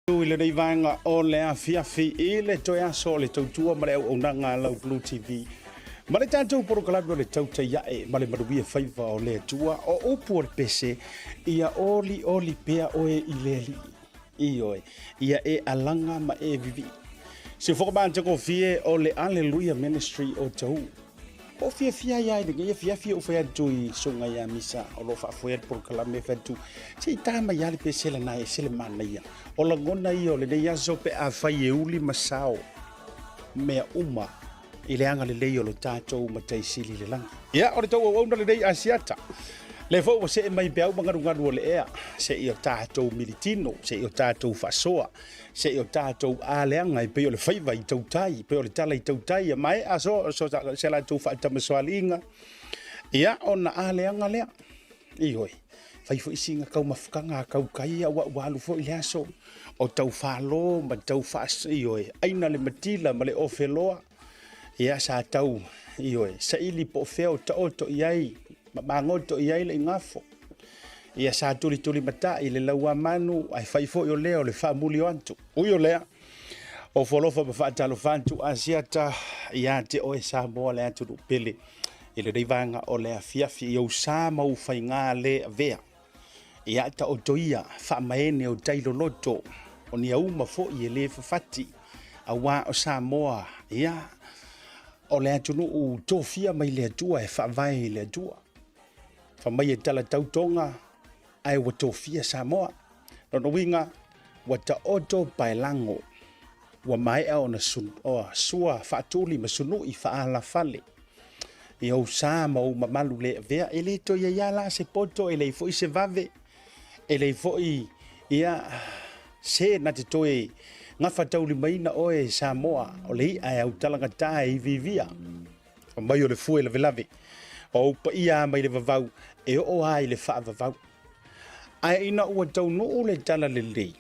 I lenei vaega o le afiafi i le toe aso o le tautua ma le auaunaga a lau Blue TV ma le tatou polokalame o le tautai ae ma le manuia faiva o le Atua. O upu o le pese, ia oli oli pea oe i le Alii. Ioe, ia e alaga ma e vivii. Se foka matagofie o le Alleluia Ministry o Tauu. Po o fiafia ai lava i lenei afiafi ou fai atu i susuga ia Misa o lo o faafoea le polokalame fai atu se i ta mai lava le pese lena e ese le manaia. O lagona ia o lenei aso pe afai e uli ma sao mea uma i le agalelei o lo tatou Matai Sili i le lagi. Ia, o le tou auauna lenei Asiata. Lea foi ua see mai peau ma galugalu o le ea, se i o tatou militino, se i o tatou faasoa, se i o tatou aleaga e pei o le faiva i tautai, pei o le tala i tautai, e maea so, so, se latou faatamasoaliiga, ia, ona aleaga lea. Ioe, fai foi sina taumafataga a tautai aua ua alu foi le aso o tau falo ma tau faas, ioe, aina le matila ma le ofeloa, ia sa tau, ioe, saili po o fea o taoto i ai ma magoto i ai le igafo. Ia sa tulituli matai le lauamanu ae fai foi o lea o le faamuli o atu. Ui o lea, o folofa ma faatalofa atu Asiata ia te oe Samoa le atunuu pele i lenei vaega o le afiafi i ou sa ma ou faigā le avea. Ia taoto ia faamaene o tai loloto o ni auma foi e le fafati aua o Samoa ia o le atunuu tofia mai le Atua e faavae i le Atua. Fai mai e tala tautoga ae ua tofia Samoa. Lona uiga ua taoto paelago ua maea ona sua faatuli ma sunui faalafale i ou sa ma ou mamalu le avea. E le toe i ai lava la se poto, e leai foi se vave, e leai foi ia se na te toe gafataulimaina oe e Samoa, o le i'a e autalagata e iviivia. Fai mai o le fue lavelave o ou paia mai le vavau e oo lava i le faavavau. Ae ina ua taunuu le talalelei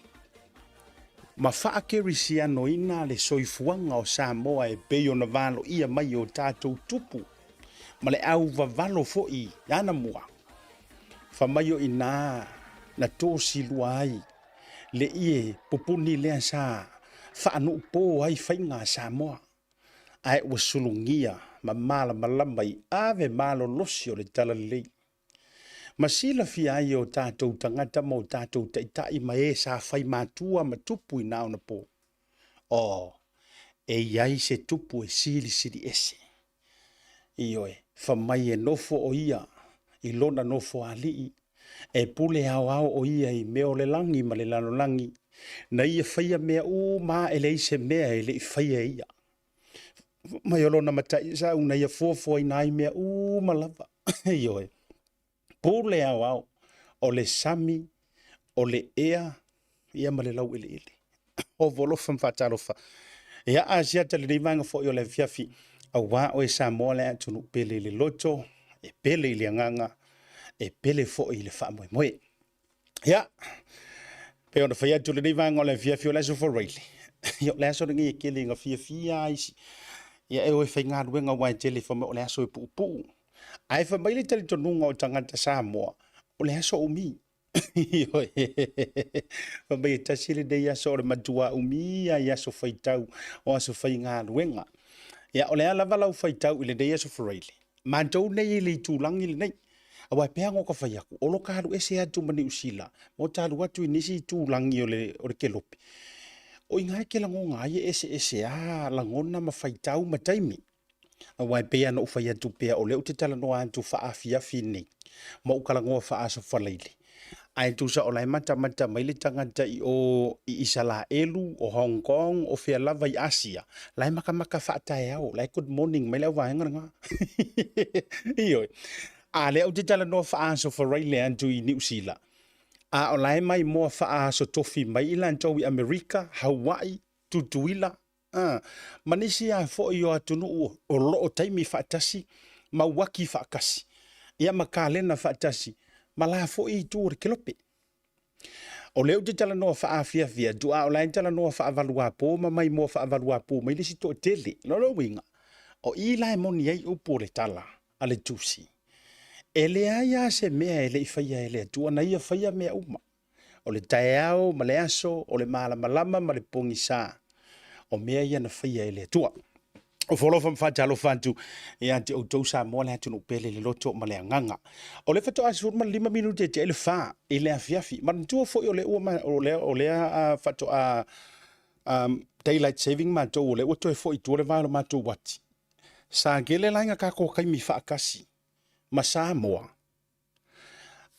ma faakerisianoina le soifuaga o Samoa e pei ona valoia mai e o tatou tupu ma le auvavalo foi anamua, fai mai o i ina na tosilua ai le ie pupuni lea sa faanuupo ai faiga a Samoa, ae ua sulugia ma malamalama i ave malolosi o le talalelei. Ma silafia ai e o tatou tagata ma o tatou taitai ma e sa fai matua ma tupu i na ona po, o, e i ai se tupu e silisili ese. Ioe, fai mai e nofo o ia i lona nofoalii, e pule aoao o ia i mea o le lagi ma le lalolagi, na ia faia mea uma e leai se mea e le i faia e ia. Mai o lona mataisau na ia fuafuaina ai mea uma lava. Ioe, pule aoao o le sami, o le ea, ia ma le laueleele. Ofo alofa ma faatalofa. Ia Asiata lenei vaega foi o le afiafi, aua oe Samoa le atunuu pele i le loto, e pele i le agaga, e pele foi i le faamoemoe. Ia, pei ona fai atu lenei vaega o le afiafi o le aso Faraile, ia o le aso lenei e tele ina fiafia ai isi. Ia e o e faigaluega aua e tele fai mai o le aso e puupuu. Ae fai mai le talitonuga o tagata Samoa, o le aso umi. Ioe. Fai mai e tasi lenei aso o le matua umi lava i aso faitau o aso faigaluega. Ia o le a lava lau faitau i lenei aso Faraile, matou nei i le itulagi lenei, aua e pei lava ona ta fai atu, o lo ta alu ese atu ma Niu Sila, ma o ta alu atu i nisi itulagi o le kelope, o i ina e te lagona ai e eseese lava lagona ma faitau ma taimi. Aua e pei lava ona ou fai atu pea, o lea ou te talanoa atu faaafiafi nei, ma ou talanoa faaaso Faraile, ae tusa o la e matamata mai le tagata i o i Isalaelu, o Hong Kong, o fea lava i Asia, la e matamata faataeao, la e good morning mai le auvaega lena. Ioe. A lea ou te talanoa faaaso Faraile atu i Niu Sila, a o la e maimoa faaaso tofi mai i latou i Amerika, Hawaii, Tutuila, A, ma nisi lava foi o atunuu o lo o taimi faatasi ma uaki faatasi, ia ma kalena faatasi ma la foi itu o le kelope. O lea ou te talanoa faaafiafi atu, a o la e talanoa faavaluapo ma maimoa faavaluapo mai le isi toatele. O lona uiga, o i la e moni ai upu o le tala a le Tusi, e leai lava se mea e le i faia e le Atua, na ia faia mea uma. O le taeao ma le aso, o le malamalama ma le pogisa, o mea ia na faia e le Atua. O folofa ma faatalofa atu ia te outou Samoa le atunuu pele le loto ma le agaga. O le faatoa 15 minute e tea i le 4 i le afiafi. Manatua foi o le ua o lea o lea faatoa daylight saving matou o lea ua toe foi i tua le vae o le matou uati. Sa tele la ina tatou taimi faatasi ma Samoa.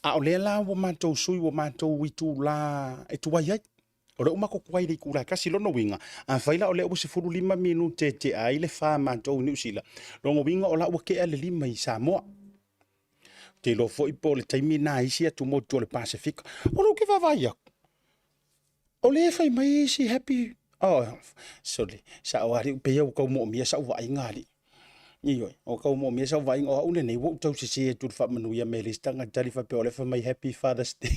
A o lea la ua matou sui ua matou itula e tuai ai. O lea ua matou tuai i le itula e tasi. Lona uiga, afai la o lea ua 15 minute e tea ai le 4 matou i Niu Sila, lona uiga o la ua tea le 5 i Samoa. Ou te iloa foi po o le taimi lena i isi atumotu o le Pasefika. O lea ou te vaavaai atu, o lea e fai mai isi happy. Oh, sorry, sao alii, pei ua tau moomia sau vaaiga alii. Ioe, o tau moomia sau vaaiga, o au lenei ua ou tau sese atu i le faamanuia mai a le isi tagata tali faapea o lea fai mai happy Father's Day.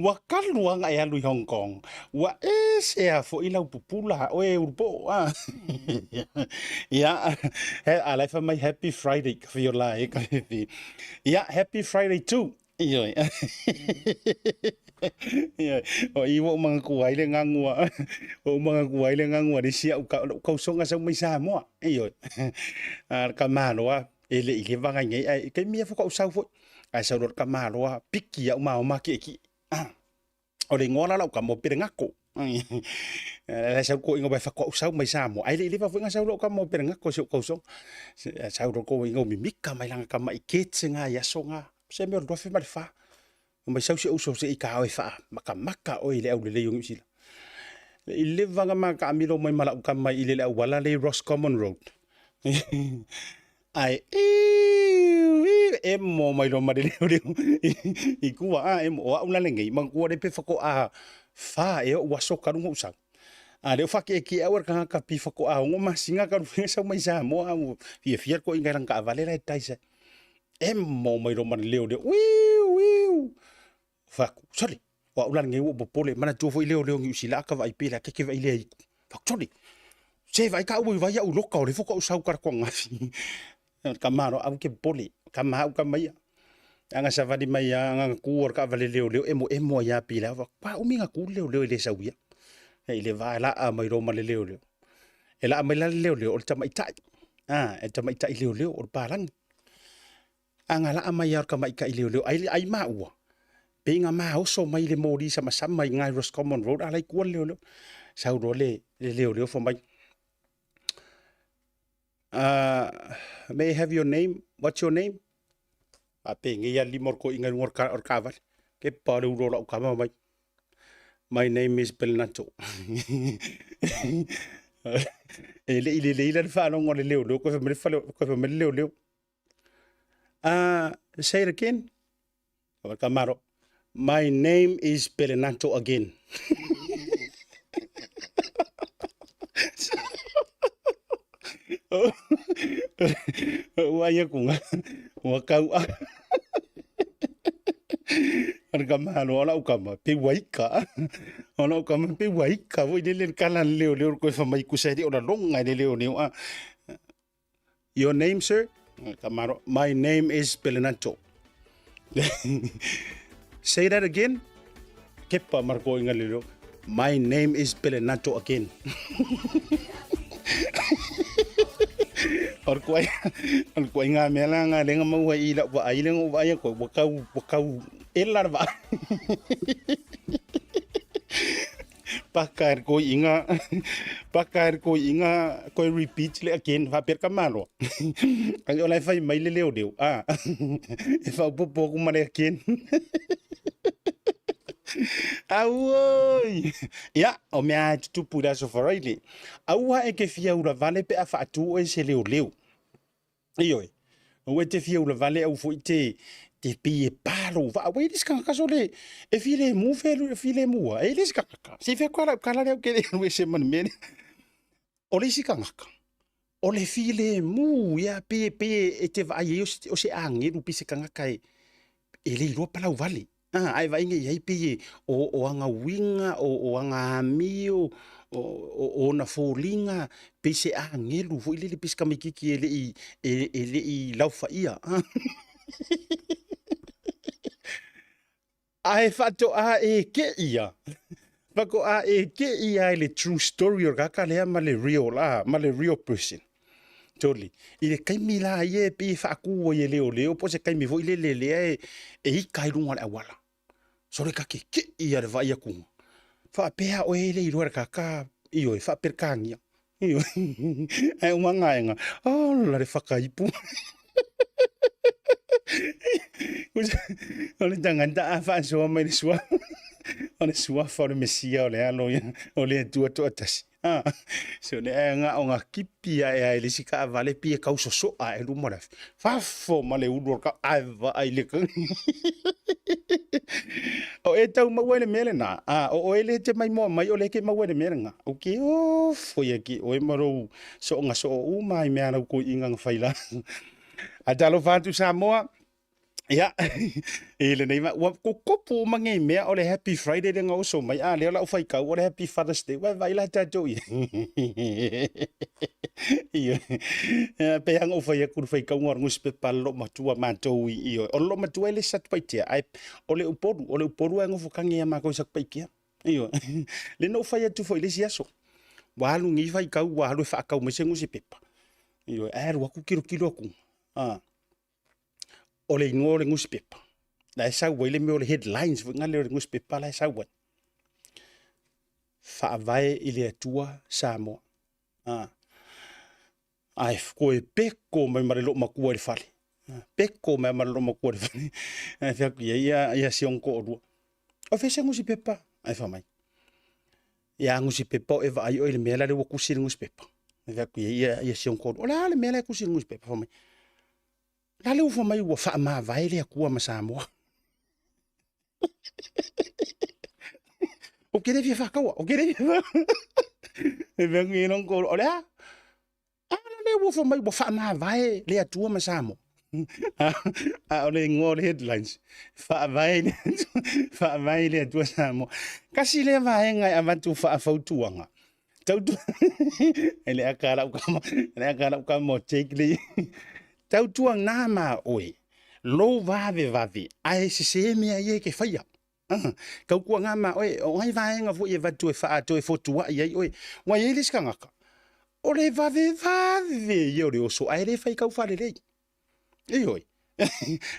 Ua talu lava ona e alu i Hong Kong, ua ese lava foi lau pupula a oe Ulupo. Ah. Ia, a la e fai mai happy Friday, ka fiola e ka fifi. Ia, happy Friday too. Ioe. Ioe. O i ua ou manatua ai le gagua, ua ou manatua ai le gagua le isi au tausoga sau mai Samoa. Ioe. A le tamaloa e le i leva nai nei, ae taimi ia faatoa ou sau foi. Ae sau loa le tamaloa piki au ma oma kiekie. O le igoa la lau tama o Peregato. La sau koʻiga wai faatoa ou sau mai Samoa. Ae le i leva foi na sau lou tama o Peregato si ou tausoga. Sau loa koʻiga o mimika mai lana tama i kete nga i aso nga. Se mea o le 2004. Mai sau si ou uso se i ka oe faamakamaka oe i le aulelei o Niu Sila. Le i leva na ma taamilo mai ma lau tama i le auala le Roscommon Road. Ae iu, iu, emo mai loa ma le leoleo i tua, a emo, o au la lenei, manatua le pe faatoa fa ea ou aso talu ona ou sau. A lea ua faakiekie au e le tagata pi faatoa 6 masina talu foi ona sau mai Samoa, a ua fiafia le toeaina i lana taavale la e taisa. Emo mai loa ma le leoleo, uiu, uiu. Fai atu, sole, o au la lenei ua ou popole, manatua foi leoleo Niu Sila a ta vaai pei la keke vaai lea itu. Fai atu, sole, se vaai ka ua i vai au i loka o lea faatoa ou sau tala atu ananafi. Tama loa, aua e te popole, tama au tama ia. Ana savali mai lava, ana tu o le taavale leoleo emoemo ai lava pei la, pa umi ona tu le leoleo e le sau ia. I le va e laa mai loa ma le leoleo. E laa mai la le leoleo o le tamaitai, a, e tamaitai leoleo o le palagi. Ana laa mai lava o le tamaitai leoleo, ai, ai maua, pei na maoso mai le moli samasama i ina i Roscommon Road, a la e i tua le leoleo. Sau loa le leoleo fai mai, may I have your name? What's your name? Faapenei lava le lima o le toeaina i luga o le taavale. Kepa o le ulo o lau tama mai. My name is Belenato. E le i lelei la le faalogo a le leoleo, koe fai mai le fale, koe fai mai le leoleo. Say it again. Kamaro. My name is Belenato again. Ua ia kunga. Ua kau a. Ana ka mahalo o lau kama, pe ua ika. O lau kama, pe ua ika. Voi lele le kala le leo leo koe whamai kusa eri o la longa le leo leo. Your name, sir? Kamaro, my name is Belenato. Say that again. Kepa marko inga lelo. My name is Belenato again. O le o le koai ngā mea la ngā lenga maua i lau vaai lenga o vaai a koe, ua kau, ua kau ela le vaai. Paka e koe inga, paka e koe inga, koe repeat le again, faapea le tamaloa. Ai o la e fai mai le leoleo, a, e faaopoopo atu ma le again. Auoi! Ia, o mea e tutupu i le Aso Faraile. Aua e te fia ulavale pe a faatu oe se leoleo. Ioe, aua e te fia ulavale au foi te te pei e pa lou vaa. Ua e le se tagata sole e filemu fe filemu a. E le se tagata. Se fea koe lau tala lea ou te le alu ese ma le mea lea. O le isi tagata, o le filemu ia pe pe e te vaai ai o se agelu pe se tagata e e le iloa palau vale. A, ae vaai nei i ai pei e o, o aga uiga, o, o aga amio, o, o, o ona foliga, pei se agelu foi lele, pei se tamaitiiti e le i, e, e le i laofaia. Ae faatoa e keia, faatoa e keia i le true story o le tagata lea ma le real, ah, ma le real person. Totally. I le taimi la ia e pei e faatu ai e leoleo po o se taimi foi lele lea e, e ita ai luga o le auala. Sole ta kekei ia le vaai atu. Faapea oe e le iloa le tagata, ioe, faaperetania. Ioe. Ae uma gaega, ola le fakaipu. O le tagata a faasoa mai le suafa, o le suafa o le Mesia o le alo ia, o le Atua toatasi. Ah, se o le ae o ga kipi ae ai le isi taavale pei e tau sosoa ae luma o le afi. Fafo ma le ulu o le ae vaai le O e tau maua i le mea lena, a o oe le te maimoa mai o le ke maua i le mea lena. O ke ofo ia ki oe ma lou soonga soo uma i mea lau toeaiina na fai la. Ae talofa atu Samoa, ia, i lenei va, ua tutupu uma nei mea o le Happy Friday lea na oso mai, a lea o lau faitau o le Happy Father's Day, ua vaai la tatou i ai. Ia, pei lava ona ou fai atu i le faitauga o le nusipepa a le loomatua matou i i, o le loomatua e le Satupaitea, ae o le Upolu, o le Upolu ae nofo tagi ia matou i Satupaitea. Ioe. Lea na ou fai atu foi i le isi aso, ua alu nei faitau, ua alu e faatau mai se nusipepa. Ioe, ae alu atu tilotilo atu, a, o le igoa o le nusipepa, la e sau ai le mea o le headlines foi lea o le nusipepa la e sau ai. Faavae i le Atua Samoa. A, ae toe peko mai ma le loomatua i le fale. Peko mai ma le loomatua i le fale. Ae fai atu i ai ia, ia si ona toalua. O fea se nusipepa? Ae fai mai. Ia nusipepa o e vaai oe i le mea la le ua tusi i le nusipepa. Ae fai atu i ai ia, ia si ona toalua. O le a le mea la e tusi i le nusipepa? Fai mai. La le ua fai mai ua faamavae le Atua ma Samoa. Ou te le fia faataua, ou te le fia faataua. E fai atu i ai lona toalua, o le a? A la le ua fai mai ua faamavae le Atua ma Samoa. A o le igoa o le headlines, faavae le faavae le Atua Samoa. Tasi lea vaega e avatu faafautuaga. Tautu e le aka lau kama, le aka lau kama o Jake le. Tautuana ma oe, lou vavevave, ae sese mea ia e ke faia. Tautuana ma oe, o nai vaega foi e avatu e faatoe fotuai ai oe. Ua i ai le isi tagata, o le vavevave ia o le oso, ae le fai tau faalelei. Ioe.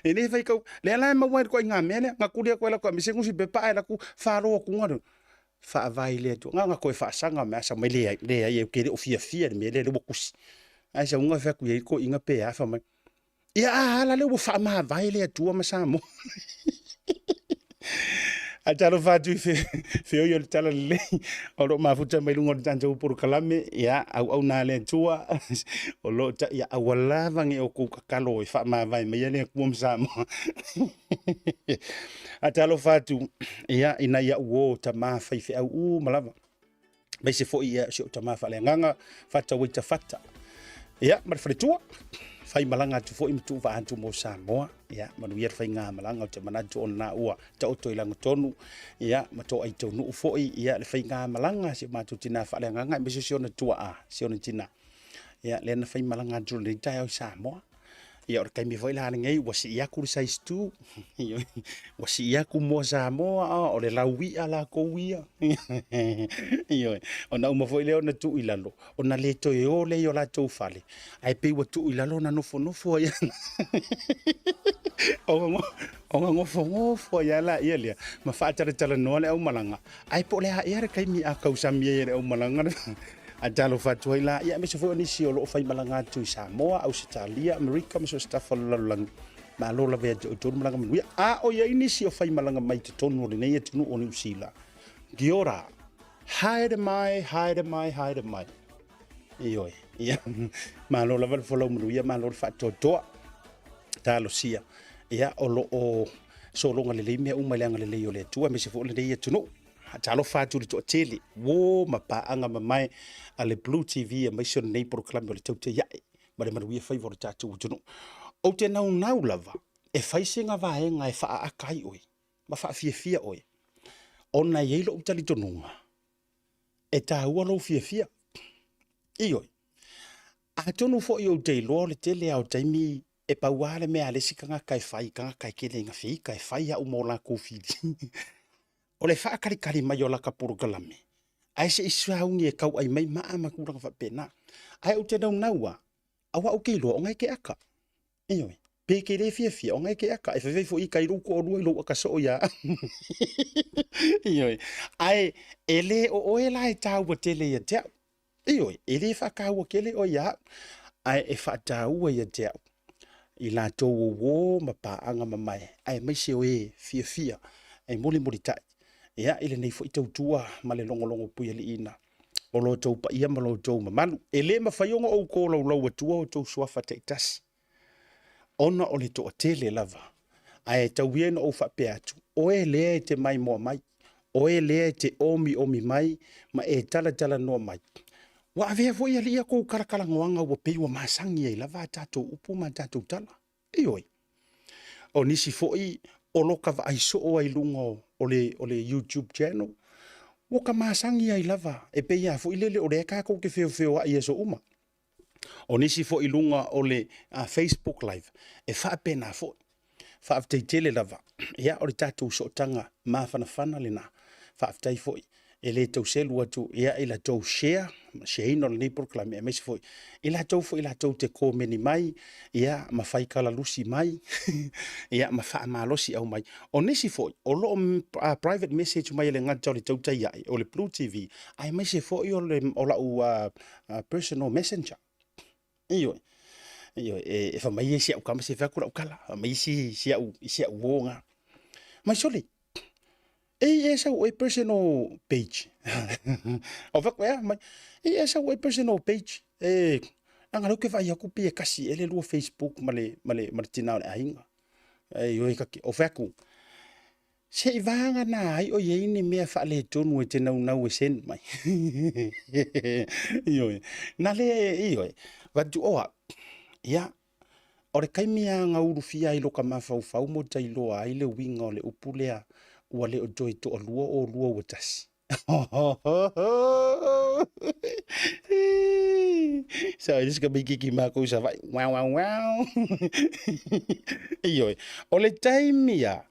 E le fai tau, lea la e maua ai le ituaiga mea lea, na tuli atu ai latou aemaise nusipepa ae alu atu falo atu na faavae le Atua. Na ona toe faasaga mai asa mai leai, leai ou te le o fiafia i le mea lea, lea ua tusi. Ae sauga fai atu i ai le toeaina pe a, fai mai, ia a la lea ua faamavae le Atua ma Samoa. Ae talofa atu i feoi o le Talalelei o lo o mafuta mai luga o le tatou polokalame, ia, auauna a le Atua, o lo o ta, ia, aua lava ne i outou tatalo e faamavae maia le Atua ma Samoa. Ae talofa atu, ia, i nai au uo tama faifeau uma lava, aemaise foi ia, si ou tama faaleagaga Fatauaita Fata, ia, ma le faletua, fai malaga atu foi ma tuuvaa atu mo Samoa, ia, manuia le faigamalaga, ou te manatu ona ua taoto i lagotonu, ia, ma toai taunuu foi, ia, le faigamalaga a si o matou tina faaleagaga, aemaise si ona tuaa, si ona tina, ia, lea na fai malaga atu i lenei taeao i Samoa. Ia, o le taimi foi la lenei ua sii atu le size 2, ua sii atu moa Samoa, o le lauia latou ia. Ioe, ona uma foi lea ona tuu i lalo, ona le toe o lea i o latou fale, ae pei ua tuu i lalo ona nofonofo ai ona nofonofo ai lava laia lea ma faatalatalanoa le aumalaga, ae po o le a ea le taimi a tausami ai e le aumalaga. Ae talofa atu ai la, ia aemaise foi o nisi o lo o faimalaga atu i Samoa, Ausetalia, Amerika ma so o se tafa o le lalolagi. Malo lava ia te outou le malaga manuia. A o i ai nisi o faimalaga mai totonu o lenei atunuu o Niu Sila, kia ora, haere mai, haere mai, haere mai. Ioe, ia, malo lava le folau manuia, malo le faatoatoa. Talosia, ia, o lo o sologa lelei mea uma i le agalelei o le Atua, aemaise foi o lenei atunuu. Talofa atu i le toatele, uo ma paaga mamae a le Blue TV aemaise o lenei polokalame o le Tautai Ae ma le Manuia Faiva o le tatou atunuu. Ou te naunau lava e fai sina vaega e faaata ai oe ma faafiafia oe, ona e i ai lou talitonuga e taua lou fiafia. Ioe. Atonu foi ou te iloa o le tele lava o taimi E pau lava le mea a le isi tagata e fai, tagata e tele ina feita e fai au mo latou fili. O le faatalitali mai o lata polokalame, ae se i sauni e tauai mai maa ma tulaga faapena. Ae ou te naunau lava, aua ou te iloa o na e te aka. Ioe, pe e te le fiafia, o na e te aka. E faifai foi ita i lou toalua i lou aka soo ia au. Ioe, ae e le o oe la e taua tele ia te au. Ioe, e le faataua tele oe ia au, ae e faataua ia te au i latou o uo ma paaga mamae, aemaise o e fiafia e mulimulitai ia i lenei foi tautua ma le logologo puialiiina o lo outou paia ma lo outou mamalu. E le mafai ona ou tolaulau atua outou suafa taitasi, ona o le toatele lava. Ae tau ia ina ou faapea atu, oe lea e te maimoa mai, oe lea e te omiomi mai ma e talatalanoa mai. Ua avea foi alii a tou talatalanoaga ua pei ua masani ai lava a tatou upu ma a tatou tala. Ioe. O nisi foi o lo ta vaai soo ai luga o le YouTube channel, ua ta masani ai lava, e pei lava foi lele o lea tatou te feofeoai i aso uma. O nisi foi i luga o le Facebook Live, e faapena foi. Faafetai tele lava. Ia, o le tatou sootaga mafanafana lena. Faafetai foi e le tau selu atu ia i la tou share, shareina o lenei polokalame, aemaise foi i latou foi latou te komeni mai, ia, ma fai kalalusi mai, ia, ma faamalosi au mai. O nisi foi, o lo o private message mai e le gata o le tautai ae, o le Blue TV, aemaise foi o lau personal messenger. Ioe, ioe, e fai mai si au kama se fai atu lau kala, fai mai si au i si au uo nga. Mai sole, e i e sau e personal page. O fai atu, mai, e e sau e personal page. E, langa leu ke vai aku pi e kasi ele lua Facebook ma le, ma le, ma le tina o le aiga. E ioe kake, o fai atu, Se i vagana ai o i ai ni mea faaletonu e te naunau e send mai. Ioe. Na le, ioe. Vatu oa. Ia, o le taimi lava na ulufia ai loka mafaufau mo tailoa ai le uiga o le upu lea, ua le o toe toalua oulua ua tasi. Sa ai se kamaikiki mākou i Savaii. Wow, wow, wow. Ioe. O le taimi a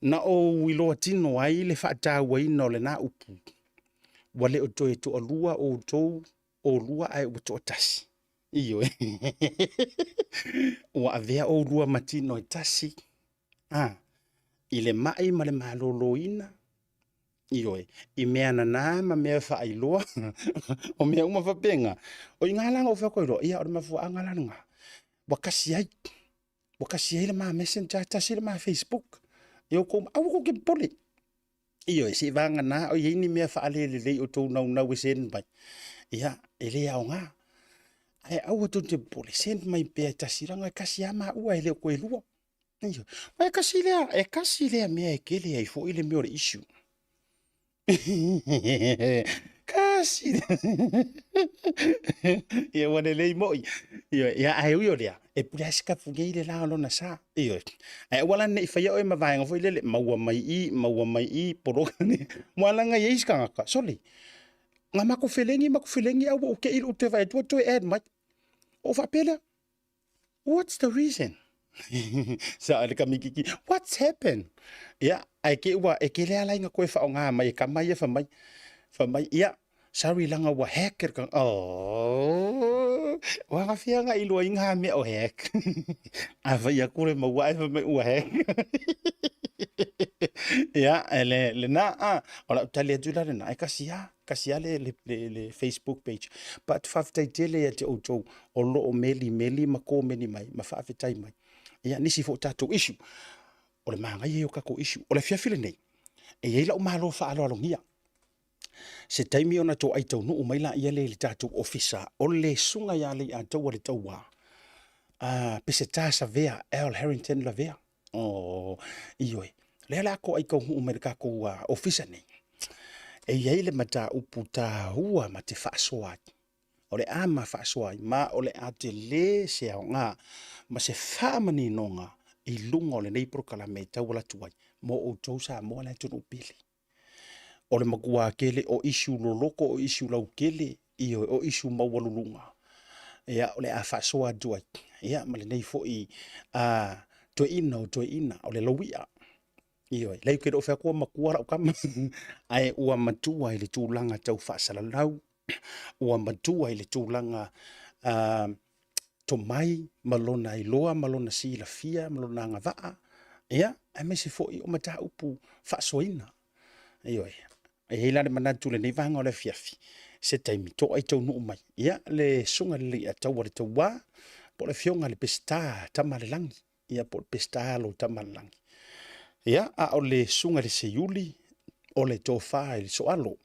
na ou iloa tino ai le faatauaina o lena upu, ua le o toe toalua outou oulua ae ua toatasi. Ioe. Ua avea oulua ma tino e tasi. A, i le mai ma le maloloina, ioe, i mea nana ma mea faailoa, o mea uma faapena. O i ngā langa o whea koe ia o le mafuaanga la lena. Ua kasi ai, ua kasi ai le ma messenger, tasi le ma Facebook. E o kou, aua kou ke popole. Ioe, se i vagana o i ai ni mea faalelelei o tou naunau e send mai. Ia, e le aoga. Ae aua tou te popole, send mai pea e tasi leaga e kasi lava maua e le o toe lua. Ioe. Ma e kasi lea, e kasi lea mea e kele ai foi le mea o le issue. Kasi. Ia ua lelei moi. Ioe, ia ae ui o lea, e pule lava si kapu nei i le la o lona sa. Ioe. Ae aua la ne i faia oe ma vaega foi lele, maua mai i, maua mai i, poloka ni. Mua laga i ai isi tagata, sole, na matou felegi matou felegi ae ua ou te i lou toe vaai atu ua toe add mai. Ou faapea lea, what's the reason? Sa le kamikiki, what's happened? Ia, ae ke ua, e kele ala ina koe whaonga mai e kama ia whamai. Whamai, ia, sorry langa ua hack e ka, oh, ua ngawhia nga ilua i ngā mea o hack. A whai aku le maua e whamai ua hack. Ia, e le, le nā, a, o lau tali atu la le nā, e kasi a, kasi a le, le, le, le Facebook page. But whawhetai tele ia te outou, o lo o meli meli ma komeni mai, ma faafetai mai. Ia, nisi foi o tatou issue. O le manaia ia o tatou issue. O le afiafi lenei, e i ai lau malo faaaloalogia. Se taimi ona toai taunuu mai laia lea i le tatou ofisa, o le susuga ia Leiataua le Tauā, Peseta Savea, Al Harrington Lavea. Oh, ioe. Lea la toai taunuu mai le tatou ofisa nei. E i ai le mataupu taua ma te faasoa ai. O le a ma faasoa ai, ma o le a tele se aoga ma se faamaninoga i luga o lenei polokalame e tauala atu ai mo outou Samoa le atunuu pele. O le matua tele o issue loloto, o issue lautele, ioe, o issue maualuluga. Ia, o le a faasoa atu ai, ia, ma lenei foi a toeaina o toeaina o le lauia. Ioe, leai ou te le o fai atu ua matua lau tama, ae ua matua i le tulaga tau faasalalau, ua matua i le tulaga tomai ma lona iloa ma lona silafia ma lona agavaa, ia, aemaise foi o mataupu faasoaina. Ioe, e i ai la le manatu i lenei vaega o le afiafi, se taimi to'a i taunuu mai, ia, le Susuga i le Leiataua le Tauā, po o le Afioga i le Peseta Tamalelagi, ia po o le Peseta Alo Tamalelagi. Ia, a o le Susuga i le Seiuli, o le Tofa i le Sooalo,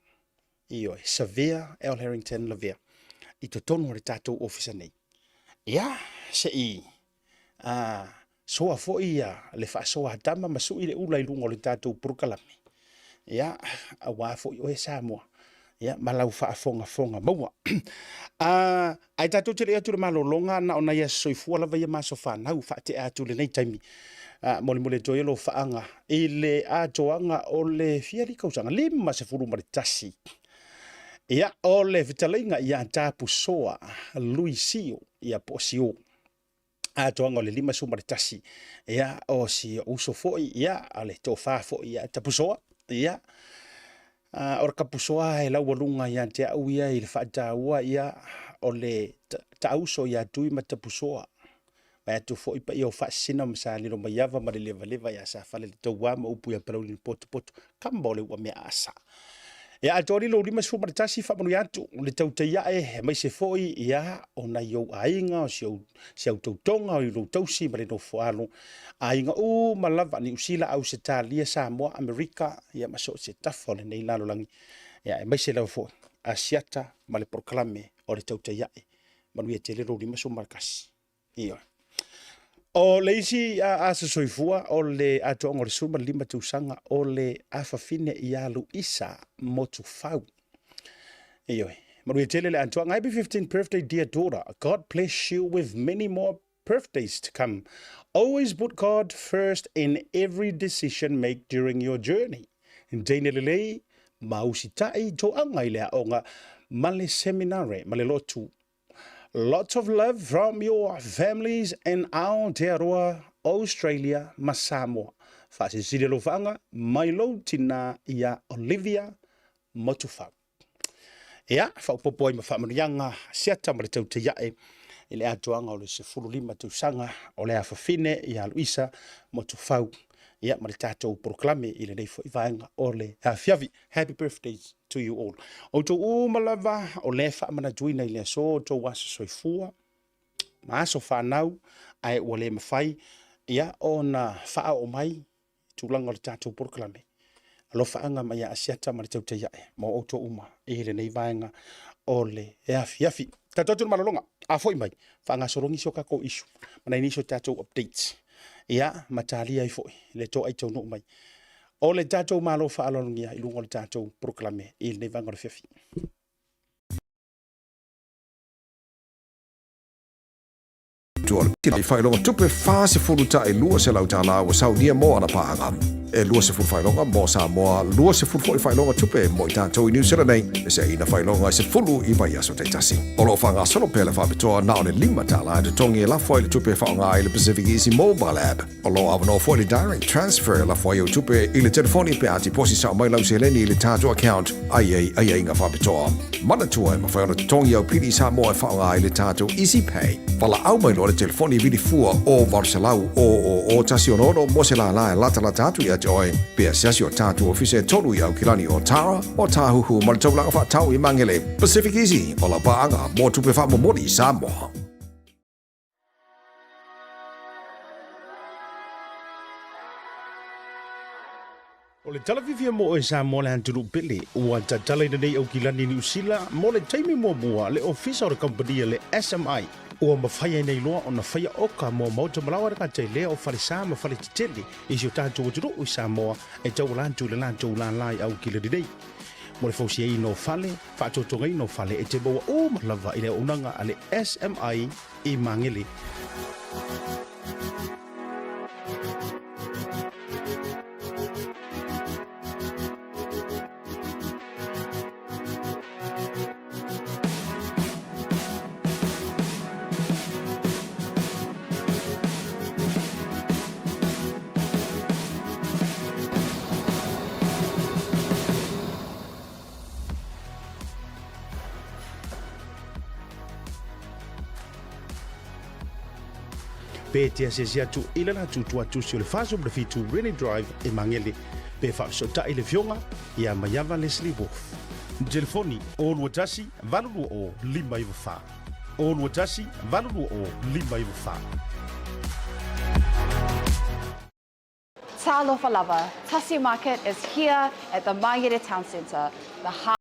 ioe, Savea L. Harrington Lavea, i totonu o le tatou ofisa nei. Ia, se i soa foi le faasoa a tama ma sui le ula i luga o le tatou polokalame, ia, aua foi oe Samoa, ia, ma lau faafogafoga maua. Ae tatou te le i atu i le malologa, na o nai aso soifua lava ia ma aso fanau, faatea atu i lenei taimi, molimoli atu ai alofaaga i le atoaga o le fia alii tausaga, 51. Ia, o le fetalaiga ia Tapusoa Luisio, ia po o Sio, atoaga o le 51. Ia, o si uso foi, ia, o le tofa foi ia Tapusoa, ia, o le Tapusoa e laualuga ia te au ia i le faataua, ia, o le taauso ia Tui ma Tapusoa. Vae atu foi paia o Faasisina ma Salilo Maiava ma le Levaleva ia Safale le Tauā ma upu ia Palauli le Potopoto, kama o le uamea asa. Ia atoa lilo 51 faamanuia atu le tautai ae aemaise foi ia o nai ou aiga, o si au tautoga, o lou tausi ma le nofoalo, aiga uma lava, Niu Sila, Ausetalia, Samoa, Amerika, ia ma so o se tafa o lenei lalolagi, ia aemaise lava foi Asiata ma le polokalame o le tautai ae. Manuia tele lou 51. Ioe. O le isi aso soifua o le atoaga o le 15 tausaga o le afafine ia Luisa Motufau. Ioe. Manuia tele le atoaga. Happy 15th birthday, dear daughter. God bless you with many more birthdays to come. Always put God first in every decision make during your journey. Teine lelei, ma usitai toaga i le aoga ma le seminare ma le lotu. Lots of love from your families in Aotearoa, Australia ma Samoa. Faasilisili alofaaga mai lou tina ia Olivia Motufau. Ia, faaopoopo ai ma faamanuiaga siata ma le tautaiae i le atoaga o le 15 tausaga o le afafine ia Luisa Motufau, ia ma le tatou polokalame i lenei foi vaega o le afiafi. Happy birthdays to you all. Outou uma lava o lea e faamanatuina i le aso outou aso soifua ma aso fanau, ae ua le mafai ia ona faaoo mai tulaga o le tatou polokalame. Alofaaga mai ia Asiata ma le tautaiae ma outou uma i lenei vaega o le afiafi. Tatou atu le malologa, a foi mai, faagasologi si o tatou issue, ma nai nisi o tatou updates, ia, ma talia ai foi le toai taunuu mai o le tatou Malo faaaloalogia i luga o le tatou polokalame i lenei vaega o le afiafi. Tua i faailoga tupe 40 ta'i 200 tālā ua saunia mō ana pāanga. E 20 faailoga mō Samoa, 20 foi faailoga tupe mō i tātou i New Zealand nei, e seaina faailoga e 10 i vaiaso taitasi. O lo o faagasolo pea le faapitoa na o le 5 tālā e totogi e lafo ai le tupe e faaaoga ai le Pacific Easy Mobile App. O lo o avanoa foi le Direct Transfer e lafo ai au tupe i le telefoni pe a tiposi sao mai lau seleni i le tatou account ai ai aiaiga faapitoa. Manatua e mafai ona totogi au pili i Samoa e faaaoga ai le tatou Easy Pay. Valaau mai loa le telefoni vili fua o 800 000 166 mo se lālā e latalata atu ia te oe pe asiasi o tatou ofisa e tolu i Aukilani o Tara, o Tāhuhu ma le taulaga faatau i Magele. Pacific Easy, o lau paaga mo tupe faamomoli i Samoa. O le tala fiafia mo oe Samoa le atunuu pele, ua tatalaina nei Aukilani Niu Sila mo le taimi muamua le ofisa o le kamupani a le SMI. Ua mafai ai nei loa ona faia oka mo maota malaoa le gata i lea o falesa ma faletetele i si o tatou atunuu i Samoa e tauala atu i le latou lālā i Aukilani nei. Mo le fausiaina o fale, faatotogaina o fale e te maua uma lava i le auaunaga a le SMI i Magele. Pe te asiasi atu i le latou tuatusi o le 47 Rennie Drive e Magele, pe faafesootai i le Afioga ia Maiava Leslie Wolfe. Telefoni, 021 820 594. 021 820 594. Talofa lava, Tasi Market is here at the Mangere Town Centre, the heart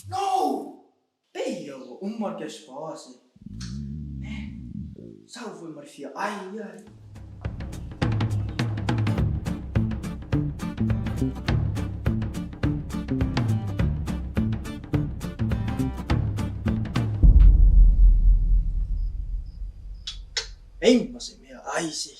No! Pei ia ua uma le cash power se. Eh, sau foi ma le fia ai ia. Ei, ma se mea ai se.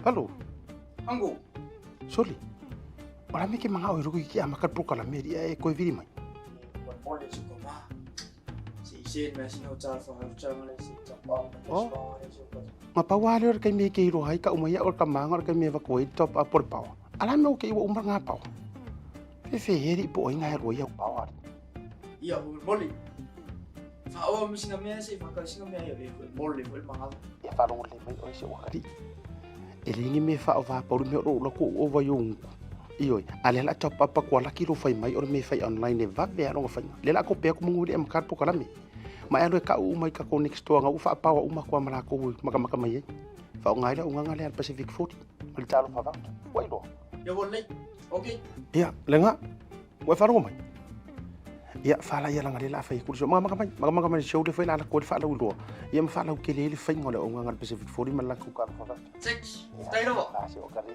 Halo. Ango. Soli. Ora me ke manga o ruku ki ama ka pro kala me ria e koe viri mai. Oh. Ma pa wale ora kai me ke iro hai ka umai ora ka manga ora kai me va koe top up por pawa. Ala me o ke iwa umar ngā pawa. Fe fe heri po o inga he roi au pawa. Ia ho moli. Fa o mi singa mea se fa ka singa mea ia e moli ho manga. Ia fa longo le mai o se wakari. E le ngi me fa o va pauru me o la ko o va yong. Ioi, a le la top up ko la ki ro fai mai o me fai online e va ve a longa fai. Le la ko pe ko mungu le am kar po kalame. Ma e alu e ka'u uma i ka ko next door nga u fa'apaoa uma koa ma lakou i makamaka mai ai. Fa'aoga ai le augaga lea a le Pacific 40 ma le talofa vauta. Ua iloa. Ia ua lelei. Ok. Ia, le ga, ua e faalogo mai? Ia, fala ia laga lea la a fai aku le show. Makamaka mai, makamaka mai le show lea foi la alako ai le faalauiloa. Ia ma faalautele ai le faiga o le augaga a le Pacific 40 ma le latou talofa vauta. Check. Faafetai lava. La se o ka le i.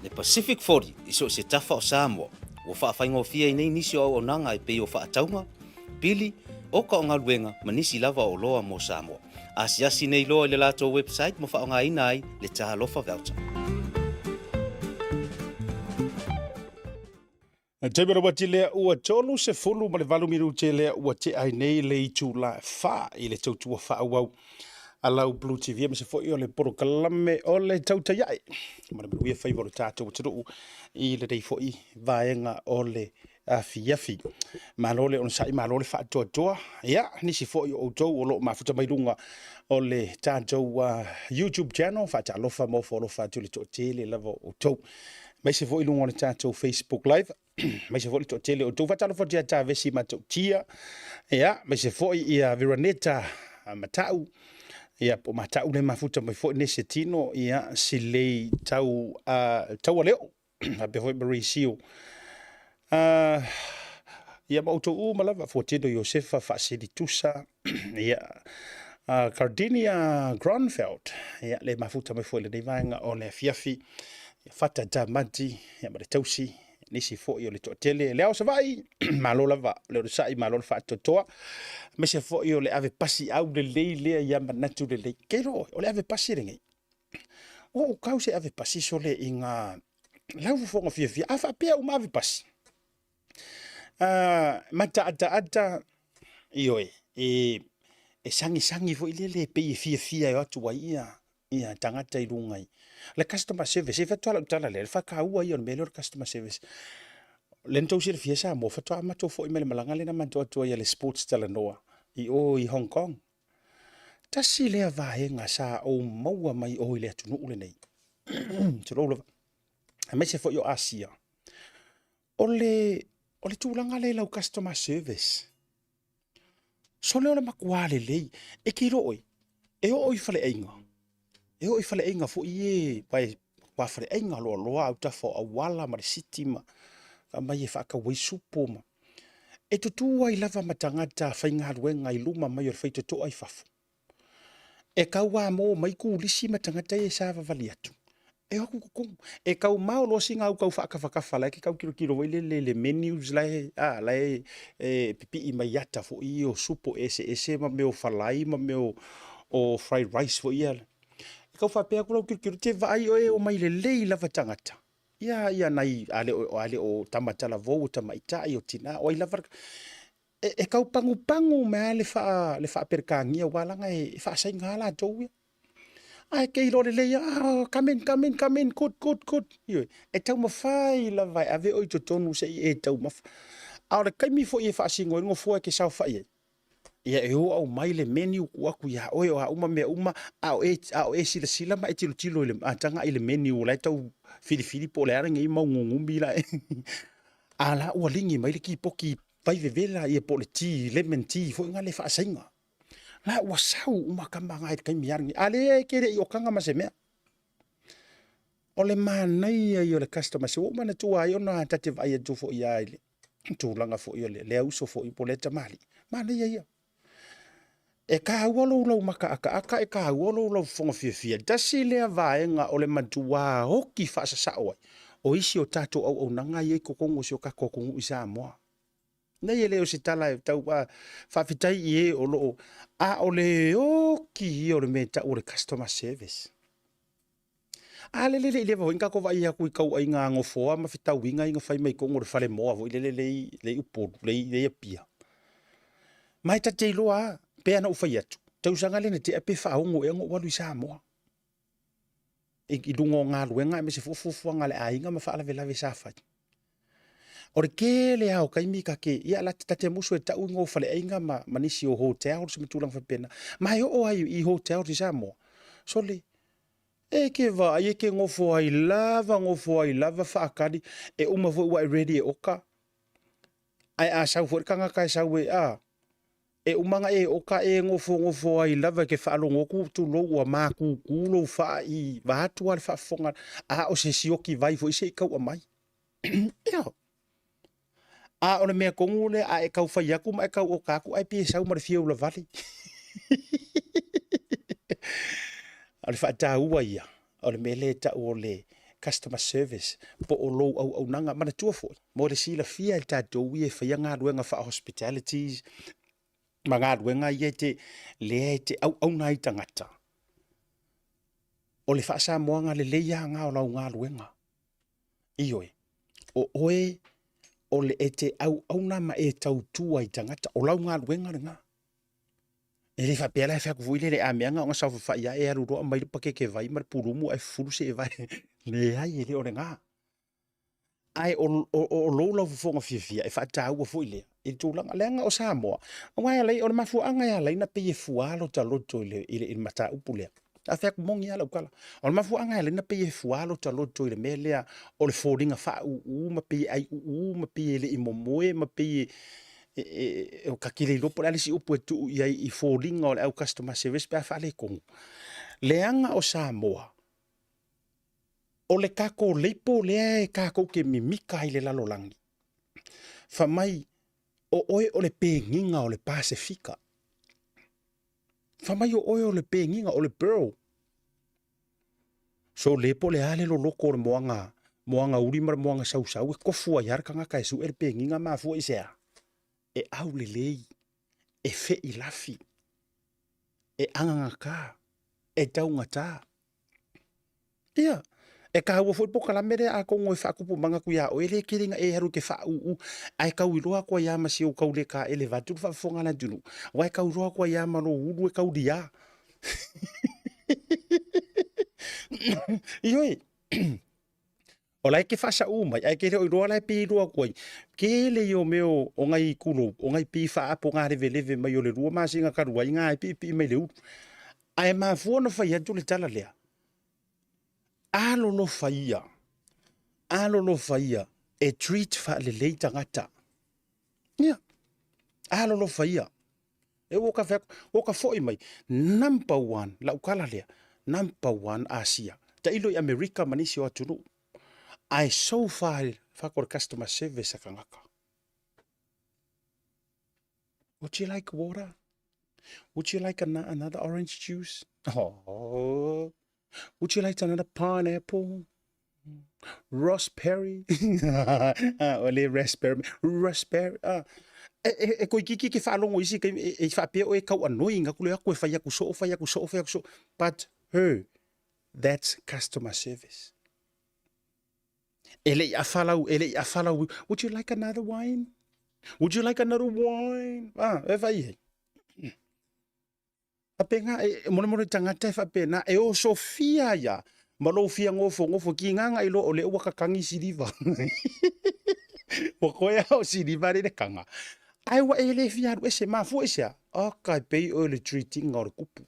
Le Pacific 40 i so o se tafa o Samoa, ua faafaigofie ai nei nisi o auaunaga e pei o faatauga, pili, oka o galuega ma nisi lava o oloa mo Samoa. Asiasi nei loa i le latou website ma faaaogaina ai le Talofa Voucher. Taimi o le wati lea ua 38 minute lea ua tea ai nei le itula fa i le tautua faaauau a lau Blue TV aemaise foi o le polokalame o le Tautai Ae ma le manuia faiva o le tatou atunuu i lenei foi vaega o le afiafi. Malo le onosai, malo le faatoatoa. Ia, nisi foi o outou o lo o mafuta mai luga o le tatou YouTube channel, faatalofa ma ofo alofa atu i le toatele lava o outou. Aemaise foi luga o le tatou Facebook Live, aemaise foi le toatele o outou. Faatalofa atu ia Tavesi Matautia, ia, aemaise foi ia Veraneta Matau, ia, po o Matau le mafuta mai foi nese tino, ia, Silei Tau, Taualeo. Faapea foi Marie Seal. Ia ma outou uma lava, Fuatino Iosefa Faasilitusa, ia, Cardinia Gronfeld, ia, le mafuta mai foi i lenei vaega o le afiafi, ia, Fata Tamati, ia, ma le tausi, nisi foi o le toatele, le ao Savaii, malo lava, le onosai, malo le faatoatoa, aemaise foi o le ave pasi au lelei lea ia manatu lelei. Keilo, o le ave pasi lenei. Ua ou kau se ave pasi sole i ngā lau fofoga fiafia. A faapea uma ave pasi. Mataataata, ioe, e, e sagisagi foi lele e pei e fiafia e o atu ai ia, ia tagata i luga i. Le customer service, e faatoa lau tala lea, le faataua ia o le mea lea o le customer service. Lea na tou silafia Samoa, faatoa matou foi mai le malaga lea na matou atu ai a le Sports Talanoa i o i Hong Kong. Tasi lea vaega sa ou maua mai o i le atunuu lenei. Tulou lava. Aemaise foi o Asia. O le, o le tulaga lea i lau customer service. Sole o le matua lelei, e te iloa oe, e oo i faleaiga, e oo i faleaiga foi e, vai matua faleaiga loaloa autafa o auala ma le city ma aumai e faatau ai supo ma e tutu ai lava ma tagata faigaluega i luma mai o le faitotoa i fafo. E tau amo mai turisi ma tagata ia e savavali atu, e o atu i totonu. E tau mao loa sina au tau faatafatafa la e te tau tilotilo foi lele i le menus la e, a, la e, e pipii mai ata foi ia o supo eseese ma mea o falai ma mea o, o fried rice foi ia. E tau faapea atu lau tilotilo, te vaai oe e omai lelei lava tagata. Ia, ia nai, a le o, a le o tama talavou, o tamaitai, o tina, o ai lava e, e tau pagupagu mai lava le faa, le faa-Peretania aua leaga e faasaina lava latou ia. Ae te iloa lelei lava, oh, come in, come in, come in, good, good, good. Ioe, e taumafai lava e ave oe i totonu se i e taumafa. A o le taimi foi e faasino ai le nofoa e te saofai ai, ia e o aumai le menu tuu atu ia oe o a uma mea uma, a o e, a o e silasila ma e tilotilo i le, a taga i le menu o la e tau filifili po o le a lenei mau gugumi la e. A la ua ligi mai le kipoki vai vevela ia po o le tea, lemon tea foi lena le faasaina. La ua sau uma tama na i le taimi lava lenei. A lea e te le i okaga ma se mea. O le manaia ia o le customer service. Ua ou manatua ai ona ta te vaai atu foi lava i le tulaga foi o lea uso foi po o lea tamalii. Manaia ia. E taua lou lau makaakaaka, e taua lou lau fofoga fiafia. Tasi lea vaega o le matua oti faasasao ai o isi o tatou auaunaga ia i totonu o si o tatou atunuu i Samoa. Nei e le o se tala e tau a faafetai i e o loo a o le oki ia o le mea e tau o le customer service. A lele le i leva foi na tatou vaai atu i tauaiga nofoa ma fetauiga ia na fai mai totonu o le falemoa foi lele le i Upolu, le i Apia. Ma e ta te iloa lava, pei lava ona ou fai atu, tausaga lea na tea pe faaono ea na ou alu i Samoa i luga o galuega aemaise foi o fuafuaga a le aiga ma faalavelave sa fai. O le tele lava o taimi ta te, ia ta te musu e tau igoa o faleaiga ma, ma nisi o hotels ma tulaga faapena. Ma e oo lava i hotels i Samoa, sole, e ke vaai e ke nofo ai lava, nofo ai lava faatali, e uma foi ua e ready e oka. Ae a sau foi le tagata e sau e, a, e uma ona e oka e nofonofo ai lava e ke faalogo atu, tulou, ua matutu lou faa i, vaeatu lava le faafofoga, a o se sioki vai foi se i tau aumai. Ioe. A o le mea tonu lea, a e tau fai atu ma e tau oka atu, ae pei e sau ma le fia ulavale. O le faataua ia, o le mea lea e tau o le customer service po o lou auaunaga. Manatua foi, mo le silafia e tatou ia e faia galuega faa-hospitalities ma galuega ia e te, lea e te auauna ai tagata, o le faasamoaga lelei lava lena o lau galuega. Ioe, o oe o le e te auauna ma e tautua i tagata, o lau galuega lena. E le faapea la e fai atu foi lele a mea na ona saofafai lava e alu loa aumai le pakeke vai ma le pulumu ae fufulu se vai. Leai, e le o lena. Ae o, o, o lou lau fofoga fiafia e faataua foi lea i le tulaga leaga o Samoa. Aua e ala ai, o le mafuaaga e ala ai ona pei e fua lota loto i le, i le, i le mataupu lea. A fai atu moni lava lau tala. O le mafuaaga e ala ai ona pei e fua lota loto i le mea lea o le foliga faauuu ma pei e aiuuu ma pei e le i momoe ma pei e, e, e, e ta te le iloa po o le a le isi upu e tuu i ai i foliga o le au customer service pe a faaletonu. Leaga o Samoa, o le tatou leipo lea e tatou te mimika ai i le lalolagi, fai mai o oe o le pegiga o le Pasefika. Fai mai o oe o le pegiga, o le pearl. So le po o le a le loloto o le moana, moana uli ma le moana sausau e tofu ai lava le tagata e sue le pegiga mafua i se a? E aulelei, e feilafi, e agagata, e taugata. Ia, e taua foi le polokalame lea atonu e faatupu manatu ia oe le tele ina e alu e te faauu ae tau iloa atu ai lava ma si ou tau le taele vaeatu le faafofoga a le atunuu, aua e tau iloa atu ai lava ma lou ulu e tau liā. Ioe, o la e te faasauu mai ae te le o iloa la e pei e iloa atu ai, tele ia o mea o nai tulou, o nai pei faapoga leveleve mai o le 2 masina talu ai na e piipii mai le ulu. Ae mafua ona fai atu le tala lea, alolofa ia. Alolofa ia e treat faalelei tagata. Ia, alolofa ia. E ua ka fai atu, ua ka foi mai, number one, lau tala lea, number one Asia. Tailo i Amerika ma nisi o atunuu. Ae so far, fako le customer service a tagata. Would you like water? Would you like another orange juice? Oh. Would you like another pineapple? Raspberry? O le raspberry. Raspberry. Ah. E, e, e koi kiki ke whaalongo isi, ke, e, e whaapea o e kau annoying, aku le aku e whai aku so, whai aku so, whai aku so. But her, that's customer service. E le i awhalau, e le i awhalau, would you like another wine? Would you like another wine? Ah, e whai hei. Faapena, e molemole tagata e faapena, e osofia ia ma lou fia gofogofo ki gaga i loa o lea ua kakagi siliva. Ua koe a o siliva le le kaga. Ae ua e le fia alu ese, mafua i se a? Oka e pei oe le treat-ina o le kupu.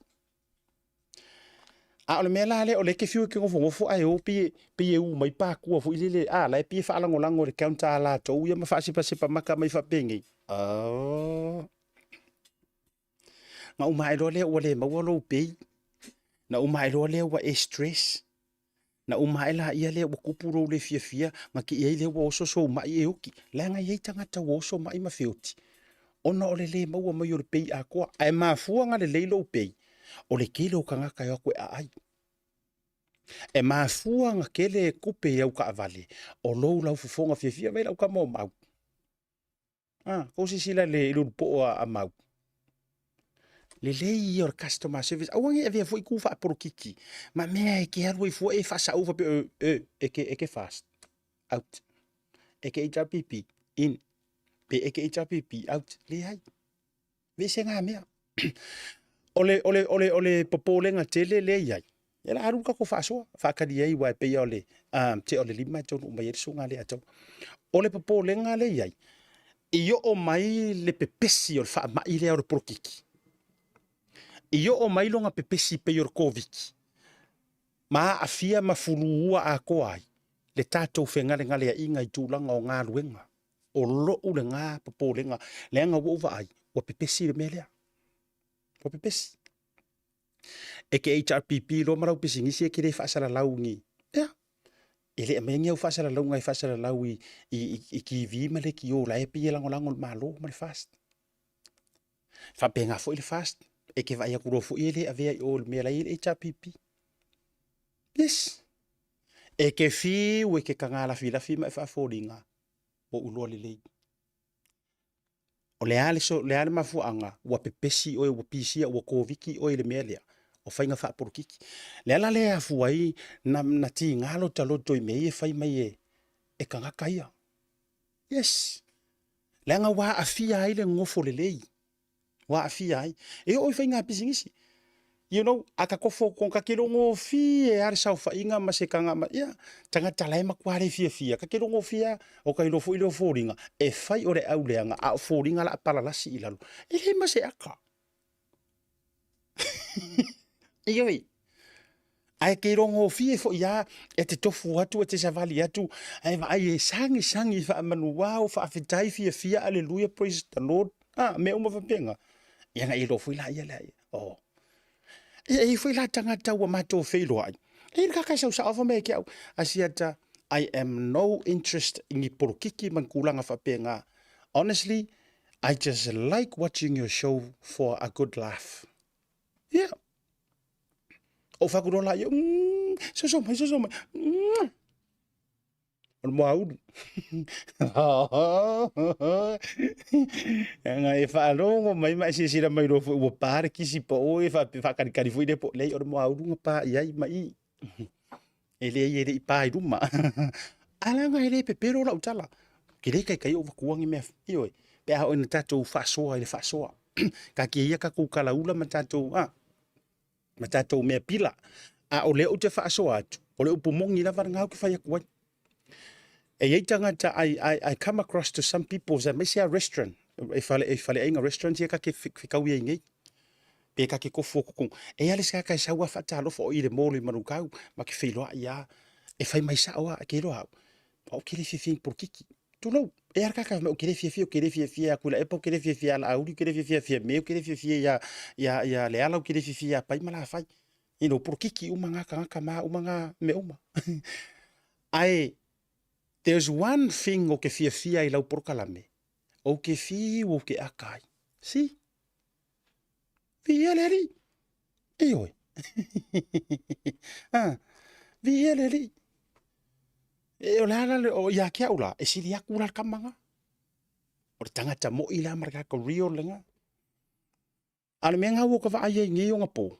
A o le mea la lea, o lea e te fiu e te gofogofo ae o pei e, pei e u mai pakua foi lele, a la e pei e faalagolago i le counter a latou ia ma faasepasepa maka mai faapenei. Oh. Na uma ae loa lea ua le maua lou pay. Na uma ae loa lea ua e stress. Na uma ae laia lea ua kupu lou le fiafia, na kii ai lea ua oso sou mai e oki. Leaga e i ai tagata ua oso mai ma feoti, ona o le le maua mai o le pay atoa. Ae mafua na lelei lou pay, o le tele o tagata e o atu e aai. E mafua na tele tupe i au taavale, o lou laufofoga fiafia mai lau tama o Mau. Ah, kou silasila i le i le ulupoo a, a Mau. Lelei ia o le customer service. Aua ne i avea foi ku faapolokiki. Ma mea e ke alu ai fua e faasau faapea e, e, e ke, e ke fast. Out. E ke HRPP. In. Pe e ke HRPP. Out. Leai. Vese ngā mea. O le, o le, o le, o le popolega tele lea i ai, e la alu le tatou faasoa, faatali ai, aua e pei o le, um, tea o le lima e taunuu mai ai le susuga lea a O le popolega lea i ai, i oo mai le pepesi o le faamai lea o le polokiki, i oo mai lona pepesi pei o le Koviti, ma aafia ma fuluua atoa ai le tatou fegalegaleaiga i tulaga o galuega. O lou lena popolega, leaga ua ou vaai, ua pepesi le mea lea. Ua pepesi. E ke HRPP loa ma lau pisinisi e ke le faasalalau ni. Ea, e le aumaia ni au faasalalauga e faasalalau i, i, i, i TV ma le kio la e pei e lagolago le Malo ma le FAST. Faapena foi le FAST, e ke vaai atu loa foi e le avea i o i le mea la e i ai le HRPP. Yes. E ke fiu e ke kagalafilafi ma e faafoliga, ua ou iloa lelei. O le a le, so, le, a le mafuaaga, ua pepesi oe, ua pisia, ua koviki oe i le mea lea, o faiga faapolokiki. Le ala lea e afua ai na, na tiga lo ta loto i mea ia e fai mai e, e tagata ia. Yes. Leaga ua aafia ai le nofo lelei. Ua aafia ai. E oo i faiga pisinisi. You know, a ka kofo ko ka ke rongofie a le saofaiga ma se kaga ma, ia, tagata la e matua le fiafia, ka ke rongofie o ka iloa foi lea o foliga, e fai o le au leaga, a o foliga la a palalasi i lalo. E le ma se aka. Ioe. Ae ke rongofie foi a, e te tofu atu, e te savali atu, ae vaai e sagi sagi faamanuao, faafetai fiafia, aleluia, praise the Lord. Ah, mea uma faapena. Ia na iloa foi la ia lea. Oh. Ia e foi la tagata ua matou feiloai. E le kaka sau sao fa me ke au. Asiata, I am no interest i ni polokiki ma ni kulaga faapena. Honestly, I just like watching your show for a good laugh. Yeah. O whakuroa la ia, soso mai, soso mai. O le moaulu. Nga e whaalongo mai ma e silasila mai loa foi ua pa le kisi pa oe whaakalikali foi le po lei o le moaulu nga pa i ai ma i. E leai e le i pa i luma. Ala nga e le pepelo lau tala. Ke le kaikai o vakuangi mea ioe. Pe a oo ina tatou faasoa i le faasoa. Ka kia ia kakou kalaula ma tatou a ma tatou mea pila. A o lea ou te faasoa atu, o le upu moni lava lena ou te fai atu ai. E i ai tagata, I, I, I come across to some people, aemaise a restaurant, e fale, e faleaiga restaurant ia ka ke fekau ai nei. Pe ka ke kofu o kokong. E ia le se kaka e sau a faatalofa o i le mall i Manukau, ma ke feiloai a, e fai mai sao a, ke iloa au. Ou te le fiafia i polokiki. Tulou, e ara kaka ou te le fiafia, ou te le fiafia ia Tuilaepa, ou te le fiafia ia Laauli, ou te le fiafia ia Fiame, ou te le fiafia ia, ia, ia Leala, ou te le fiafia ia Pai ma Lafai. You know, polokiki uma ngā tagata mā uma ngā mea uma. Ae, there's one thing o ke fiafia i lau polokalame, ou ke fiu ou ke aka ai. See? Viia le Alii. Ioe. ah, viia le Alii. E o le ala le, o ia ke au la, e sili aku la le kamanga. O le tagata moi la ma le kaka real lenga. A le mea ngau o ka vaai ai nei o ngā pō,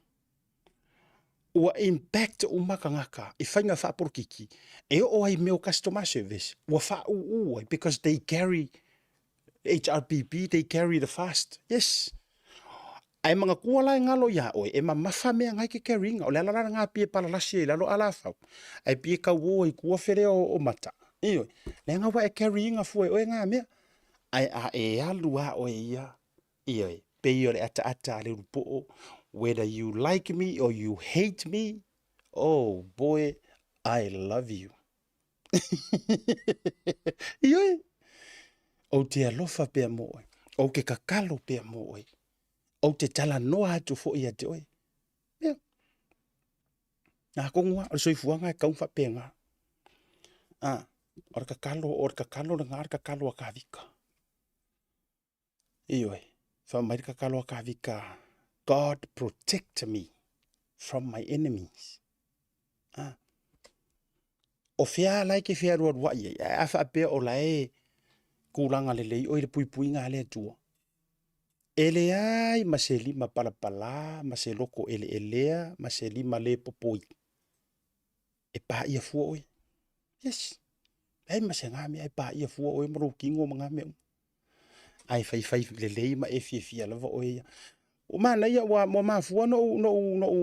ua impact uma tagata i faiga faapolokiki e oo ai mea o customer service ua faaūū ai because they carry HRPP, they carry the fast. Yes. Ae manatua la e galo iā oe, e mamafa mea ngai ke carry ina. O le ala la lena pei e palalasi ai i lalo alafau, ae pei e kauō ai i tua fele o mata. Ioe. Leaga ua e carry ina fua e oe ngā mea. Ae a e alu lava oe ia, ioe, pei o le ataata a le ulupoo, whether you like me or you hate me, oh boy, I love you. Ioe, ou te alofa pea mō oe, ou te kakalo pea mō oe, ou te talanoa atu foi ia te oe. Ia. Nā kongoa, o le soifuaga e kau faapena. Ah, o le kakalo, o le kakalo lena, o le kakalo a Kavika. Ioe, fai mai le kakalo a Kavika, God protect me from my enemies. Ah. O fea la e ke fealualuai ai, ae a faapea o la e kūlanga lelei oe i le puipuiga a le Atua. E leai ma se lima palapalā, ma se loko eleelea, ma se lima lē popoi e paia fua oe. Yes. Leai ma se ngā mea e paia fua oe ma lou kino ma ngā mea uma. Ae faifai lelei ma e fiafia lava oe ia. Ua manaia, ua, ua mafua noʻu, noʻu, noʻu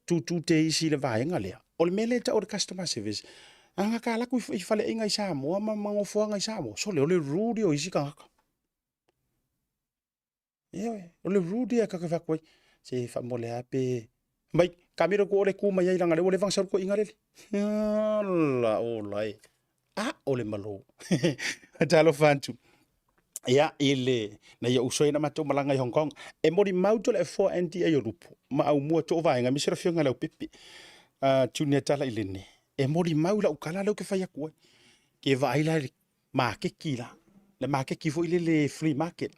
tūtū te isi i le vaega lea. O le mea lea e tau o le customer service, a nga ka laku i faleaiga i Samoa ma, ma nofoaga i Samoa, sole o le rude o isi tagata. Ioe, o le rude ia ka fai atu ai, se faamole lava pe mai kamera ku ole ku mai ai langa le ua leva ona sau le toeaina lele. Ala ola e. A o le malo. Talofa atu. Ia, i le, na ia uso ina matou malaga i Hong Kong, e molimau tole e foa NDA o Lupo, ma au mua too vaega, aemaise le afioga i Leaupepe, Junior Tala i Lene, e molimau i lau tala lea ou te fai atu ai. Ke vaai la i le makeki la, le makeki foi lele flea market.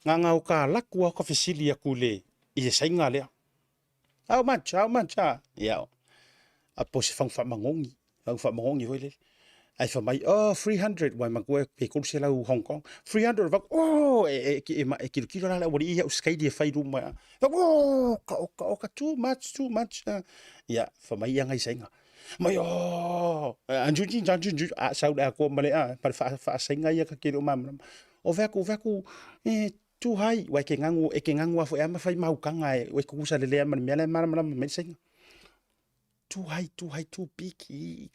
Nganga o ka laku a o ka fesili aku i le, i le saina lea. How much, how much, ah? Ia, a po se fagu faamagogi, fagu faamagogi foi lele. Ae fai mai, oh, 300, uai matua pe 300 Hong Kong. 300, fai atu, oh, e, e, e, e kilokilo la le aualii ia uskaili e fai luma. Fai atu, oh, ka oka, oka, too much, too much. Ia, fai mai ia ngai saina. Mai, oh, anju ji, anju ji, a sau le atoa ma le, a, ma le faasaina ia ka ke le o malamalama. O fai atu, fai atu, e, too high, uai e ke gagu, e ke gagu lava foi a ma fai maukaga e, e tutusa lelei lava ma le mea la e malamalama mai le saina. Too high, too high, too big,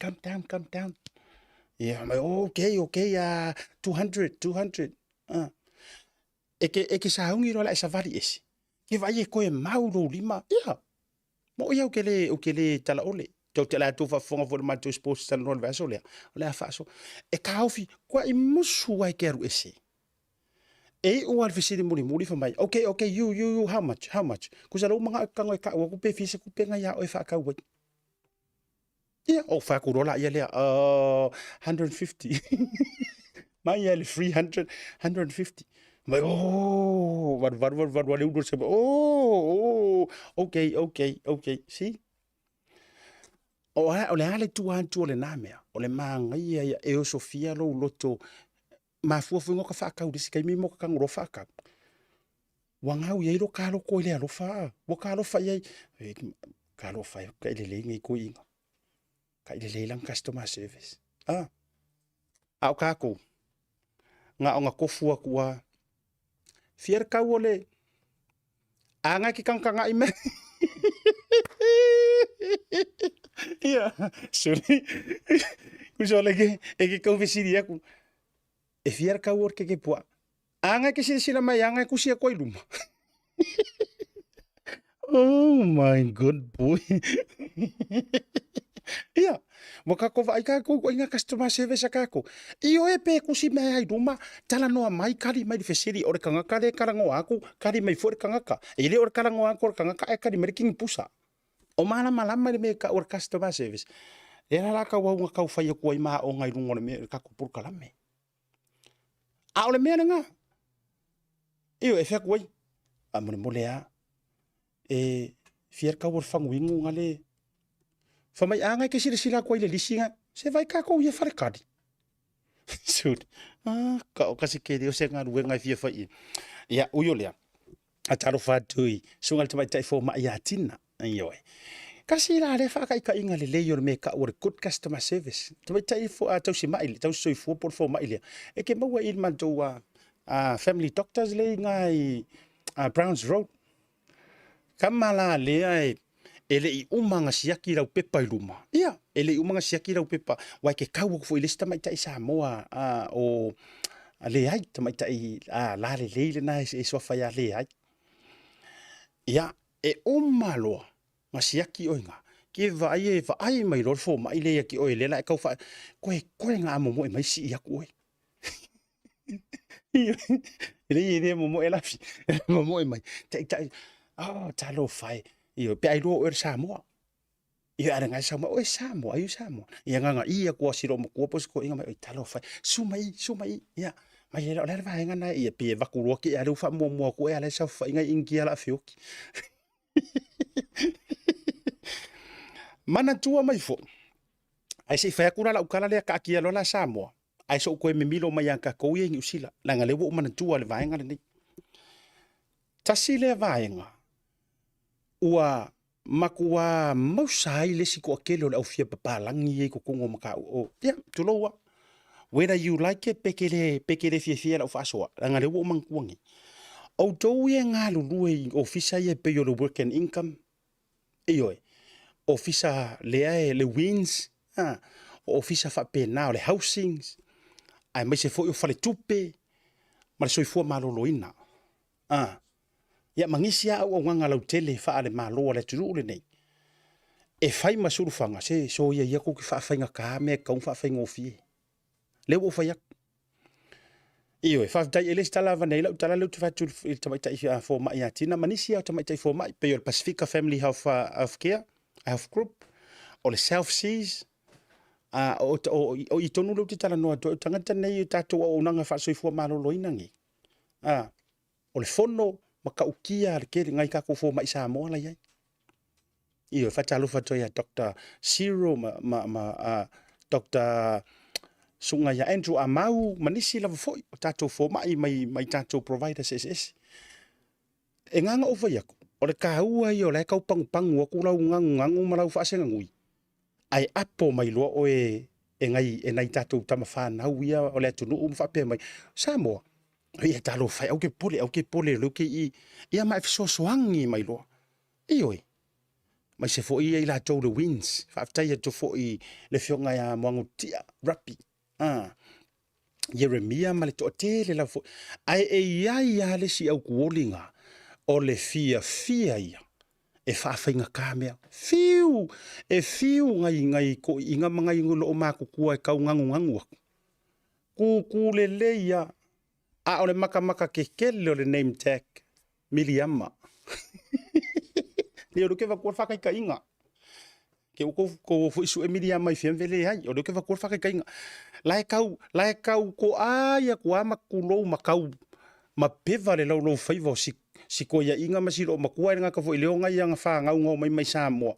come down, come down. Ia, mai, oh, okay, okay, 200, 200. E ke, e ke sauni loa le ae savali ese. Ke vaai e koe mau lou lima, ia, Moʻi au ke le, ou ke le talaole. Tou te latou faafofoga foi i le matou sports talanoa i le vaiaso lea, o le a faaso. E taofi, kuaʻi musu ai ke alu ese. E iʻu lava le fesili mulimuli fai mai, okay, okay, you, you, you, how much, how much? Kusa lou manaʻo e tago e kaʻu aku pe fia se kupe ngai iā ʻoe e faakau ai. Ia, ou fai atu loa laia lea, 150. Mai ia le 300, 150. Mai, oh, valuvalu, valuvalu, ale ulu se, oh, oh, okay, okay, okay, see? O, a, o le a le tua atu o lenā mea, o le māgaia ia e osofia lou loto, mafua foi ka whaakau le isi taimi mo ka kangoro whaakau. Ua ngau i ai lo kaloko i le alofa, ua ka alofa i ai, e, ka alofa e ka ilelei nei koe inga. Ka ilelei lang customer service. Ah, a o kākou, ngā o ngā kofu aku a, fia le kau o le, a ngā ki kangkanga i me. Ia, sorry. Kusa ole ke, e ke kau fesili aku. E fia le kau o le keke pua. A ngai ke silasila mai, a ngai kusi aku ai luma. Oh my good boy. Ia. Ua kakou vaai kakou ituaiga customer service a kakou. Ioe pe kusi mea ai luma, talanoa mai, kali mai le fesili, o le tagata lea e talanoa atu, kali mai foi le tagata. E le o le talanoa atu o le tagata ae kali mai le kinipusa. O malamalama i le mea e tau o le customer service. Lea la o le a tauau ina tau fai atu ai ma aoga i luga o le mea o le tatou polokalame. A o le mea lena, ioe, e fai atu ai, faamolemole lava, e fia le tau o le faguinu na le fai mai a na e te silasila atu ai i le lisi na se vai tatou ia faletali suli a ka o kasi ke o se galuega e fia fai i ia ui o lea a talofa atu i susuga i le tamaitai fomai ia Tina ioe kasi la lea faataitaiga lelei o le mea e tau o le good customer service tamaitai tausi mai tausi soifua po o le fomai lea e te maua i le matou family doctors lea i ina i Browns Road Tama la lea e, e le i uma ona siaki lau pepa i luma. Ia, e le i uma ona siaki lau pepa, aua e te tau atu foi i le isi tamaitai Samoa a, o a leai, tamaitai a, lalelei lena e, e suafa ia leai. Ia, e uma loa na siaki oe na, ke vaai e vaai mai loa le fomai lea ia te oe lea la e tau faa, koe koe na amomoe mai sii atu oe. E le e le momoe lafi, momoe mai. Taitai, oh, talofa e. Ioe, pe ai lua oe o le Samoa. Ioe, a le ngai Samoa, oe Samoa, ai Samoa. Ia nganga i aku a silo matua po se toeaiga mai, oi talofa e. Susu mai, susu mai, ia. Mai le o le a le vaega na ia pe vaku loa ke a le u faamuamua atu e a le saofaiga i Initia la feoki. Manatua mai foi, ae se i fai atu la lau tala lea taatia loa la Samoa, ae se i ou toe mimilo mai ia tatou ia i Niu Sila, leaga lea ua ou manatua le vaega lenei. Tasi lea vaega ua matuā mausa ai le isi toatele o le au fia papalagi ia i totonu o matau, o, ia, tulou lava. Whether you like it pe te le, pe te le fiafia i lau faasoa, leaga lea ua ou manatua nei. Outou ia e galulue i ofisa ia e pei o le Work and Income, Ioe, ofisa lea e le WINS, a, o ofisa faapena o le housings, aemaise foi o faletupe ma le soifua maloloina. A, ia ma nisi lava auaunaga lautele faale-Malo a le atunuu lenei, e fai ma sulufaga, se soia ia tou te faafaigata mea e tatau ona faafaigofie. Lea ua ou fai atu. Ioe, faafetai e le isi tala avane ai lau tala lea ou te fai atu i le tamaitai fomai ia Tina ma nisi lava o tamaitai fomai, pei o le Pasifika Family Health, Health Care, Health Group, o le South Seas, a, o, o, o i tonu lea ou te talanoa atu ai, o tagata nei o tatou auaunaga faasoifua maloloina nei. A, o le fono matautia a le tele nai tatou fomai Samoa la i ai. Ioe, faatalofa atu ai ia Doctor Cyril ma, ma, ma uh, Doctor Susuga ia Andrew Amau ma nisi lava foi o tatou fomai mai, mai tatou providers eseese. E nganga ou fai atu, o le taua ia o la e tau pagupagu atu lau gagugagu ma lau faasegagui, ae apo mai loa oe e nai, e nai tatou tama fanau ia o le atunuu ma faapea mai, Samoa, ia talofa e, au ke pole, au ke pole, o lea ou te i, ia ma e fesoasoani mai loa. Ioe, aemaise foi ia i latou le Wins. Faafetai atu foi i le afioga ia Moagutia Rapi, ah, Ieremia ma le toatele lava foi. Ae e i ai lava le isi autuoliga o le fiafia ia e faafaigata mea. Fiu! E fiu ngai, ngai toeaiina ma ngai loomatutua e tau gagugagu atu. Tūtū lelei lava. A o le makamaka kekele o le name tag, Miliama. Ia o lea ou te avatua le faataitaiga. Ke ua tou tou o foi sue Miliama i fea ma fea, leai, o lea ou te avatua le faataitaiga. La e tau, la e tau toai atu lava ma tulou ma tau mapeva le laulaufaiva o si si toeaiina ma si loomatua ae le gata foi i lea o nai ana fanau na omai mai Samoa,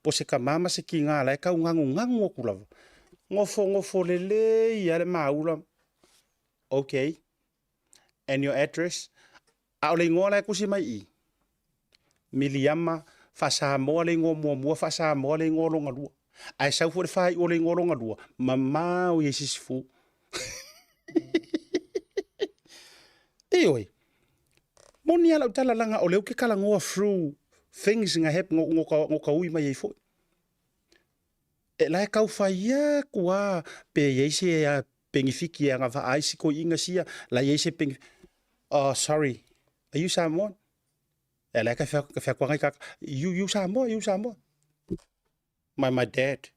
po o se tama ma se tina la e tau gagugagu atu lava. Nofonofo lelei lava le maula, okay, and your address? A o le igoa la e tusi mai i i, Miliama faa-Samoa le igoa muamua, faa-Samoa le igoa lona lua. Ae sau foi le faaiu o le igoa lona lua, mamao ia i Sisifo. Ioe, moni lava lau tala leaga o lea ou te talanoa through things nga hap no ka ui mai ai foi. E la e tau fai atu lava pe i ai se penifiki e agavaa ai si toeaiina sia, la i ai se penifiki. Oh, sorry, are you Samoan? E la e ka fai atu ngai kaka, you, you Samoa, you Samoa. My, my dad.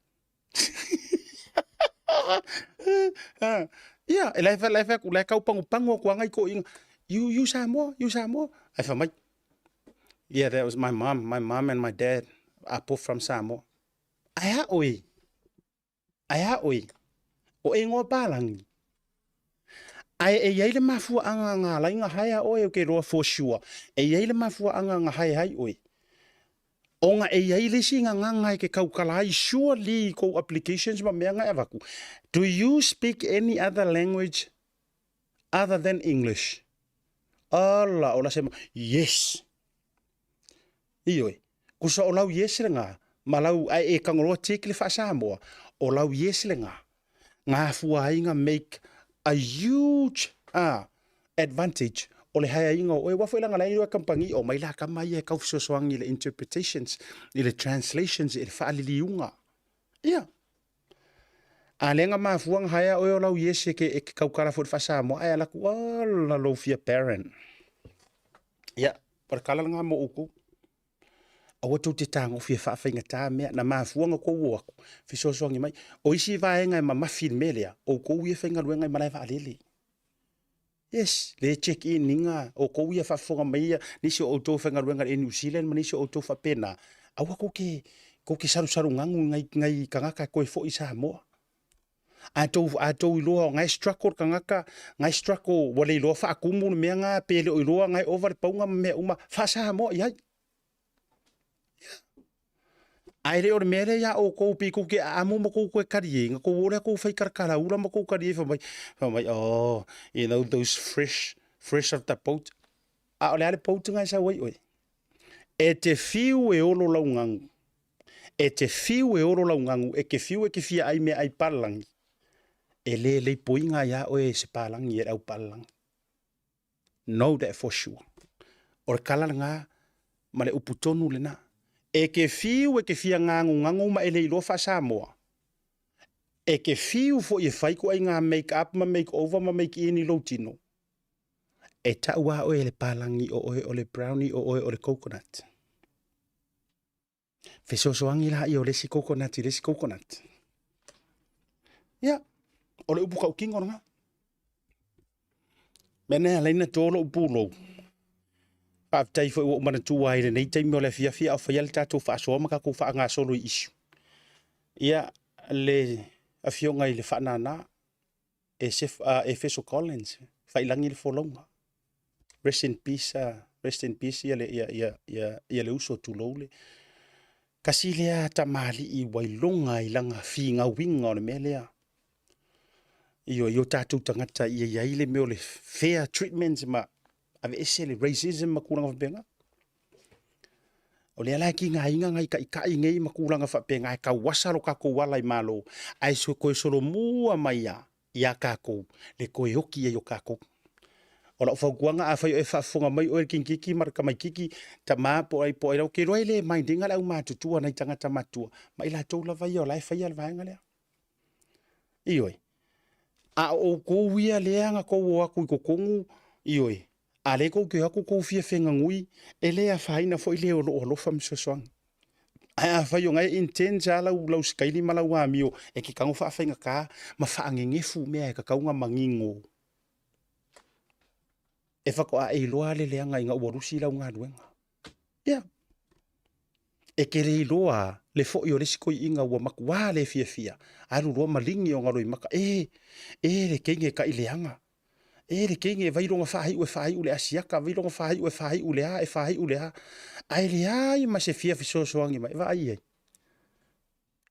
Ia, e la e fai atu, la e tau pagupagu atu lava nai toeaiina, you, you Samoa, you Samoa. Ae fai mai, yeah, that was my mom, my mom and my dad are both from Samoa. Ae a oe? Ae a oe? O e igoa palagi. Ae e i ai le mafuaaga na ala ai na hae a oe, ou te iloa for sure, e i ai le mafuaaga na hae ai oe. Ona e i ai le isi gagana e ke tautala ai surely i kou applications ma mea na e avatu, do you speak any other language other than English? Ala, o la se yes. Ioe, kusa o lau yes lena, ma lau, ae e tagoloa tick le faa-Samoa, o lau yes lena, nga afua ai na make a huge a advantage o le haeaiga o oe. Aua foi leaga la e iloa e kamupani, omai la kama ia e tau fesoasoani i le interpretations, i le translations, i le faaliliuga. Ia. A lea na mafua na haea oe o lau yes e ke, e ke tautala foi i le faa-Samoa, ae ala atu, ala lou fia parent. Ia, o le tala lena mo outou. Aua tou te tagofi e faafaigatā mea, na mafua ona tou o atu, fesoasoani mai. O isi vaega e mamafi i le mea lea, o outou ia e faigaluega i malae vaalele. Yes, le check in iga, o outou ia e faafofoga mai ia, nisi o outou e faigaluega i le Air New Zealand ma nisi o outou faapena, aua tou te, tou te salusalu gagu i nai, nai tagata e toe foi i Samoa. A tou, a tou iloa o na e struggle le tagata, na e struggle, ua le iloa faatumu le mea na, pe le o iloa na e ova le pauga ma mea uma, faa-Samoa i ai. Ae le o le mea lea iā outou pei tou te aamo ma tou toe kali ai, na tou o lea tou fai kalakalaula ma tou kali ai fai mai, fai mai, oh, you know, those fresh, fresh off the boat. A o le a le boat na e sau ai oe? E te fiu e olo lau gagu. E te fiu e olo lau gagu, e ke fiu e ke fia ai mea ai palangi. E le leipoiga iā oe e se palangi e le au palangi. Know that for sure. O le kala lena ma le upu tonu lena. E ke fiu e ke fia gagugagu ma e le iloa faa-Samoa. E ke fiu foi e fai ko ai ngā make up ma make over ma make in i lou tino. E tau a oe e le palangi o oe o le brownie o oe o le coconut. Fesoasoani la ia o le isi coconut i le isi coconut. Ia, o le upu tautino lena. Mea nei ala ai na to lou pulou. Faafetai foi ua ou manatua ai i lenei taimi o le afiafi a o faia le tatou faasoa ma tatou faagasolo i issue. Ia, le afioga i le Faanana, Efeso Collins, Faiilagi le folauga. Rest in peace, rest in peace ia le, ia, ia, ia, ia le uso tulou le. Kasi lea tamalii ua iloga i lana figauiga o le mea lea. Ioe, i o tatou tagata ia i ai le mea o le fair treatment ma aveese le racism ma tulaga faapena. O lea la e tigaina nai taitai nei ma tulaga faapena e tauasa lo tatou ala i Malo, ae toe solomua mai lava ia tatou le toe oti ai o tatou. O lau fautuaga, afai o e faafofoga mai oe le kinikiki ma le tamaititi, tama po o ai po o ai lava, ou te iloa e le mind ina le aumatutua nai tagata matutua, ma i latou lava ia o la e faia le vaega lea. Ioe. A o outou ia lea na tou o atu i totonu, ioe, a lea tou te o atu tou fia feganui, e le afaina foi le o loo alofa ma fesoasoani. Ae afai o na e intense lava lau, lau sikaili ma lau amio, e te tago faafaigata ma faanenefu mea e tatau ona manino. E faatoa e iloa le leaga ina ua lusi lau galuega. Ia. E te le iloa le foi o le isi toeaina ua matuā le fiafia, alu loa maligi ona loimata, e, e le teine e tai leaga, e le teine e vai lona faaiu e faaiu le asiata, vai lona faaiu e faaiu le a, e faaiu le a, ae leai ma se fia fesoasoani mai, vaai i ai.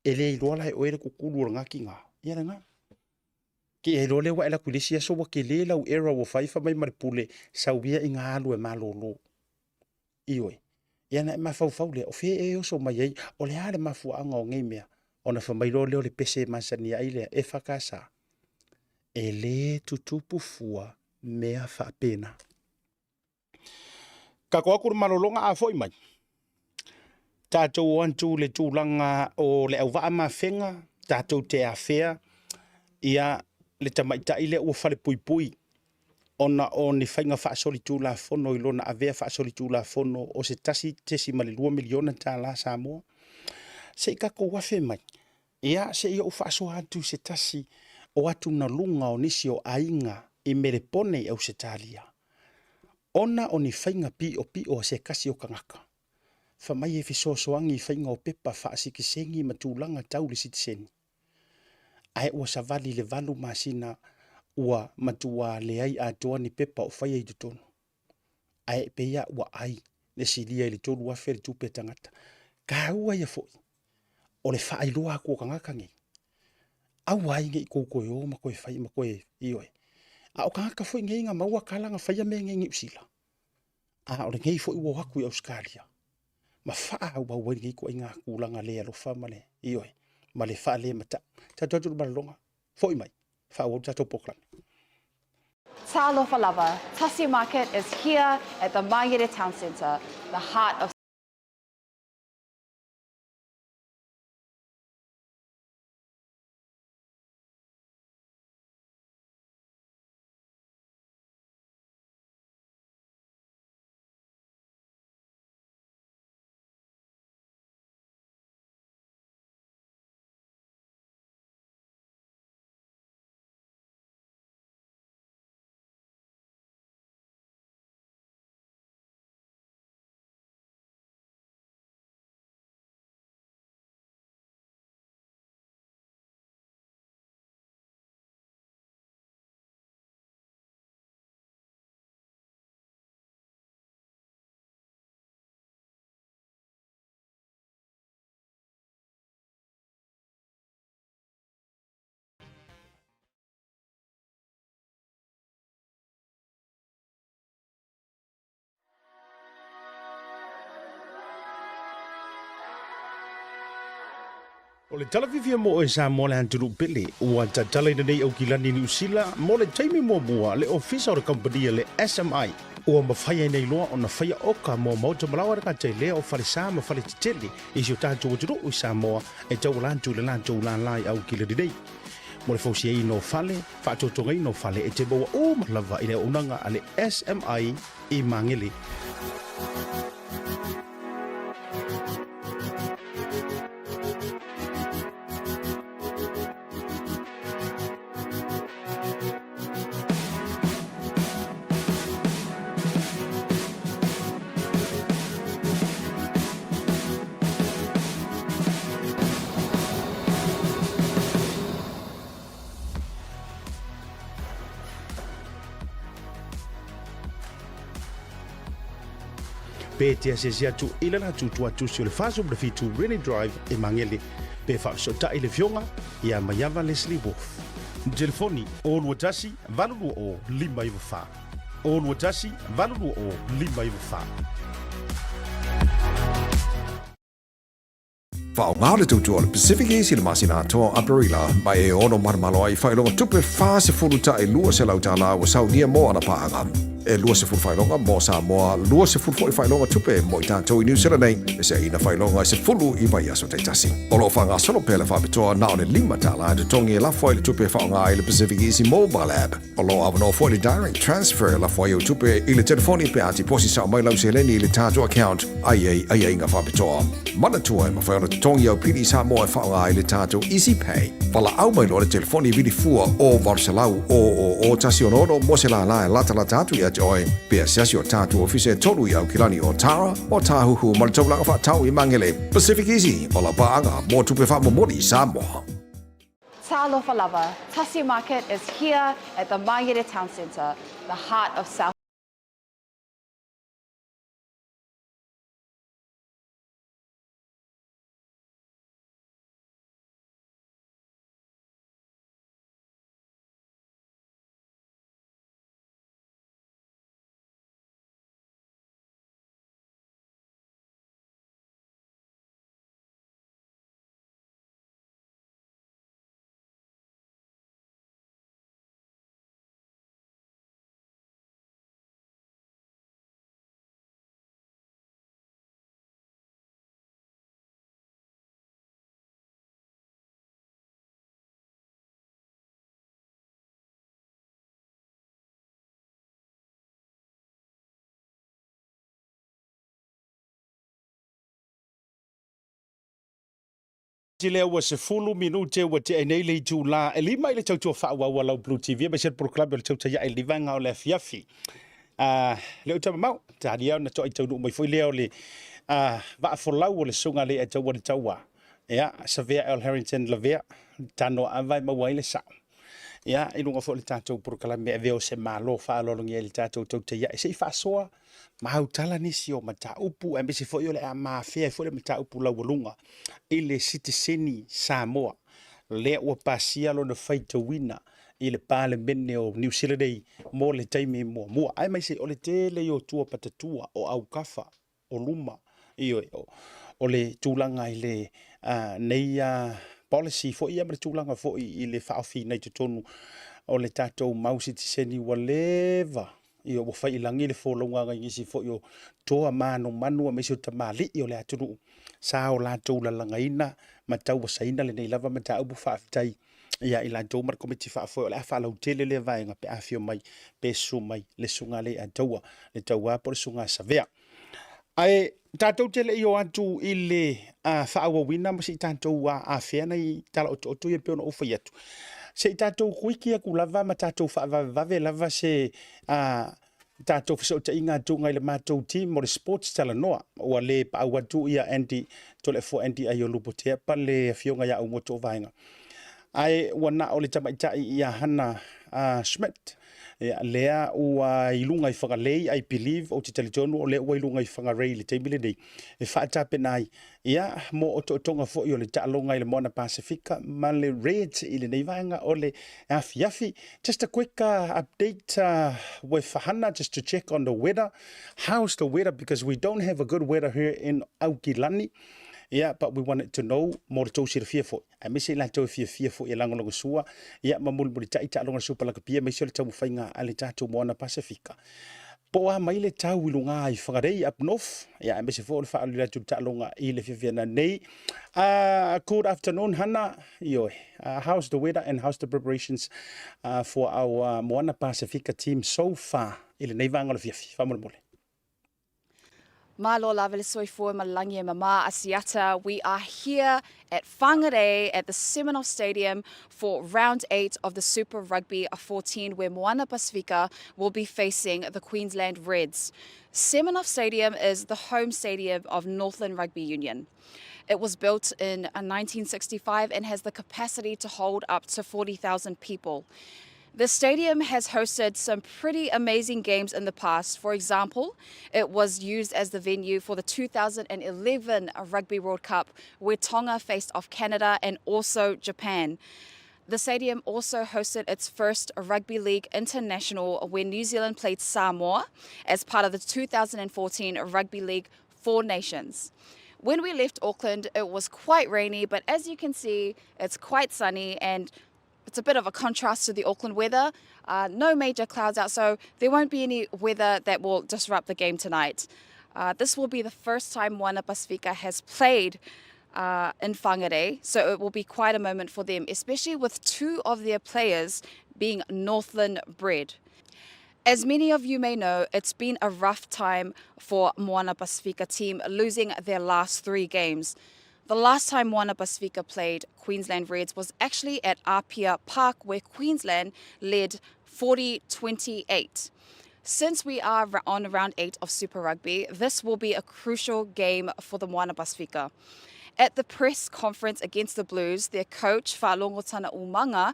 E le iloa la e oe le kukulu o lena tiga, ia lena. Ke e iloa lea ua e alu atu i le isi aso ua tele lau error ua fai, fai mai ma le pule, sau ia ina alu e malolo. Ioe. Ia ona e mafaufau lea, o fea e oso mai ai, o le a le mafuaaga o nei mea? Ona fai mai loa lea o le pese e masani ai lea, EFKS, e le tutupu fua mea faapena. Tatou atu le malologa a foi mai, tatou o atu le tulaga o le auvaa mafega, tatou te afea ia le tamaitai lea ua falepuipui ona o ni faiga faasolitulafono i lona avea faasolitulafono o se $1.2 miliona Samoa. Se i tatou afe mai. Ia, se i ou faasoa atu i se tasi o atunaluga o nisi o aiga i Melepone i Ausetalia, ona o ni faiga piʻopiʻo a se kasi o tagata, fai mai e fesoasoani i faiga o pepa faasikiseni ma tulaga tau le sitiseni. Ae ua savali i le valu masina ua matuā leai atoa ni pepa o faia i totonu. Ae pei lava ua ai le silia i le 3,000 le tupe a tagata. Taua ia foi o le faailoa atu o tagata nei, aua ai ne i tou toe o ma toe fai ma toe, ioe. A o tagata foi nei na maua tala na faia mea nei i Niu Sila, a o lenei foi ua o atu i Ausetalia ma faaauau ai lenei ituaiga tulaga le alofa ma le, ioe, ma le faalematau. Tatou atu i le malologa, foi mai, faaauau le tatou polokalame. Talofa lava, Tasi Market is here at the Mangere Town Centre, the heart of O le tala fiafia mo oe Samoa le atunuu pele, ua tatalaina nei Aukilani Niu Sila mo le taimi muamua le ofisa o le kamupani a le SMI. Ua mafai ai nei loa ona faia oka mo maota malaoa le gata i lea o falesa ma faletetele i si o tatou atunuu i Samoa e tauala atu i le latou lālā i Aukilani nei. Mo le fausiaina o fale, faatotogaina o fale e te maua uma lava i le auaunaga a le SMI i Magele. Pe te asiasi atu i le latou tuatusi o le 47 Rennie Drive i Magele, pe faafesootai le Afioga ia Maiava Leslie Wolfe. Telefoni, 021 820 594. 021 820 594. Faaaoga le tautua o le Pacific Easy i le masina atoa o Aperila ma e ono manomano ai faailoga tupe $40 $200 ua saunia mo ana paaga. E 20 faailoga mo Samoa, 20 foi faailoga tupe mo i tatou i Niu Sila nei, e seaina faailoga e 10 i vaiaso taitasi. O lo o faagasolo pea le faapitoa na o le $5 e totogi e lafo ai le tupe e faaaoga ai le Pacific Easy Mobile App. O lo o avanoa foi le direct transfer e lafo ai au tupe i le telefoni pe a tiposi sao mai lau seleni i le tatou account a i ai aiaiga faapitoa. Manatua e mafai ona totogi au pili i Samoa e faaaoga ai le tatou Easy Pay. Valaau mai loa le telefoni vili fua o 800 000 166 mo se lālā e latalata atu ia te oe pe asiasi o tatou ofisa e tolu i Aukilani o Tara, o Tāhuhu ma le Taulaga Faatau i Magele. Pacific Easy, o lau paaga mo tupe faamomoli i Samoa. Talofa lava, Tasi Market is here at the Mangere Town Centre, the heart of South. Lea ua 10 minute ua tea nei le itulā e 5 i le tautua faaauau a lau Blue TV aemaise le polokalame o le Tautai Ae i le vaega o le afiafi. Lea ou te mamao, talia ona toai taunuu mai foi lea o le vaafolau o le susuga le Ataua le Taua. Ia, Savea L. Harrington Lavea, tano ava e maua ai le sao. Ia, i luga foi o le tatou polokalame e avea o se malo faaaloalogia i le tatou tautai ae se i faasoa ma autala nisi o mataupu aemaise foi o le a mafea ai foi le mataupu laualuga i le sitiseni Samoa lea ua pasia lona faitauina i le Palemene o Niu Sila nei mo le taimi muamua, aemaise o le tele o tua patatua o aukafa o luma, ioe, o le tulaga i le nei policy foi ia ma le tulaga foi i le faaofiina i totonu o le tatou mau sitiseni ua leva, ioe, ua fai i lagi le folauga a nisi foi o toa manumanu aemaise o tamalii o le atunuu sa o latou lalagaina ma tauasaina lenei lava mataupu. Faafetai ia i latou ma le komiti faafoe o le a faalautele lea vaega pe afio mai pe susu mai le susuga le Ataua le Tauā po o le susuga Savea. Ae tatou te le i o atu i le faaauauina ma se i tatou afea nai tala otooto ia pei ona ou fai atu, se i tatou kuiki atu lava ma tatou faavavevave lava se tatou fesootaiga atuga i le matou team o le Sports Talanoa. Ua le paau atu ia Andy Toleafoa Andy Aiolupo Teapa le afioga ia Aumoto o Vaega, ae ua na o le tamaitai ia Hana Schmidt ia, lea ua i luga i Fagalei, I believe, ou te talitonu o lea ua i luga i Whangarei i le taimi lenei e faatapena ai ia mo otootoga foi o le taaloga i le Moana Pasifika ma le Reds i lenei vaega o le afiafi. Just a quick update with Hana, just to check on the weather. How's the weather? Because we don't have a good weather here in Aukilani. Yeah, but we wanted to know mo le tou silafia foi. Aemaise i latou e fiafia foi e lagolagosua ia ma mulimulitai taaloga le Super Lakapi aemaise o le taumafaiga a le tatou Moana Pasifika. Po o a mai le tau i luga i Whangarei up north, ia aemaise foi o le faaaliali atu i le taaloga i le fiafiana nei. Good afternoon, Hana. Ioe. How's the weather and how's the preparations for our Moana Pasifika team so far i lenei vaega o le fiafi? Faamolemole. Malo lava le soifua ma le lagi e mama Asiata. We are here at Whangarei at the Semenoff Stadium for round 8 of the Super Rugby 14, where Moana Pasifika will be facing the Queensland Reds. Semenoff Stadium is the home stadium of Northland Rugby Union. It was built in 1965 and has the capacity to hold up to 40,000 people. The stadium has hosted some pretty amazing games in the past. For example, it was used as the venue for the 2011 Rugby World Cup, where Tonga faced off Canada and also Japan. The stadium also hosted its first Rugby League International, where New Zealand played Samoa as part of the 2014 Rugby League Four Nations. When we left Auckland, it was quite rainy, but as you can see, it's quite sunny and it's a bit of a contrast to the Auckland weather. No major clouds out, so there won't be any weather that will disrupt the game tonight. This will be the first time Moana Pasifika has played in Whangarei, so it will be quite a moment for them, especially with two of their players being Northland bred. As many of you may know, it's been a rough time for Moana Pasifika team, losing their last 3 games. The last time Moana Pasifika played Queensland Reds was actually at Apia Park, where Queensland led 40-28. Since we are on round 8 of Super Rugby, this will be a crucial game for the Moana Pasifika. At the press conference against the Blues, their coach, Fa'alogotana Umaga,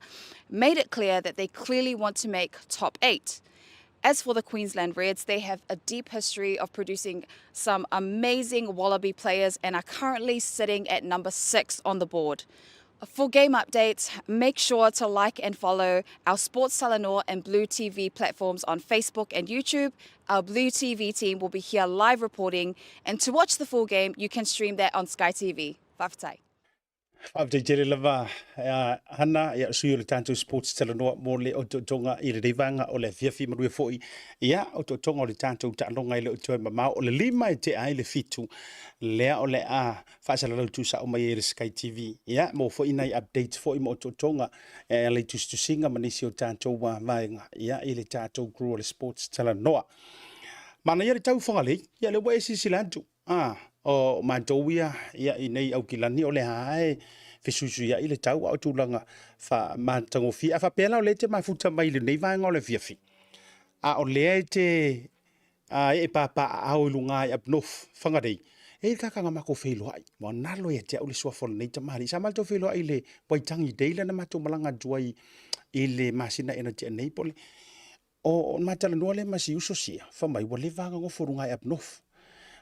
made it clear that they clearly want to make top 8. As for the Queensland Reds, they have a deep history of producing some amazing Wallaby players and are currently sitting at number 6 on the board. For game updates, make sure to like and follow our Sports Talanoa and Blue TV platforms on Facebook and YouTube. Our Blue TV team will be here live reporting, and to watch the full game, you can stream that on Sky TV. Fa'afetai. Faafetai tele lava Hana ia sui o le tatou Sports Talanoa mo le otootoga i lenei vaega o le afiafi manuia foi ia otootoga o le tatou taaloga i le o toe mamao o le 5 e tea ai le 7 lea o le a faasalalau tuusao mai ai e le Sky TV ia mo foi nai updates foi ma otootoga e ala i tusitusiga ma nisi o tatou vaega ia i le tatou crew o le Sports Talanoa. Manaia le tau Whangarei, ia lea ua e silasila atu. A, o matou ia, ia i nei Aukilani o lea lava e fesuisuiai le tau, a o tulaga faamatagofie. A faapea la o lea e te mafuta mai i lenei vaega o le afiafi, a o lea e te ee papaaao i luga i up north, Whangarei, e i ai le tagata na matou feiloai, ua nalo ia te au le suafa o lenei tamalii. Sa matou feiloai i le Waitangi Day lea na matou malaga atu ai i le masina ea na tea nei po o le... Ona ma talanoa lea ma si uso sia, fai mai ua leva lava ona nofo i luga i up north.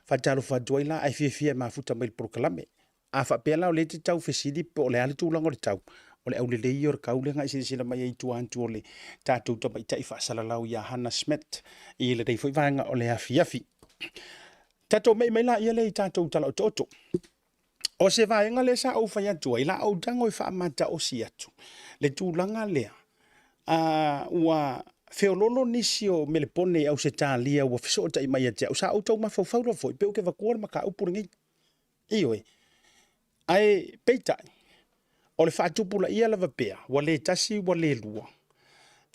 Faatalofa atu ai la, ae fiafia e mafuta mai i le polokalame. A faapea la o lea e te tau fesili po o le a le tulaga o le tau, o le aulelei ia o le kau lea na e silasila mai ai i tua atu o le tatou tamaitai faasalalau ia Hannah Smith i lenei foi vaega o le afiafi. Tatou me'i mai laia lea i tatou tala otooto. O se vaega lea sa ou fai atu ai, la ou tago e faamataosi atu le tulaga lea, ua feololo nisi o Melepone i Ausetalia ua fesootai mai ia te au, sa ou tau mafaufau lava foi pe ou te avatua le mataupu lenei. Ioe. Ae peitai, o le faatupulaia lava pea, ua le tasi ua le lua,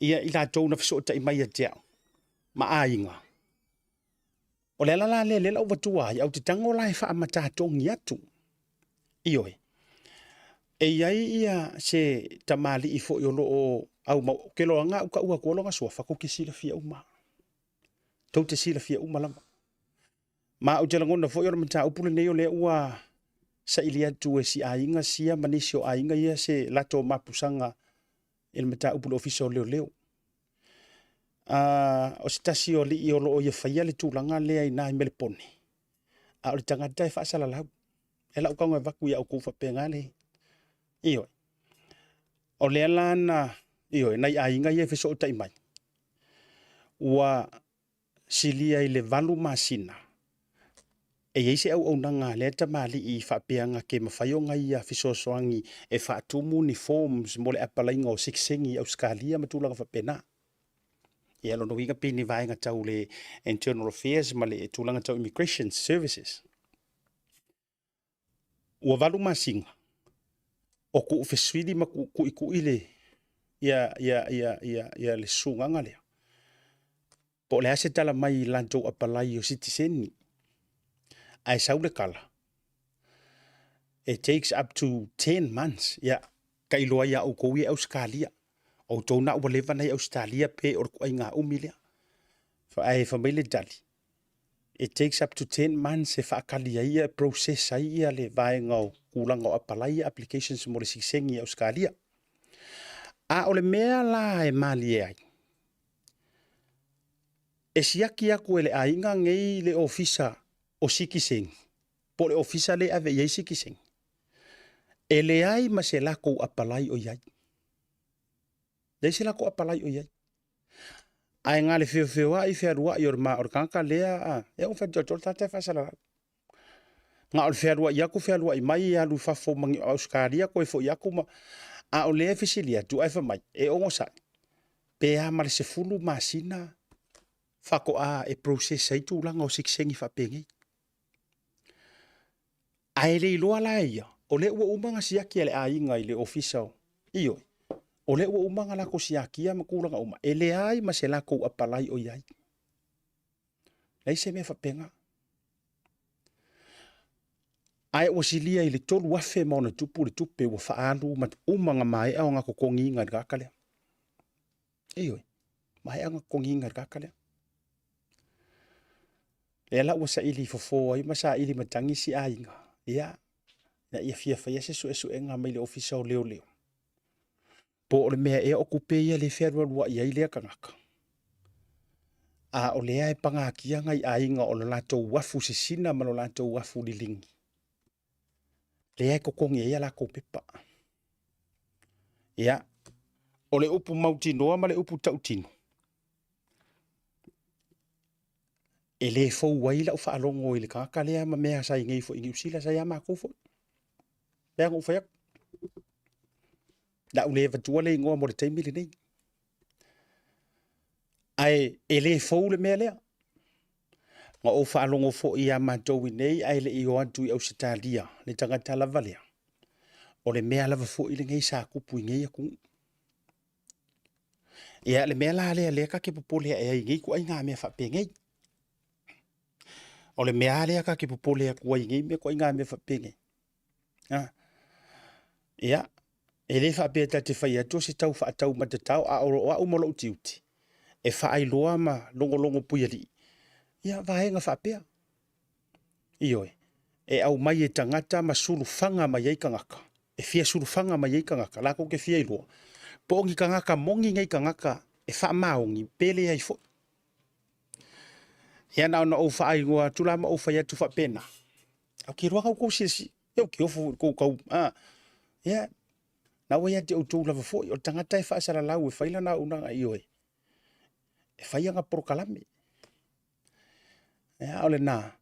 ia i latou na fesootai mai ia te au ma aiga. O le ala la lea lea la ou vatua ai, ae ou te tago la e faamatatogi atu. Ioe. E i ai ia se tamalii foi o lo o aumau, ou te iloa au tau atua lona suafa, tou te silafia uma. Tou te silafia uma lava. Ma ou te lagona foi o le mataupu lenei o lea ua saili atu e si aiga sia ma nisi o aiga ia se latou mapusaga i le mataupu i le Ofisa o Leoleo. O se tasi o alii o lo o ia faia le tulaga lea i na i Melepone, a o le tagata e faasalalau. E lau tago e avatu ia outou faapena le... Ioe. O lea la na, ioe, nai aiga ia e fesootai mai, ua silia i le 8 masina e i ai se auaunaga a lea tamalii faapea na te mafai ona ia fesoasoani e faatumu ni forms mo le apalaiga o sitiseni i Ausetalia ma tulaga faapena. Ia, lona uiga pei ni vaega tau le Internal Affairs ma le tulaga tau Immigration Services. Ua 8 masina o tuufesili ma tuutuitui le ia ia ia ia ia le susunaga lea. Po o le a se tala mai i latou apalai o sitiseni. Ae sau le tala, it takes up to 10 months. Ia, tailoa ia outou ia Ausetalia. Outou na ua leva na i Ausetalia pe o le ituaiga umi lea. Ae fai mai le tali, it takes up to 10 months e faatali ai ia, process ai ia le vaega o tulaga o apalai applications mo le sitiseni i Ausetalia. A o le mea la e malie ai, e siaki atu e le aiga nei le ofisa o sitiseni, po o le ofisa lea e ave i ai sitiseni, e leai ma se latou apalai o i ai. Leai se latou apalai o i ai. Ae na le feofeoai fealuai o le ma o le tagata lea, e ono fai atu le tagata e faasalalau. Na o le fealuai atu fealuai mai, alu i fafo ma Ausetalia toe foi atu ma... A o lea e fesili atu, ae fai mai, e onosai, pe a ma le 10 masina faatoa e process ai tulaga o sitiseni faapenei. Ae le iloa la e ia, o lea ua uma ona siaki a le aiga i le ofisa o, ioe, o lea ua uma ona latou siakia ma tulaga uma, e leai ma se latou apalai o i ai. Leai se mea faapena. Ae ua silia i le 3,000 ma ona tupu le tupe ua faaalu ma uma ona maea ona totogiina i le tagata lea. Ioe, maea ona totogiina i le tagata lea. Lea la ua saili fofo ai ma saili matagi si aiga, ia, ina ia fia faia se suesuega mai le ofisa o leoleo. Po o le mea ea o tupe ia le fealualuai ai lea tagata. A o lea e pagatia nai aiga o le latou afu sisina ma lo latou afu liligi. Lea e totogi ai a latou pepa. Ia, o le upu mautinoa ma le upu tautino, e le fou ai lau faalogo i le tagata lea ma mea sa i nei foi i Niu Sila, sa ia matou foi. Lea na ou fai atu. O le a ou le avatua le igoa mo le taimi lenei. Ae e le fou le mea lea. Na ou faalogo foi ia matou i nei ae le i o atu i Ausetalia, le tagata lava lea. O le mea lava foi lenei sa tupu i nei atunuu. Ia, le mea la lea lea ta te popole ae ai i nei ituaiga mea faapenei. O le mea lava lea ta te popole atu ai i nei mea ituaiga mea faapenei. Ia, e le faapea ta te fai atu o se tau faatau matatao, a o au ma lou tiute, e faailoa ma logologo puialii, ia, vaega faapea. Ioe, e aumai e tagata ma sulufaga mai ai tagata, e fia sulufaga mai ai tagata, latou te fia iloa, po o ni tagata moni nei tagata e faamaoni pe leai foi. Ia na ona ou faaigoa atu la ma ou fai atu faapena, ou te iloa na outou silasila, ia ou te ofo foi i le tou tau, a, ia, na ua ia te outou lava foi, o le tagata e faasalalau e fai lana auaunaga, ioe, e fai ana polokalame. Ia, o lena,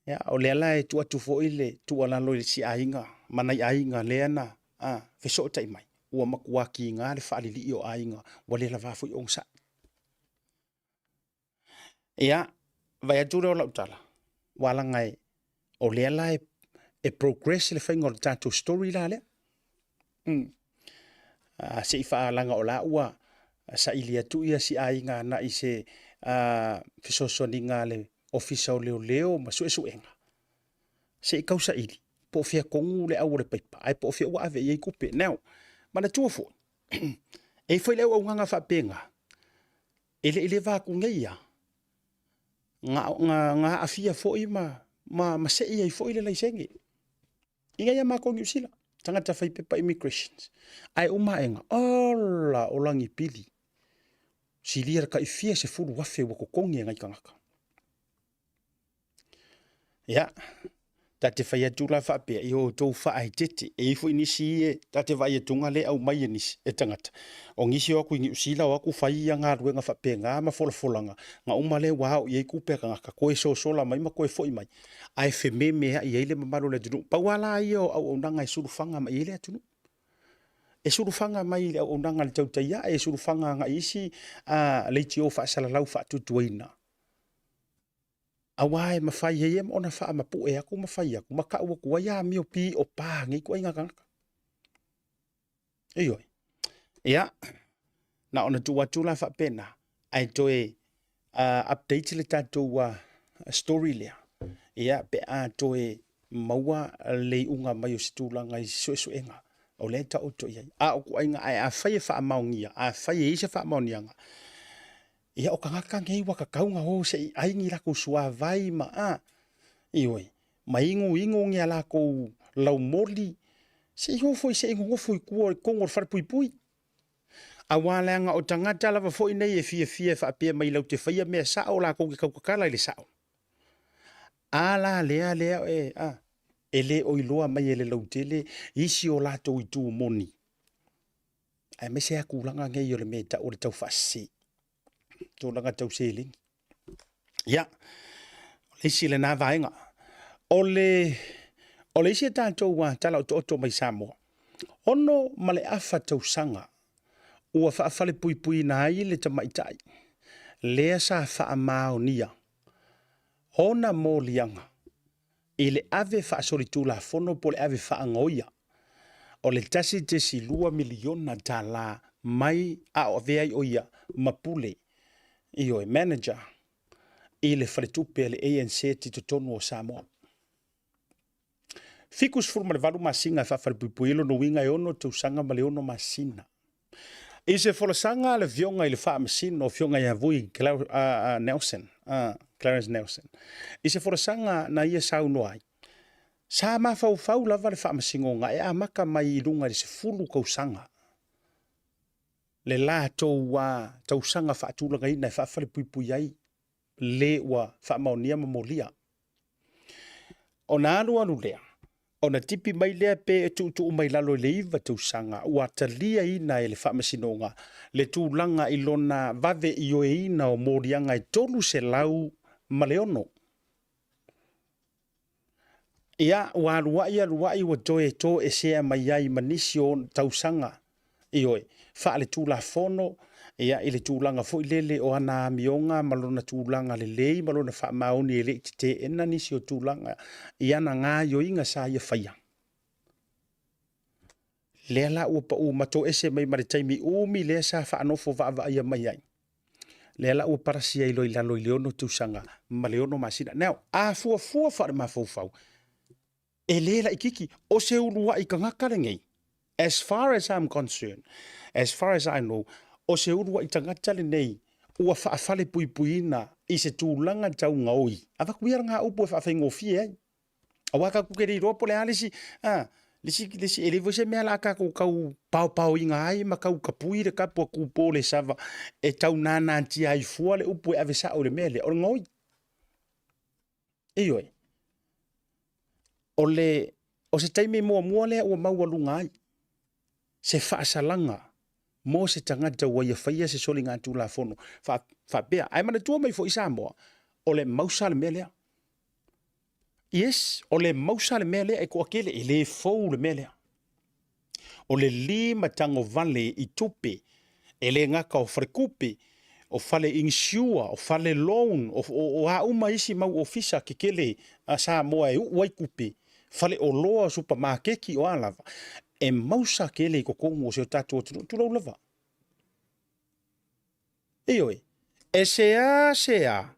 ia, o lea la e tuu atu foi le tuualalo i si aiga ma nai aiga lea na a, fesootai mai, ua matua tiga le faalilii o aiga, ua le lava foi onosai. Ia, vaai atu lea o lau tala, ua laga e, o lea la e, e progress le faiga o le tatou story la lea. A, se i faalaga o la ua saili atu ia si aiga agai i se fesoasoaniga a le Ofisa o Leoleo ma Suesuega, se i tau saili po o fea tonu le au o le paipa, ae po o fea ua ave i ai tupe. Now, manatua foi, e i ai foi le auaunaga faapena, e le i leva atu nei lava, na, na, na aafia foi ma, ma, ma sei ai foi le laisene. Ina ia matou i Niu Sila, tagata fai pepa immigrations, ae uma aega, ola o lagipili, silia le tai fia 10,000 ua totogi e nai tagata. Ia, ta te fai atu la faapea, i outou faaeteete, e i ai foi nisi e ta te vaai atuga le aumai e nisi e tagata. O nisi o atu i Niu Sila o atu fai ia galuega faapena ma folafolaga, na uma lea ua ao i ai tupe a tagata, toe sosola mai ma toe foi mai, ae fememeai ai le mamalu o le atunuu. Pau lava la ia o auaunaga e sulufaga mai ai le atunuu. E sulufaga mai i le auaunaga a le tautai ae, e sulufaga agai i isi leitio faasalalau faatuatuaina, aua e mafai ai ona faamapue atu ma fai atu ma tau atu ai amio pio pa a nei ituaiga tagata. Ioe. Ia, na ona tuu atu la faapena, ae toe update le tatou story lea, ia, pe a toe maua le iuga mai o se tulaga i se suesuega o lea e taoto i ai. A o ituaiga, ae afai e faamaonia, afai e i ai se faamaoniaga, ia o tagata nei ua tatau ona o se i ai ni latou suavai ma a, ioe, ma inuinu ni a latou laumoli, se i o foi se i nonofo i tua i totonu o le falepuipui. Aua leaga o tagata lava foi nei e fiafia e faapea mai latou te faia mea sao, latou te tautatala i le sao. A la lea lea e, a, e le o iloa mai e le lautele isi o latou itu moni, aemaise lava tulaga nei o le mea e tau o le taufaasese, tulaga tau seleni. Ia, o le isi lena vaega. O le, o le isi a tatou tala otooto mai Samoa, 6.5 tausaga ua faafalepuipuiina ai le tamaitai lea sa faamaonia ona moliaga i le ave faasolitulafono po o le ave faagaoia o le $1.2 miliona mai a o avea ai o ia ma pule, ioe, manager i le faletupe a le ANZ i totonu o Samoa. 78 masina e faafalepuipui ai lona uiga e 6 tausaga ma le 6 masina. I se folasaga a le Afioga i le Faamasino, Afioga ia Vui Nelson, Clarence Nelson, i se folasaga na ia saunoa ai, sa mafaufau lava le Faamasinoga e amata mai i luga i le 10 tausaga le latou tausaga faatulagaina e faafalepuipui ai le ua faamaonia ma molia. Ona alualu lea, ona tipi mai lea pe e tuutuu mai lalo i le 9 tausaga, ua taliaina e le Faamasinoga le tulaga i lona vave ioeina o moliaga e 306. Ia, ua aluai aluai ua toe toesea mai ai ma nisi o tausaga, ioe, faaletulafono, ia, i le tulaga foi lele o ana amioga ma lona tulaga lelei ma lona faamaoni e le i teteena nisi o tulaga i ana gaoioiga sa ia faia. Lea la ua pau ma toese mai ma le taimi umi lea sa faanofo vaavaaia mai ai. Lea la ua palasi ai loa i lalo i le 6 tausaga ma le 6 masina. Now, a fuafua faalemafaufau, e le laitiiti, o se uluai tagata lenei. As far as I'm concerned, as far as I know, o se ulua'i tagata lenei ua faafalepuipuiina i se tulaga tau gaoi. Avatu ia lena upu e faafaigofie ai. Aua tatou te le iloa po o le a le isi, a, le isi, le isi, e leai foi se mea o le a tatou tau paopaoina ai ma tau tapui le tapu a Tupo le sava e tau nanatia ai fua le upu e ave sao i le mea lea, o le gaoi. Ioe. O le, o se taimi muamua lea ua maualuga ai se faasalaga mo se tagata ua ia faia se soligatulafono faapea. Ae manatua mai foi Samoa, o le mausa le mea lea. Yes, o le mausa le mea lea e toatele, e le fou le mea lea. O le lima tagovale i tupe, e le gata o faletupe, o fale inisiua, o fale loan, o, o, o a uma isi mau ofisa kekele a Samoa e uu ai tupe, fale oloa, supamakeki, o a lava, e mausa tele i totonu o si o tatou atunuu, tulou lava. Ioe, e seasea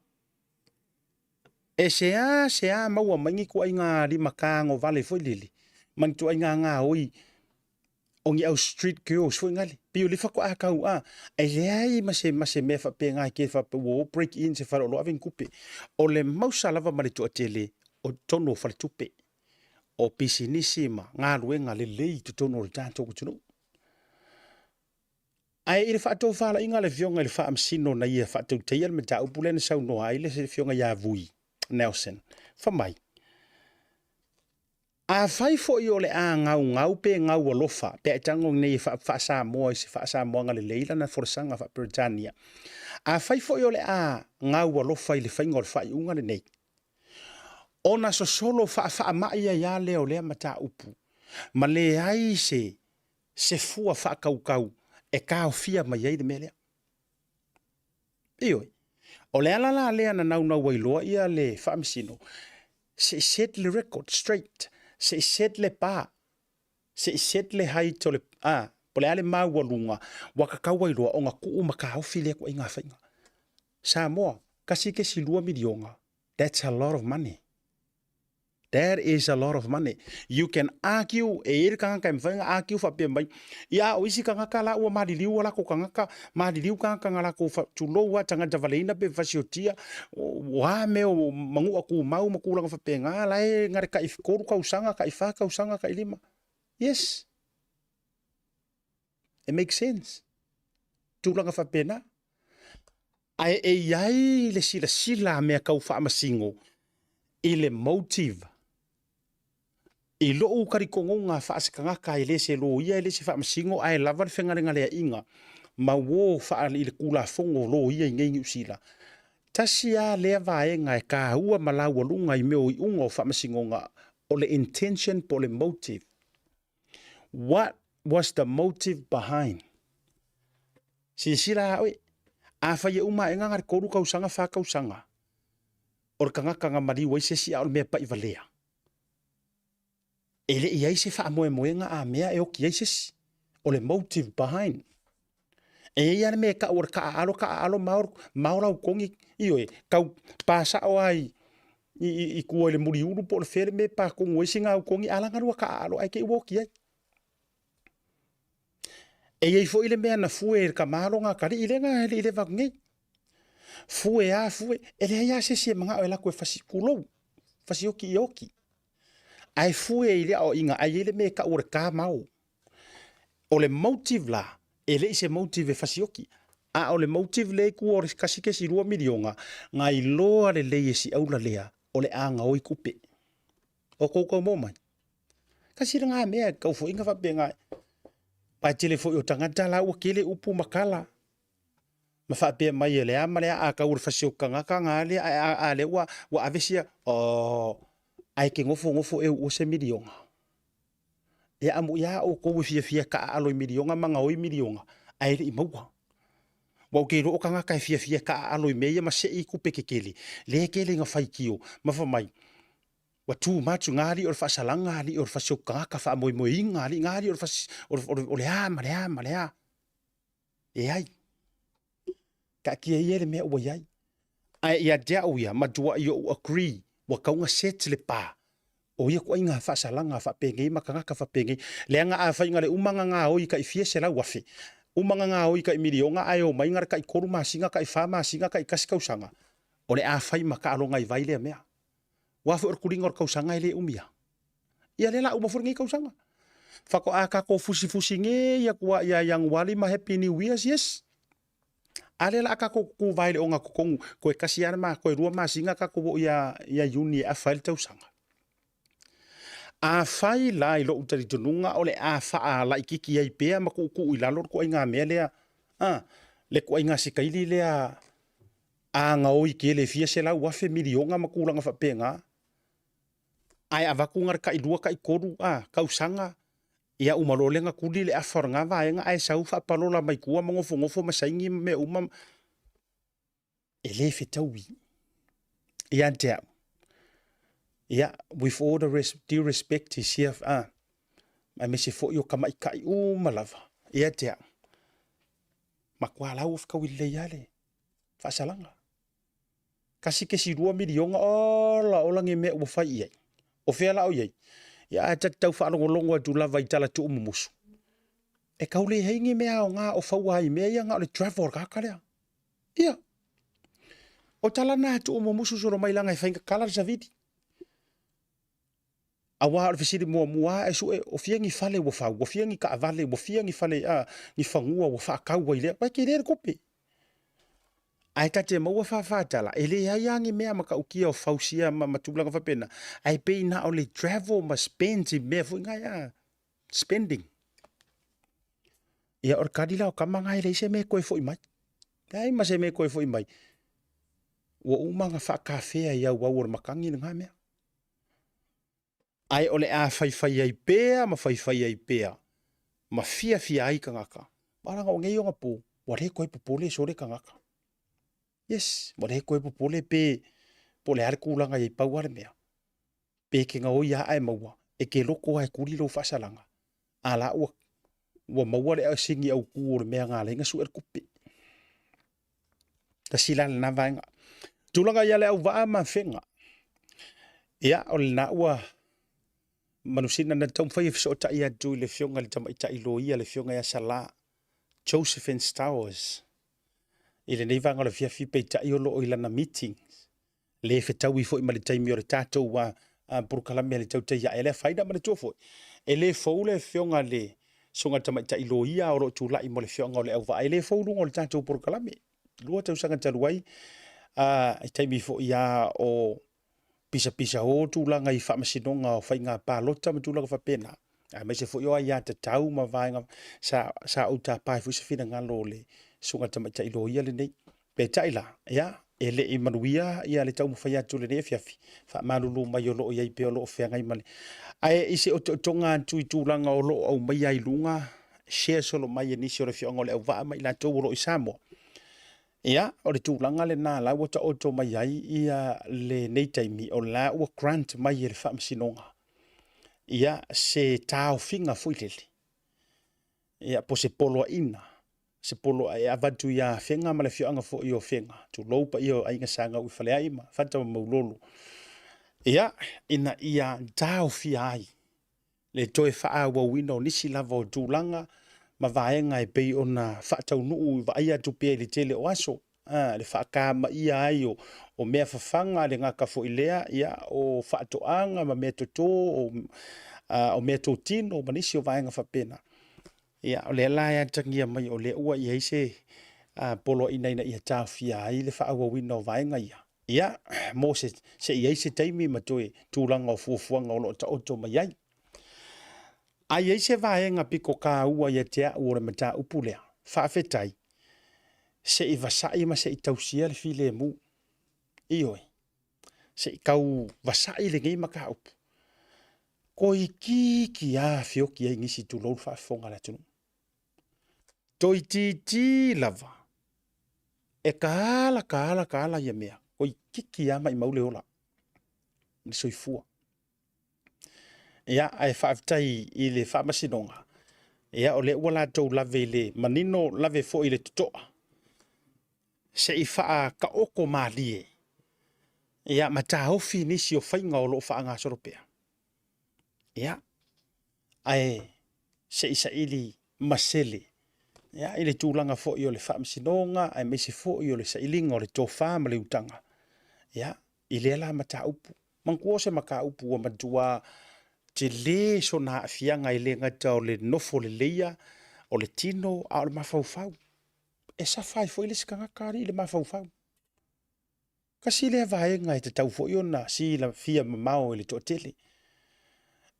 E seasea maua mai ni ituaiga limatagovale foi lele ma ni ituaiga gaoi o ni au street girls foi nale. Pei o lea faatoa tau a, e leai ma se, ma se mea faapena e te faapea ua o break in se fale oloa ave ni tupe. O le mausa lava ma le toatele o totonu o faletupe, o pisinisi ma galuega lelei i totonu o le tatou atunuu. Ae i le faatofalaiga a le Afioga i le Faamasino na ia faatautaia le mataupu lea na saunoa ai le Afioga ia Vui Nelson, fai mai, Afai foi o le a gaugau pe gaualofa, pe a e tago nei e faa-Samoa i se faa-Samoaga lelei lana folasaga faa-Peretania, afai foi o le a gaualofa i le faiga o le faaiuga lenei, ona sosolo faafaamai ai lava lea o lea mataupu, ma leai se se fua faatautau e taofia mai ai le mea lea. Ioe. O le ala la lea na naunau ai loa ia le Faamasino, se i set le record straight, se i set le pa, se i set le height o le, a, po o le a le maualuga ua tatau ai loa ona tuu ma taofi lea ituaiga faiga. Samoa, 1.2 miliona, that's a lot of money. That is a lot of money. You can argue, e i ai le tagata e mafai ona argue faapea mai, ia a o isi tagata la ua maliliu o latou tagata, maliliu tagata na latou fa, tulou lava tagata valeina pe fasiotia, o a mea o manua tumau ma tulaga faapena, la e na o le tai 3 tausaga, tai 4 tausaga, tai 5. Yes. It makes sense. Tulaga faapena. Ae e i ai le silasila a mea tau faamasino i le motive. I lou talitonuga faasetagata e le se loia e le se faamasino ae lava le fegalegaleaiga ma uo faa i le Tulafono o Loia i nei Niu Sila. Tasi a lea vaega e taua ma laualuga i mea o iuga o faamasinoga o le intention po o le motive. What was the motive behind? Silasila a oe, afai e uma aʻega na le kolu kausaga, fa kausaga, o le tagata na maliu ai se isi a o le mea paʻi valea, e le i ai se faamoemoega a mea e oki ai se isi. O le motive behind. E i ai lava le mea e tau o le taaalo, taaalo, mao, mao lau kogi, ioe, tau pa sao lava i, i, i, i tua i le muliulu po o le fea le mea e pa tonu ai sina au kogi, a laga lua taaalo ae te i ua oki ai. E i ai foi le mea na fue e le tama lona atalii lea na e le i leva atu nei. Fue a fue, e leai lava se isi e manao e alu atu e fasi, tulou, fasioki ia oki. Ae fue i le aoaiga, ae i ai le mea e tau o le ta mao. O le motive la, e le i se motive e fasioki, a o le motive lea i tua o le 1.2 miliona, na iloa lelei e si aula lea o le a gaoi tupe. O koutou mo mai. Kasi lena mea e taufoaiga faapena. Pae tele foi o tagata la ua tele upu ma tala. Ma faapea mai e le a ma le a, a tau o le fasioki tagata na lea, ae a, a lea ua, ua ave sia, oh, ae ke nofonofo e uua se miliona. Ia amuia a outou e fiafia taaalo i miliona ma gaoi miliona, ae le i maua. Ua ou te iloa o tagata e fiafia taaalo i mea ia ma sei i tupe kekele, lea e tele ina faitio, ma fai mai, ua too much ngā alii o le faasalaga, alii o le fasioki tagata, faamoemoeina, alii, ngā alii o le fasi, o le, o le, o le a ma le a ma le a. E ai. Taatia ia le mea ua i ai. Ae ia te au ia, matuai ou agree, ua tatau ona set le pa. O ia kuaiga faasalaga faapenei ma tagata faapenei. Leaga afai na le uma na gaoi tai fia 100,000, uma na gaoi tai miliona ae omai na le tai 3 masina, tai 4 masina, tai 1 tausaga, o le a fai ma taaloga i vai lea mea. Aua foi o le tuliga o le tausaga e le umi lava. Ia lea la uma foi lenei tausaga. Faatoa tatou fusifusi nei atu lava ia Ianuari ma Happy New Years, yes. A lea la a tatou tutuva i le ogatotonu, toe tasi lava le toe 2 masina tatou oo ia Iuni e afa ai le tausaga. Afai la i lou talitonuga o le a faalaitiiti ai pea ma tuutuu i lalo le ituaiga mea lea, a, le ituaiga sikaili lea a gaoi tele fia 100,000, miliona ma tulaga faapena, ae avatu na le tai 2 tai 3 a, tausaga, ia uma loa lea ona tuli le afa o lena vaega ae sau faapalola mai tua ma nofonofo ma saini ma mea uma, e le fetaui ia te au. Ia, with all the res due respect i sia, a, aemaise foi o tamaitai uma lava, ia te au, matua lau ua fetaui lelei lava le faasalaga. 1.2 miliona, ola ola ni mea ua fai i ai. O fea la o i ai? Ia ae ta te tau faalogologo atu lava i tala tuumumusu. E tau leai ni mea aoga o faua ai i mea ia na o le travel a le tagata lea. Ia. O tala na tuumumusu solo mai leaga e faigata le savili. Aua o le fesili muamua lava e sue, o fia ni fale ua fau, ua fia ni taavale, ua fia ni fale, a, ni fanua ua faatau ai lea. Aua e tele le tupe. Ae ta te maua fāfātala, e leai lava ni mea matautia o fausia ma, ma tulaga faapena, ae pei na o le travel ma spend i mea foi na ia, spending. Ia o le kali la o tama na e leai se mea e toe foi mai. Leai ma se mea e toe foi mai. Ua uma ona faatafea i auau o le matagi lena mea. Ae o le a faifai ai pea ma faifai ai pea ma fiafia ai tagata, aua leaga o nei ona po, ua le toe popole sole tagata. Yes, ua le toe popole pe po o le a le tulaga i ai, pau lava le mea, pe te gaoi lava ae maua, e te loto lava e tuli lou faasalaga, a la ua ua maua le sini autu o le mea na ala ai ona sue le tupe. Tasi la lena vaega. Tulaga ia le auvaa ma Afega. Ia, o lena ua manusina na taumafai e fesootai atu i le afioga i le tamaitai loia, le afioga ia Sala Josephine Stowers i lenei vaega o le afiafi, peitai o lo o i lana meeting le fetaui foi ma le taimi o le tatou polokalame a le tautai ae le afaina. Manatua foi, e le fou le afioga le susuga tamaitai loia o lo o tulai mo le afioaga o Leauvaa, e le fou luga o le tatou polokalame. 2 tausaga talu ai, i taimi foi a o pisapisa o tulaga i faamasinoga o faiga palota ma tulaga faapena, aemaise foi o aiatatau ma vaega sa, sa ou tapa ai foi se finagalo o le susuga tamaitai loia lenei. Peitai la, ia, e le i manuia ia le taumafai atu i lenei afiafi, faamalulu mai o lo o i ai pea o lo o feagai ma le. Ae i se otootoga atu i tulaga o lo o aumaia i luga, share solo mai e nisi o le afioaga o Leauvaa ma i latou o lo o i Samoa. Ia, o le tulaga lena la ua taoto mai ai ia lenei taimi, o la ua grant mai e le Faamasinoga ia se taofiga foi lele, ia po se poloaiga, se poloa e avatu ia Afega ma le afioaga foi o Afega, tulou paia o Aiga Sa Gauifaleai ma Fata ma Maulolo, ia, ina ia taofia ai le toe faaauauina o nisi lava o tulaga ma vaega e pei ona faataunuu i vaaia atu pea i le tele o aso, a, le faatamaia ai o, o mea fafaga, le gata foi lea, ia, o faatoaga ma mea toto, o, a, o mea totino ma nisi o vaega faapena. Ia, o lea la e atagia mai o lea ua i ai se poloaiga ina ia taofia ai le faaauauina o vaega ia. Ia, mo se, se i ai se taimi ma toe tulaga o fuafuaga o lo o taoto mai ai. A i ai se vaega pito taua ia te au o le mataupu lea, faafetai, se i vasai ma se i tausia le filemu. Ioe, se i tau vasai lenei mataupu. Toitiiti lava feoti ai nisi tulou le faafofoga a le atunuu. Toitiiti lava e taala taala taala ia mea, toitiiti lava maimau le ola, le soifua. Ia, ae faafetai i le faamasinoga, ia o lea ua latou lave i le manino, lave foi i le totoa, se i faataoto malie, ia ma taofi nisi o faiga o lo o faagasolo pea. Ia, ae se i saili masele ia, i le tulaga foi o le faamasinoga aemaise foi o le sailiga o le tofa ma le utaga, ia, i lea la mataupu. Manatua o se mataupu ua matua tele sona aafiaga e le gata o le nofo leleia o le tino a o le mafaufau. E safa ai foi le isi tagata alii i le mafaufau. Tasi lea vaega e tatau foi ona silafia mamao e le toatele,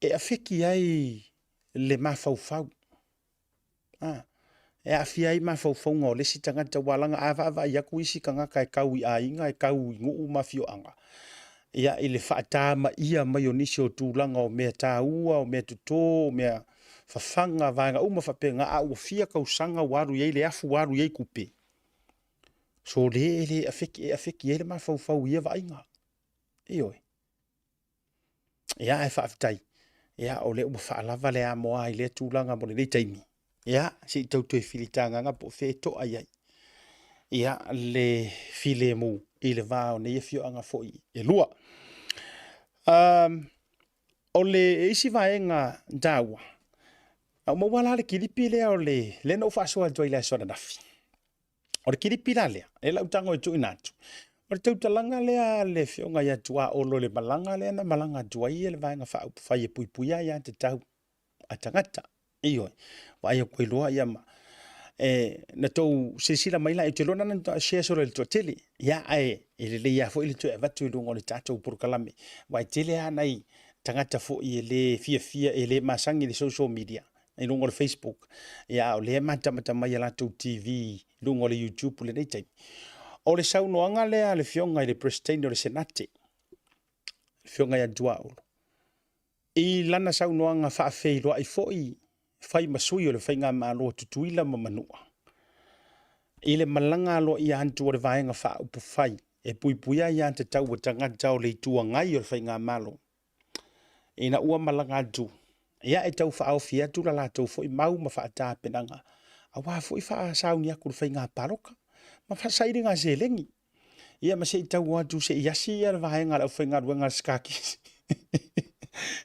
e afeki ai le mafaufau. A, e aafia ai mafaufauga o le isi tagata aua leaga a vaavaai atu isi tagata e tau i aiga, e tau i nuu ma afioaga, ia, i le faatamaia mai o nisi o tulaga o mea taua, o mea toto, o mea fafaga, vaega uma faapena, a ua fia tausaga ua alu i ai le afu, ua alu i ai tupe, sole e le afeki, e afeki ai le mafaufau i ia vaaiga. Ioe. Ia, ae faafetai, ia, o lea ua faalava le amoa i lea tulaga mo lenei taimi. Ia, se i tau toe filitagaga po o fea e to'a i ai ia le filemu i le va o nei afioaga foi e lua. O le isi vaega taua, na ou maua la le kilipi lea o le lea na ou faasoa atu ai i le aso ananafi. O le kilipi la lea, e lau tago e tuuina atu, o le tautalaga lea a le afioga ia Tuaolo i le malaga lea na malaga atu ai le Vaega Faaupufai e Puipuia Aia Tatau a Tagata. Ioe, vaai atu ai loa ia ma e, na tou silasila mai la, ou te iloa na na share solo i le toatele, ia ae e lelei lava foi le toe avatu i luga o le tatou polokalame, aua e tele lava nai tagata foi e le fiafia, e le masani i le social media i luga o le Facebook, ia a o lea e matamata mai i a latou TV i luga o le YouTube i lenei taimi. O le saunoaga lea a le Afioga i le Peresetene o le Senate, le Afioga ia Tuaolo, i lana saunoaga faafeiloai foi fai ma sui o le Faigamalo a Tutuila ma Manua, i le malaga aloaia atu o le Vaega Faaupufai e Puipuia Aiatatau a Tagata o le Itu Agai o le Faigamalo, ina ua malaga atu, ia e tau faaofi atu la latou foi mau ma faatapenaga aua foi faasauni atu le faiga palota ma faasailiga seleni. Ia ma se i tau atu se i asi ia le vaega a le aufaigaluega a le Skakis.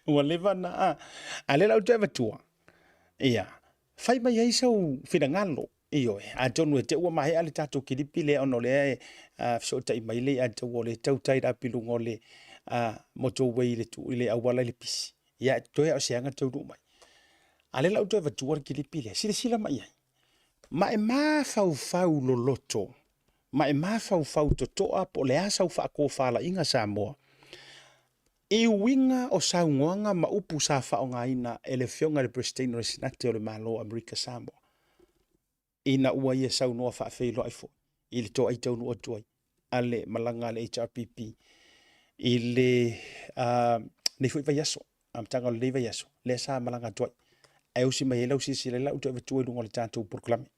Ua leva na a. A lea la ou te avatua, ia, fai mai ai sau finagalo. Ioe, atonu e te ua maea le tatou kilipi lea ona o lea e fesootai mai le ia tau o le tau tied up i luga o le motorway i le, i le auala i le pisi. Ia, toe o se aga taunuu mai. A lea la ou toe avatua le kilipi lea, silasila mai ai. Ma e mafaufau loloto, ma e mafaufau totoa po o le a sau faatofalaiga Samoa i uiga o saunoaga ma upu sa faaaogaina e le Afioga i le Peresetene o le Senate o le Malo o Amerika Samoa ina ua ia saunoa faafeiloai foi i le toai taunuu atu ai a le malaga a le HRPP i le nei foi vaiaso, amataga o lenei vaiaso lea sa malaga atu ai. Ae usi mai ai lau silasila i lau toe avatua i luga o le tatou polokalame.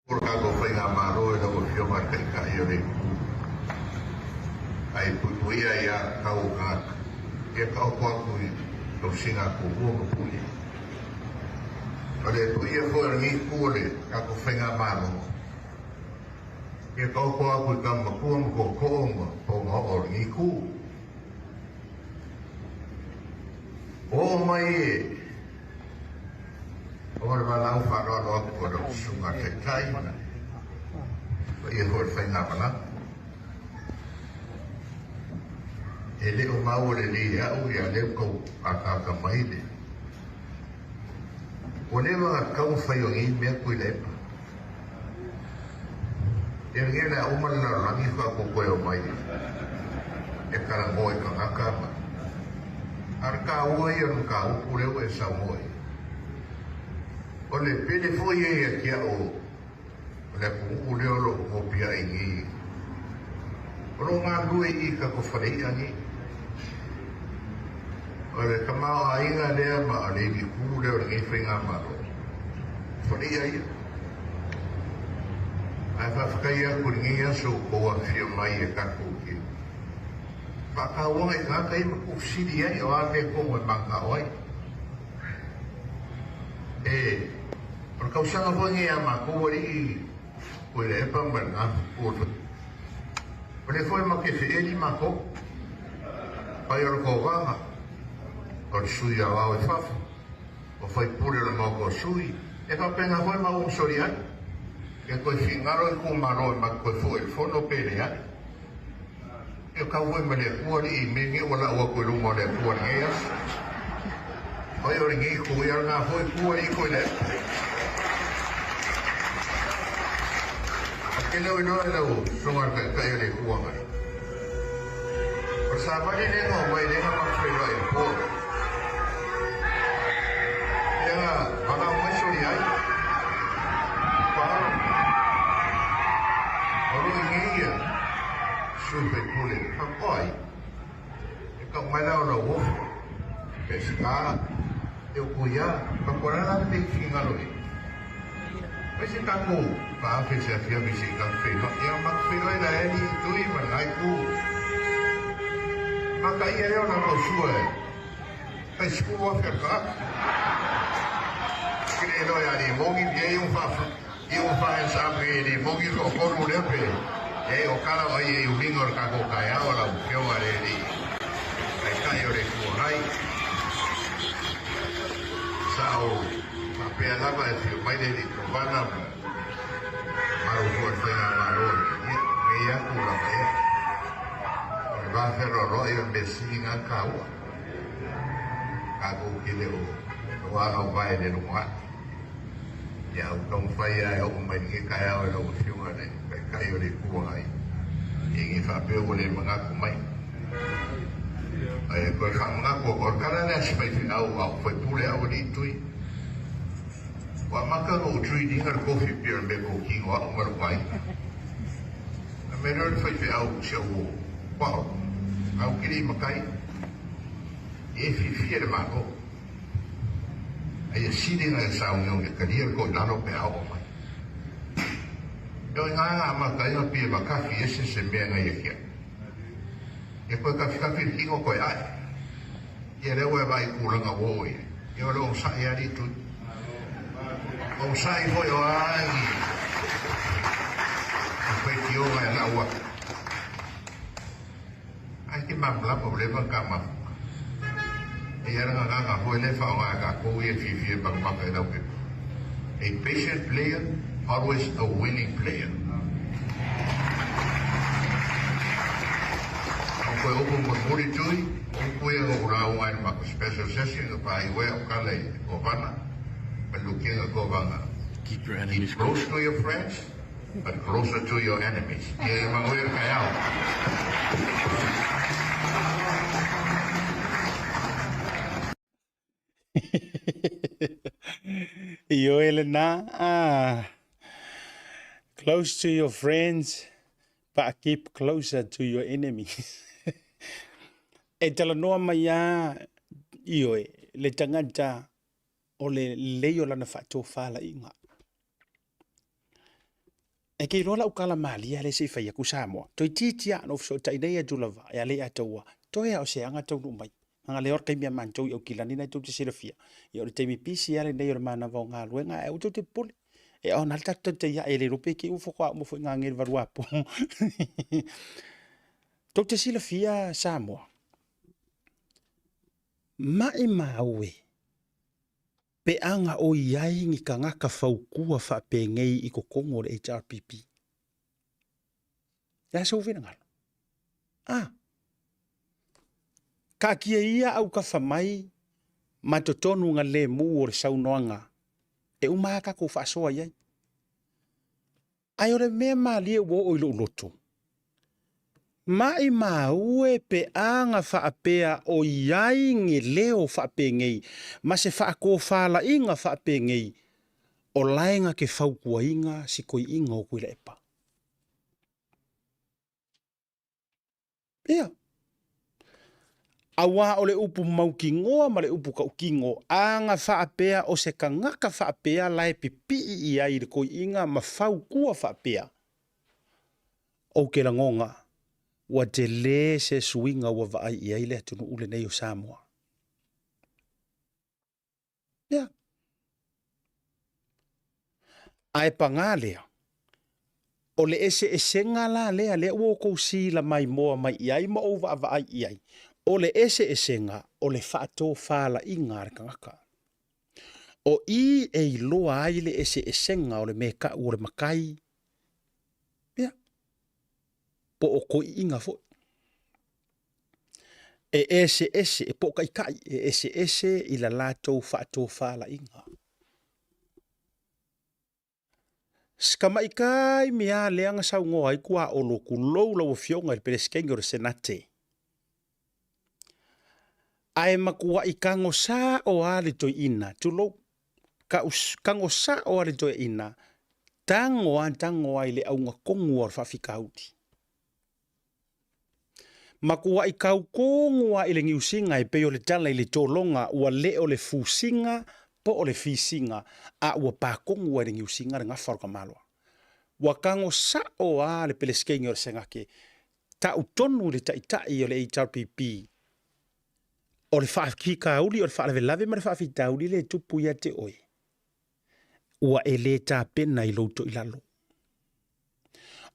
O le tatou Faigamalo i lau Afioga i le Taitai o le Itu ai puipuia ia tau o tagata, ia taoto atu i tausiga a Tumua ma Pule. O le paia foi o lenei Itu o le tatou Faigamalo, ia taoto atu i tama matua ma tootoo ma toagaoo o lenei Itu. Oo mai e O le valaau faaaloalo atu a lau Susuga Taitai ma le paia foi o le faigamalaga. E le o maua lelei e au ia lea ua tau ataata mai le Ua leva ona tatau ona fai o nei mea Tuilaepa. Ia lenei o le a uma le lalolagi faatoa toe omai e talanoa i tagata ma A o le taua ia o le mataupu lea ua e saunoa i ai, o le pele foi ia ia te au o le atunuu lea o lo o nopiai nei, o lo o galulue i i tatou fale i'a nei. O le tamaoaiga lea ma o le ivikū lea o lenei faigamalo, o fale i'a ia. Ae faafetai atu i lenei aso ua tou afifio mai e tatou te faatauaga i tagata ia ma tuufesili ai o a mea tonu e mananao ai. E, o le tausaga foi lenei a matou alii Tuilaepa ma le Gafa O lea foi matou te feeli matou, pai o le tovaga, O le sui aoao i fafo, o faipule o le maota o sui, e faapena foi ma ua soli ai. Ia toe fingalo itumalo e matou toe foi i le fono pe leai. Ia tau foi ma le Atua alii i mea nei ua lau atu i luma o le Atua i lenei aso. Ai o lenei itu, ia o lena foi itu alii Tuilaepa. Ou te le o iloa i lau Susuga i le Taitai o le Itu Agai. O le savali lea na omai lea na matou feiloai i le po lea. Ia na valaau mai soli ai. Paolo. O lo o i nei ia sui faipule faapitoa ai. E tau mai la o lau ofo. Pesika, e upu ia, ma ko la la le mea i finagalo i ai. Fai se tatou faafe se afiafi se i tatou feiloai. Ia matou feiloai la e alii Tui ma lena itu. Mataia lea o latou sua e tai 10,000 o le tagata. Ke le iloa ia Limogi pia ia ua faa-hands up e Limogi le toatolu lea pe e o kala o ai e uliga o le tatou taeao lau Afioga i le Alii Taitai o le Itu Agai. Sa ou faapea lava e afio mai le Alii Kovana ma malu foi le Faigamalo ia nei atu lava ea. O le va fealoaloai o le mea sili na taua. Tatou te le o toa auvae i le lumanai. Ia ou taumafai lava e oo mai lenei taeao i lau Afioga i le Taitai o le Itu Agai, e le faapea ua le manatu mai. Ae toe faamanatu atu, o le tala lea a si faifeau a o faipule au alii tui. Ua amata ona ou treat ina le tofi pei o le mea totino au ma lou aiga. A mea lea o le faifeau si au uo, Paul, au te le i matai, e fiafia i le Malo. Aia sili ona e sauniuni e talia le toilalo pe a oo mai. E oi nga nga amata ai ona pie ma kafi ese se mea na ia kia. Ia koe kafikafi le kino koe ae. Ia lea ua e vaai i tulaga ua oo i ai. Ia o le onosai alii Tui. Onosai foi o a ni faitioga e lau atu. Ai ke malamalama ua leva ona ta mafuta. E i ai le gagana foi lea e faaaoga e tatou ia e fiafia e matamata i lau pepa. A patient player, always a winning player. O koe upu mulimuli Tui, upu ia na ou lauga ai i le matou special session na faaiu ai au tala i le Kovana ma le Lukiega Kovana. Keep your enemies Keep close to your friends, but closer to your enemies. Ia e manuia le taeao. Ioe lena, ah. Close to your friends, but keep closer to your enemies. E talanoa mai a ioe le tagata o le lelei o lana faatofalaiga. E ke iloa lau kala malia le se i fai aku Samoa. Toeitiiti a na ou fesootai nei atu lava e ale ia taua. Toe a o se aga taunuu mai. Aga lea o le taimi a matou i Aukilani na tou te silafia. Ia o le taimi pisi a lenei o le manava o galuega ae aua tou te popole. E ona le tatou taitai ae le iloa pe kei ua faatoa uma foi ngage le valuapo. Tou te silafia Samoa. Maimau e pe aga o i ai ni tagata faukua faapenei i totonu o le HRPP. Le a sou finagalo? Ah. Taatia ia autafa mai ma totonu na lemu o le saunoaga e uma lava tatou faasoa i ai. Ae o le mea malie ua oo i lou loto, maimau e pe a na faapea o i ai ni leo faapenei ma se faatofalaiga faapenei o lae na te fautuaina si toeaina o Tuilaepa. Ia. Auā o le upu mautinoa ma le upu tautino, a na faapea o se tagata faapea la e pipii i ai i le toeaina ma fautua faapea, ou te lagona ua tele se suiga ua vaai i ai le atunuu lenei o Samoa. Ia. Ae pagā lea, o le eseesega la lea, lea ua outou silamaimoa mai i ai ma ou vaavaai i ai, O le eseesega o le faatofalaiga a le tagata. O i e iloa ai le eseesega o le mea tau o le matai, ia, po o toeaiina foi. E eseese, e po o taitai, e eseese i la latou faatofalaiga. Si tamaitai mea lea na saunoa ai tuaolo, tulou lau Afioga i le Peresetene o le Senate, ae matuai tago sao lava le toeaina, tulou, tago sao lava le toeaina, tago lava tago lava i le auga tonu lava o le faafitauli. Matuai tau tonu lava i le niusiga e pei o le tala i le tologa ua le o le fusiga po o le fisiga, a ua pa tonu lava i le niusiga le gafa o le tamaloa. Ua tago sao lava le Peresetene o le Senate, tau tonu i le Taitai o le HRPP, o le faafitauli, o le faalavelave ma le faafitauli lea e tupu ia te oe, ua e le tapena i lou toilalo.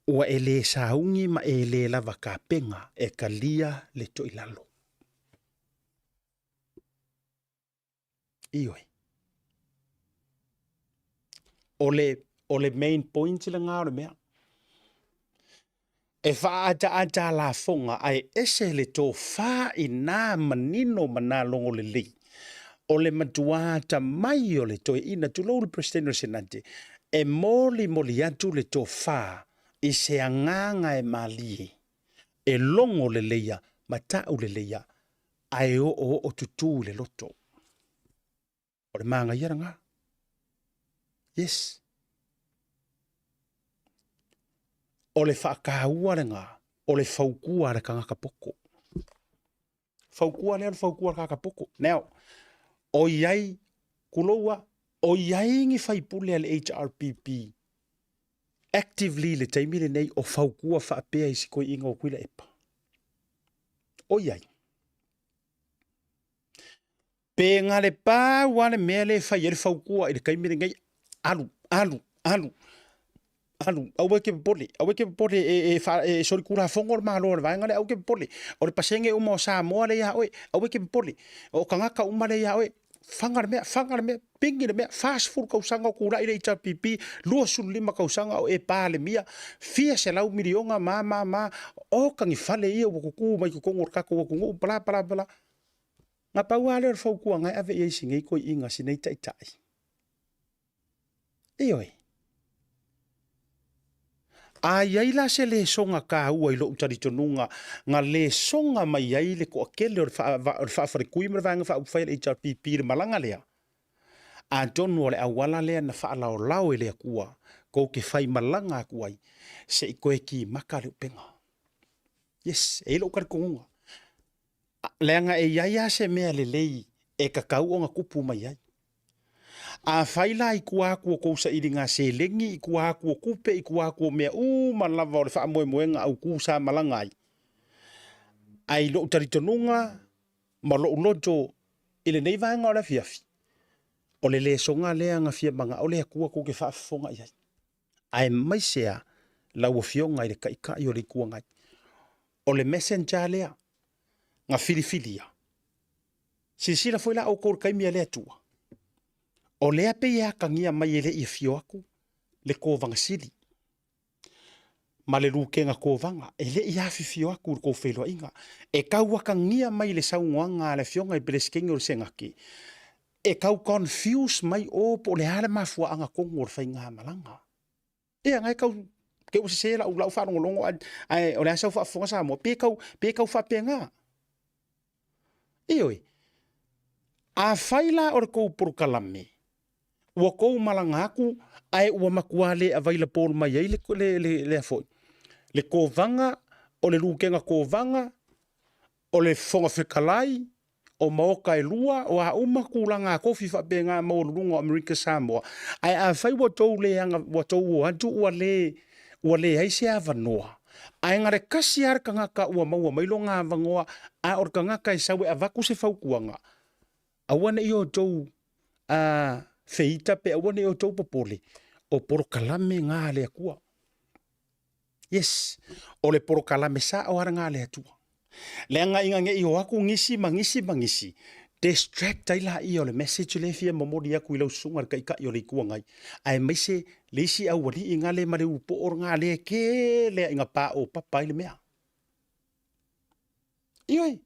Ua e le sauni ma e le lava tapena e talia le toilalo. Ioe. O le, o le main point lena o le mea. E faaataata a lafoga ae ese le tofa i nā manino ma nā logo lelei. O le matuā atamai o le toeaina, tulou le Peresetene o le Senate, e molimoli atu le tofa i se agaga e malie, e logo leleia ma ta'u leleia, ae oooo tutū i le loto. O le manaia lena. Yes. O le faataua lena, o le fautua a le tagata poto. Fautua lea o le fautua a le tagata poto. Now, o i ai, tulou a, o i ai ni faipule a le HRPP actively i le taimi lenei o fautua faapea i si toeaina o Tuilaepa? O i ai. Pe na le pau lava le mea lea e fai ai le fautua i le taimi lenei, alu, alu, alu, alu, aua e te popole, aua e te popole e, e, e, e solitulafono le Malo o le vaega lea, aua e te popole. O le pasene uma o Samoa lea ia oe, aua e te popole. O tagata uma lea ia oe, faga le mea, faga le mea, pigi le mea, 40 tausaga o tulai le HRPP, 25 tausaga o e Palemia, fia selau miliona ma, ma, ma, oka ni fale ia ua tutu mai totonu o le tatou atunuu, bla, bla, bla. Na pau lava lea o le fautuaga e ave i ai i si nei toeaina, si nei taitai. Ioe. A i ai la se lesoga taua i lou talitonuga na lesoga mai ai le toatele o le faafaletui ma le Vaega Faaupufai a le HRPP i le malaga lea, atonu o le auala lea na faalaolao e le Atua tou te faimalaga atu ai se i toe kimaka le upega. Yes, e i ai lou talitonuga. Leaga e i ai lava se mea lelei e tatau ona tupu mai ai. Afai la i tua atu o tou sailiga seleni, i tua atu o tupe, i tua atu o mea uma lava o le faamoemoega autu sa malaga ai, ae i lou talitonuga ma lou loto i lenei vaega o le afiafi, o le lesoga lea na fia manao le Atua tou te faafofoga i ai, aemaise lava lau Afioga i le Taitai o le Itu Agai. O le messenger lea na filifilia. Silasila foi la outou i le taimi a le Atua, o lea pei e atagia mai e le i afio atu le Kovana Sili ma le Lutena Kovana, e le i afifio atu i le tou feiloaiga. E tau atagia mai i le saunoaga a le Afioga i le Peresetene o le Senate, e tau confuse mai o po o le a le mafuaaga tonu o le faigamalaga. Ia, na e tau, te ua sese lau, lau faalogologo, ae o le a sau faafofoga Samoa, pe tau, pe tau faapena. Ioe, afai la o le tou polokalame, ua tou malaga atu, ae ua matua le available mai ai le, le, le, lea foi, le Kovana, o le Lutena Kovana, o le Fofoga Fetalai, o maota e lua, o a uma tulaga tofi faapena maualuluga o Amerika Samoa. Ae afai ua tou le aga, ua tou o atu ua le, ua leai se avanoa, ae na o le tasi lava le tagata ua maua mai lona avanoa, a o le tagata e sau e avatu se fautuaga, aua ne i outou feita pe aua ne i outou popole, o polokalame na a le Atua. Yes, o le polokalame sao lava lena a le Atua. Leaga ina ne i o atu nisi ma nisi ma nisi, distract ai laia o le message lea e fia momoli atu i lau susuga i le Taitai o le Itu Agai, aemaise le isi aualii na le ma le upoo lena lea e tele lava ina paopapa ai le mea. Ioe.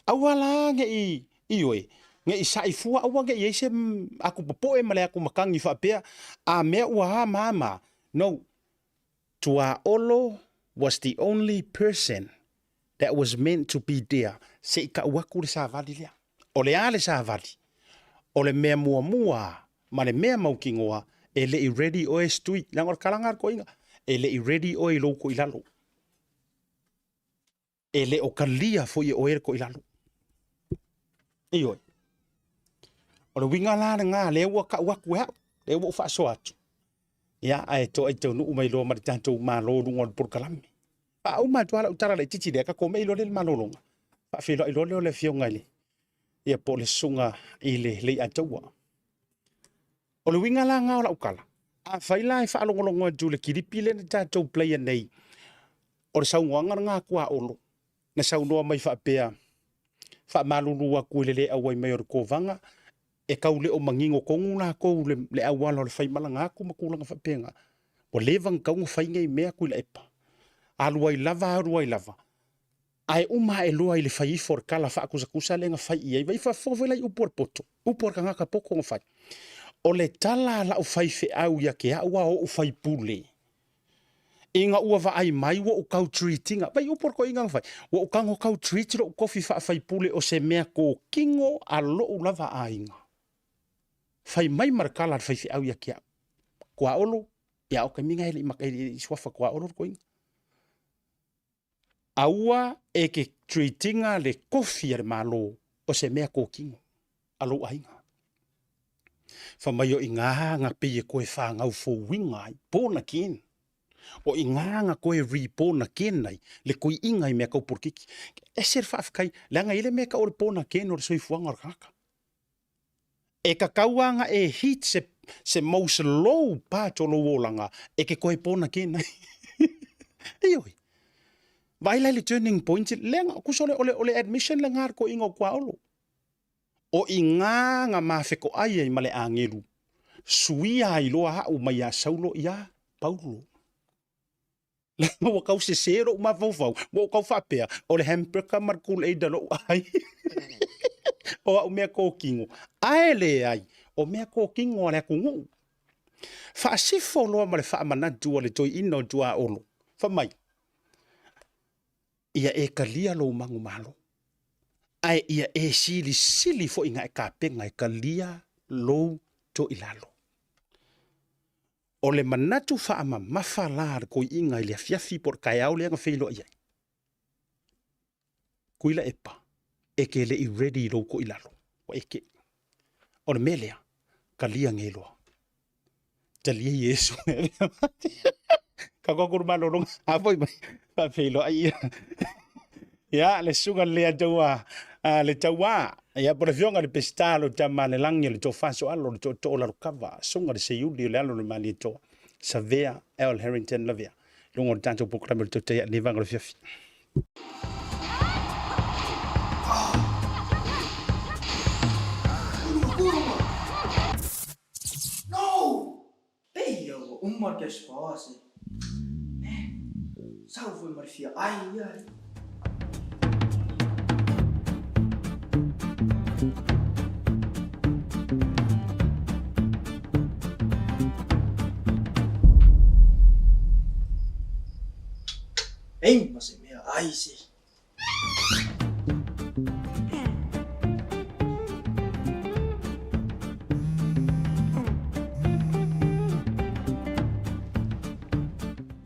Aua la ne i, ioe, ne i sa'i fua, aua ne i i ai se atu popoe ma le atu matagi faapea, a mea ua a ma a ma a. No. Tuaolo was the only person that was meant to be there se i tau atu le savali lea. O le a le savali? O le mea muamua ma le mea mautinoa e le i ready oe Stui, leaga o le tala lena a le toeaina, e le i ready oe i lou toilalo. E le o talia foi e oe le toilalo. Ioe. O le uiga la lena, lea ua tau atu e au, lea ua ou faasoa atu. Ia, ae toai taunuu mai loa ma le tatou Malo luga o le polokalame. Faauma atu lava lau tala laitiiti lea, tatou mei loa lea i le malologa. Faafeiloai loa lea o le afioga i le, ia po o le susuga i le Leiataua. O le uiga la lena o lau tala, afai la e faalogologo atu i le kilipi lea na tatou player nei, o le saunoaga lena a Tuaolo, na saunoa mai faapea, faamalulu atu i le le auai mai o le Kovana, e tau le o manino tonu latou le, le auala o le faimalaga atu ma tulaga faapena. Ua leva ona tatau ona fai nei mea Tuilaepa. Alu ai lava, alu ai lava, ae uma ae loa i le fai ifo o le tala faatusatusa lea na fai i ai. Vai faafofoga foi la i upu a le poto, upu a le tagata poto na fai. O le tala a lau faifeau ia te au a o ou faipule, ina ua vaai mai ua ou tau treat ina, vai upu a le toeaina na fai, ua ou tago tau treat lou tofi faafaipule o se mea tokino a lou lava aiga. Fai mai ma le tala a le faifeau ia te au, Tuaolo, ia o taimi na e le i suafa Tuaolo le toeaina. Aua e ke treat ina le kofi a le Malo o se mea tokino a lou aiga. Fa mai o iga na pei e koe fanau fouina ai, born again. O iga na koe reborn again ai, le koiiga i mea kau polokiki. Ese le faafetai, leaga i le mea kau o le born again o le soifuaga o le tagata. E kakau a na e hit se, se most low part o lou olaga, e ke koe born again ai. Ioe. Vaai la i le turning point, leaga, kusa o le, o le, o le admission lena a le toeaina o Tuaolo. O iga na mafekoai ai ma le agelu, suia ai loa au mai ia Saulo ia Paulo. Leaga ua tau sese lou mafaufau, ua ou tau faapea, o le hamburger ma le Kool-Aid a lou ai. O au mea kōkino. Ae leai, o mea kōkino a le atunuu. Faasifo loa ma le faamanatu a le toeaina o Tuaolo, fai mai, Ia e talia lou manumalo, ae ia e silisili foi na e tapena e talia lou toilalo. O le manatu faamamafa la a le toeaina i le afiafi po o le taeao lea na feiloai ai, Tuilaepa, e te le i ready i lou toilalo, ua eke. O le mea lea, talia nei loa. Talia Iesu. Ka koa kuru malologa, a foi mai, faafeiloai ia. Ia, le susuga le taua, le taua, ia po le afioga i le Pesita lo tama le lagi o le tofa soalo le tootoo lalo kava, susuga le Seiuli o le alo o le Malietoa, Savea L. Harrington Lavea, luga o le tatou polokalame o le Tautai Ane Vaga o le Afiafi. No! Pei ia ua uma le cash power se. Man, sau foi ma le fia ai ai. Ei ma se mea ai se.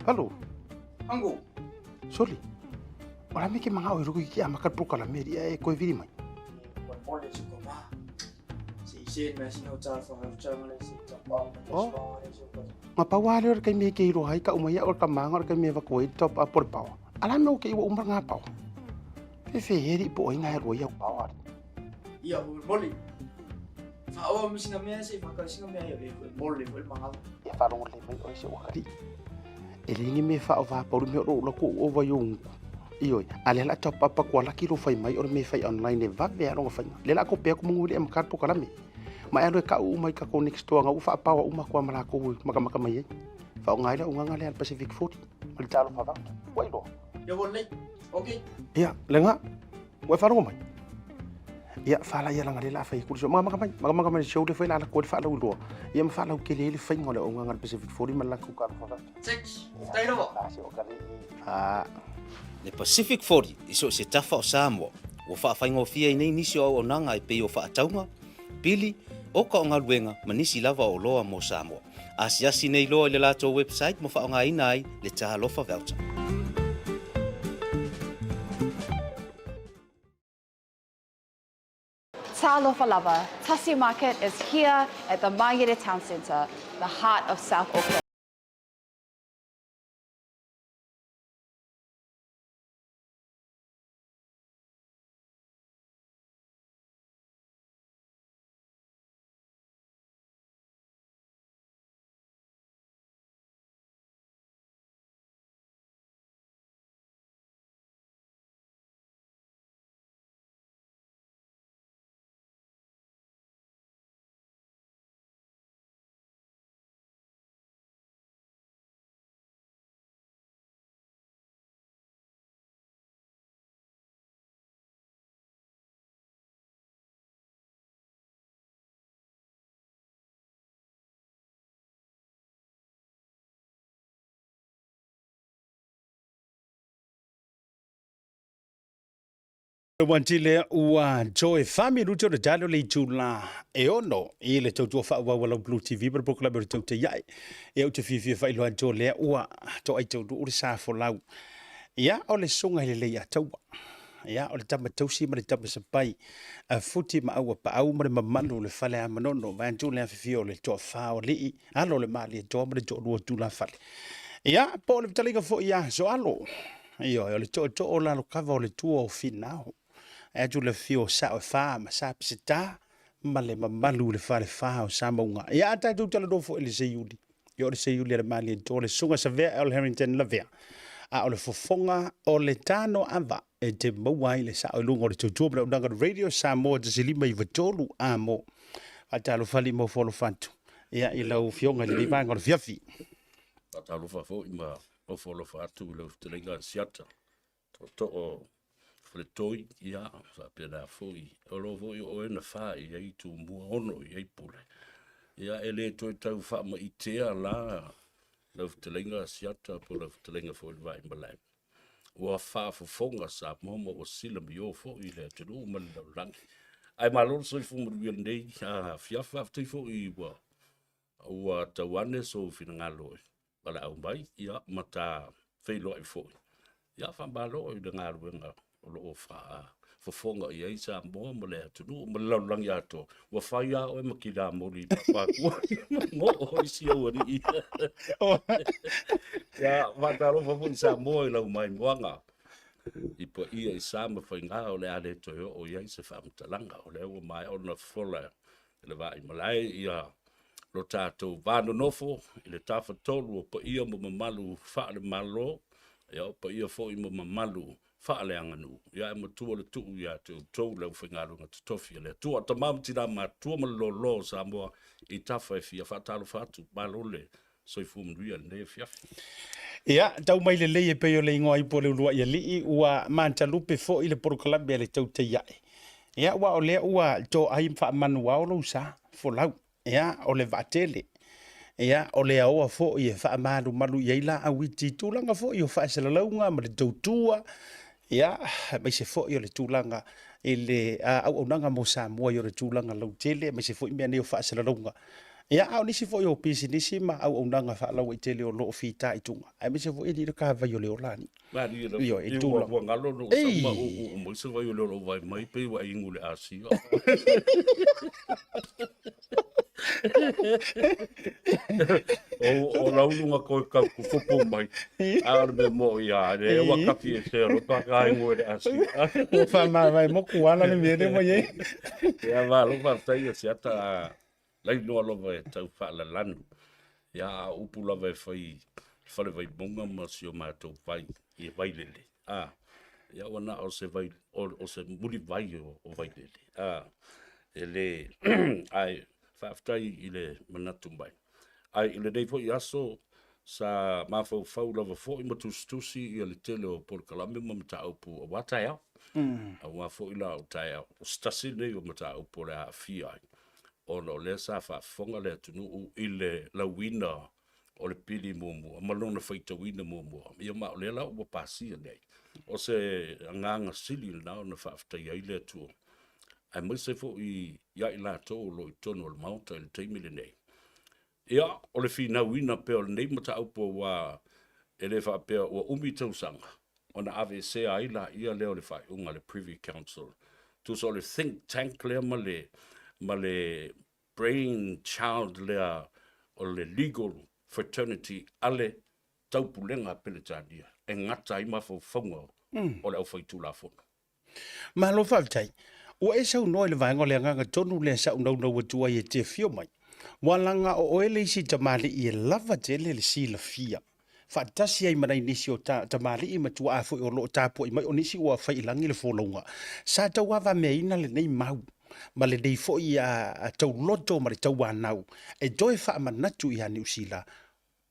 Hello. Ango. Soli. O la me ke manga o ruku ki a makar pro kala me ria e koe viri mai. Nga pau a lea o le taimi e ke iloa ai ka uma ia o le tamaga o le taimi e avatu ai le top up o le power. A la mea o ke ua uma ngā power. Fefe heri po ai ngā alu ai au power. Ia o moli. Whaoa mo sina mea se whakau sina mea ia e moli foi mangala. Ia whalongo le mai oi se wakari. E le ngi me whao wha pauri me o la ko o vai o ungu. Ioe, a lea la top up aku alaki lo fai mai o le mea fai online e vave a longa faiga. Lea la kope aku mangu le ma polokalame. Ma e alu e kau uma i kako next door nga u whaapawa uma kua ma lakou e makamaka mai ai. Whaonga ai le unganga lea le Pacific 40 ma le talo whavanga. Ua iloa. Ia ua lelei. Ok. Ia, le nga, ua e faalogo mai. Ia, whala ia langa le la whai kuri so. Makamaka mai, makamaka mai le show le whai la ala koe le whaalau iloa. Ia ma whaalau kele ai le whainga o le unganga le Pacific 40 ma le lakou kalo whavanga. Six. Faafetai lava. Ah. Le Pacific 40 i so o se tafa o Samoa, ua faafaigofie ai nei nisi o auaunaga e pei o faatauga, pili, oka o galuega ma nisi lava o oloa mo Samoa. Asiasi nei loa i le latou website ma faaaogaina ai le Talofa Voucher. Talofa lava, Tasi Market is here at the Mangere Town Centre, the heart of South Auckland. Wantile ua toe fa minuti o le talo le itula e ono i le tautua faaauau a lau Blue TV ma le polokalame o le Tautai Ae. Ia ou te fiafia faailoa atu o lea ua toai taunuu le sa folau. Ia o le susuga i le Leiataua. Ia o le tama tausi ma le tama sapai a Futi ma Auapaau ma le mamalu o le fale a Manono vaeatu le afifio o le toafa o alii alo o le Malietoa ma le toalua o Tulafale. Ia po o le fetalaiga foi ia Soalo. Ioe, o le tootoo o Lalokava o le tua o Finao. Ae atu le afio o Sao e Fa ma Sa Peseta ma le mamalu i le falefa o Samauga. Ia a tatou talanoa foi i le seiuli. Ia o le seiuli a le Malietoa, le Susuga Savea L. Harrington Lavea. A o le fofoga o le tano ava e te maua ai le sao i luga o le tautua ma le auaunaga Radio Samoa 1593 amo. Faatalofa alii ma ofo alofa atu. Ia i lau afioga i lenei vaega o le afiafi. Faatalofa foi ma ofo alofa atu i lau fetalaiga a Siata, tootoo o Faletoi, ia, faapena foi, o lo foi o oe na fa i ai Tumua, ono i ai Pule. Ia, e le toe tau faamaitea la lau fetalaiga a Siata po o lau fetalaiga foi i le Vaaimalae. Ua faafofoga Samoa ma ua silamio foi i le atunuu ma le lalolagi. Ae malo le soifua manuia lenei afiafi, faafetai foi ua ua tau ane sou finagalo e valaau mai, ia, ma ta feiloai foi. Ia, faamalo i le galuega o lo o faafofoga i ai Samoa ma le atunuu ma le lalolagi atoa. Ua fai lava oe ma kilamoli i Papaakua ma oo i si ou alii. Ia, faatalofa foi Samoa i lau maimoaga i paia i sa ma faiga o le a le toe oo i ai se faamatalaga. O lea ua maea ona fofola e le Vaaimalae ia lo tatou va nonofo i le Tafatolu o paia ma mamalu faale-Malo, ia o paia foi ma mamalu faaleaganuu. Ia e matua le tuu ia te outou le aufaigaluega totofi a le Atua, tama ma tina matutua ma le loaloa o Samoa i tafa e fia. Faatalofa atu, malo le soifua manuia i lenei afiafi. Ia, tau mai lelei e pei o le igoa ipu o le uluai alii, ua matalupe foi le polokalame a le tautai ae. Ia, aua o lea ua toai ma faamanuao lou sa, folau. Ia, o le vaatele. Ia, o le aoa foi e faamalumalu i ai laau iti i tulaga foi o faasalalauga ma le tautua, ia, aemaise foi o le tulaga i le auaunaga mo Samoa i ona tulaga lautele, aemaise foi mea nei o faasalalauga. Ia, a o nisi foi o pisinisi ma auaunaga faalauaitele o lo o fitaituga, aemaise foi e le kavai o le ola alii. Malie lava. Ioe, i tulaga. Ua galo no Ei! sama u u mai se vai o le o vai mai pe ua ingu le asia. O o laulunga koe kau ku kupu mai. A o le mea mo ia le ua kafi e se ro pa ka ingu le asia. Ua faamavae moku ala le mea lea ua i ai. Ia malo faafetai ia Siata lainoa lava e tau faalalanu. Ia a o upu lava e fai i le fale Vaimauga ma si o matou vai i Vailele. A. Ia ua na o se vai o se mulivai o Vailele. A e le ae faafetai i le manatu mai. Ae i lenei foi aso sa mafaufau lava foi ma tusitusi ia le tele o polokalame ma mataupu aua taeao. Aua foi la o taeao, o se tasi lenei o mataupu o le a aafia ai, ona o lea sa faafofoga le atunuu i le lauina o le pili muamua ma lona faitauina muamua. Ia ma o lea la ua pasia nei. O se agaga sili lena ona faafetaia ai le Atua, aemaise foi ia i latou o lo o i totonu o le Maota i le taimi lenei. Ia, o le finauina pea o lenei mataupu aua e le faapea ua umi tausaga ona aveesea ai laia lea o le faaiuga a le Privy Council. Tusa o le think tank lea ma le, ma le brain child lea o le legal fraternity a le Taupulega a Peretania e gata ai mafaufauga o le aufaitulafono. Malo faafetai. Ua e saunoa i le vaega o le agaga tonu lea sa ou naunau atu ai e te afio mai. Ua laga o oe le isi tamalii e lava tele le silafia faatasi ai ma nai nisi o ta, tamalii ma tuaa foi o lo o tapuai mai, o nisi ua fai i lagi le folauga. Sa tauavameaina lenei mau ma lenei foi a, tauloto ma le tauanau e toe faamanatu ia Niu Sila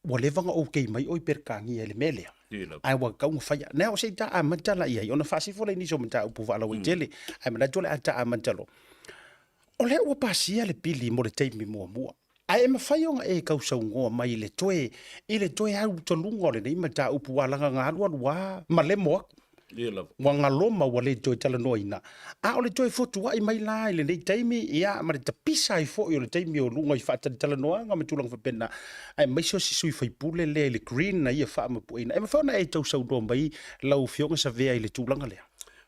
ua leva ona okay mai oe i Peretania i le mea lea, ae ua tatau ona faia. Nea o se i ta amata la i ai, ona faasifo lea i nisi o mataupu faalauaitele, ae manatu o le a ta amata loa. O lea ua pasia le pili mo le taimi muamua, ae e mafai ona e tausaunoa mai i le toe, i le toe autaluga o lenei mataupu ua laga na alualu lava ma lemo atu. Ua galoma ua le toe talanoaina, a o le toe fotuai mai la i lenei taimi, ia, ma le tapisa ai foi o le taimi o luga i faatalatalanoaga ma tulaga faapena, aemaise o si sui faipule lea i le green na ia faamapueina. E mafai ona e tausaunoa mai lau Afioga Savea i le tulaga lea?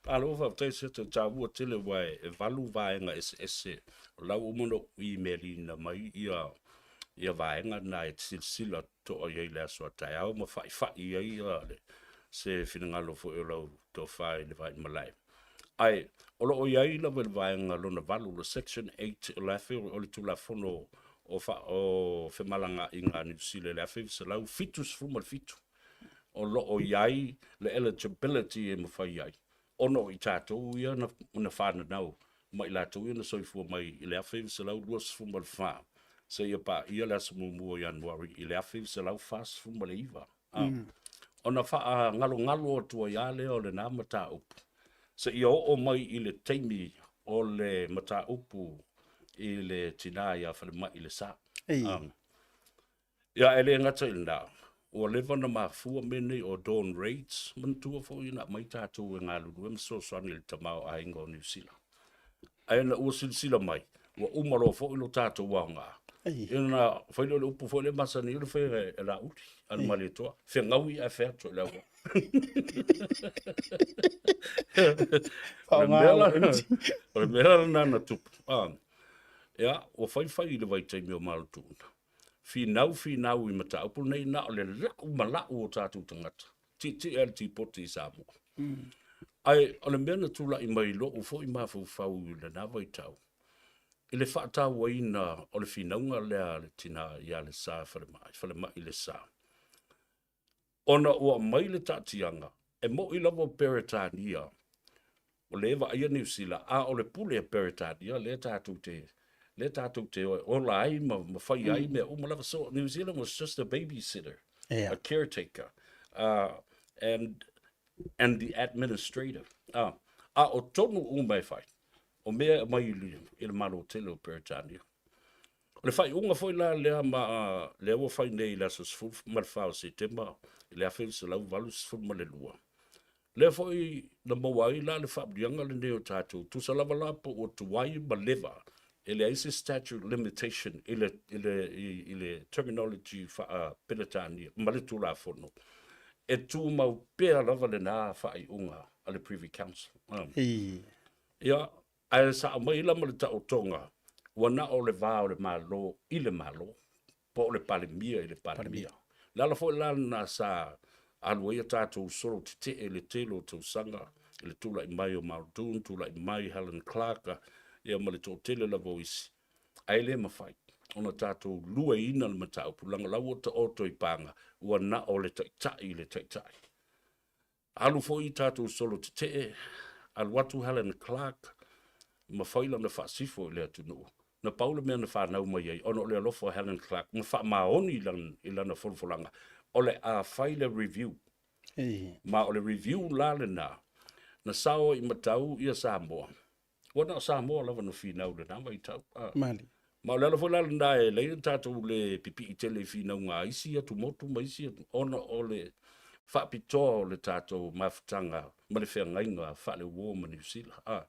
Malo faafetai se te taua tele aua e valu vaega eseese o la ua uma ona ou email-ina mai ia ia vaega na e silasila totoa i ai i le aso a taeao ma faifai i ai ia se finagalo foi o lau tofa i le vaimalae. Ae o lo o i ai lava i le vaega lona valu, le section 8 o le afe o le Tulafono o, fa, o Femalagaaiga a Niu Sila i le 1977, o lo o i ai le eligibility e mafai ai ona o i tatou ia na, na fananau ma i latou ia na soifua mai i le 1924 seia paia le aso muamua o Ianuari i le 1949. Ona faagalogalo atu ai lava lea o lena mataupu seia oo mai i le taimi o le mataupu i le tina ia Falemai Le Sa. Ia, e le gata i lena, ua leva ona mafua mea nei o dawn raids, manatua foi na aumai tatou e galulue ma fesoasoani i le tamaoaiga o Niu Sila. Ae ina ua silasila mai, ua uma loa foi lo tatou aoga. Ia ona fai lea o le upu foi lea e masani ai ona fai e Laauli, a le Malietoa, fegaui ae fai atu i le auala. O le mea la, o le mea la lena na tupu. Ia, ua faifai i le vaitaimi o Malutuuna. Finau finau i mataupu lenei na o le lau ma lau o tatou tagata. Tietie lava le tipoti i Samoa. Ae o le mea na tulai mai i lou foi mafaufau i lena vaitau, i le faatauaina o le finauga lea a le tina ia Lesa Falemai, Falemai Lesa, ona ua aumai le taatiaga, e mo'i lava o Peretania o lea e vaaia Niu Sila, a o le pule a Peretania lea tatou te lea tatou te ola ai ma, ma fai ai mea uma lava. So New Zealand was just a babysitter, a caretaker, and, and the administrator. A o tonu uma e fai, o mea e aumai i le, i le Malo tele o Peretania. O le faaiuga foi la lea ma lea ua fai nei i le aso 14 o Setema i le 1982, lea foi na maua ai la le faamanuiaga lenei o tatou, tusa lava la po ua tuai ma leva, e leai se statute limitation i le, i le, i le terminology faa-Peretania ma le Tulafono, e tumau pea lava lena faaiuga a le Privy Council. Ia, Ae sa aumai la ma le taotoga, ua na o le va o le Malo i le Malo, po o le Palemia i le Palemia. O le ala foi la lena sa alu ai a tatou solo tetee i le tele o tausaga i le tulai mai o Muldoon, tulai mai Helen Clark, ia ma le toatele lava o isi. Ae le mafai ona tatou luaina le mataupu, leaga o la ua taoto i paga, ua na o le taitai i le taitai. Alu foi i tatou solo tetee, alu atu Helen Clark ma fai lana faasifo i le atunuu. Na pau le mea na fanau mai ai ona o le alofa o Helen Clark ma faamaoni i lana folafolaga, o le a fai le review. Ma o le review la lena na sao ai i matau ia Samoa. Ua na o Samoa lava na finau i lena vaitau. Mali. Ma o le ala foi la lena e leai ona tatou le pipii tele i finauga a isi atumotu ma isi atu, ona o le faapitoa o le tatou mafutaga ma le feagaiga faale-uo ma Niu Sila. A,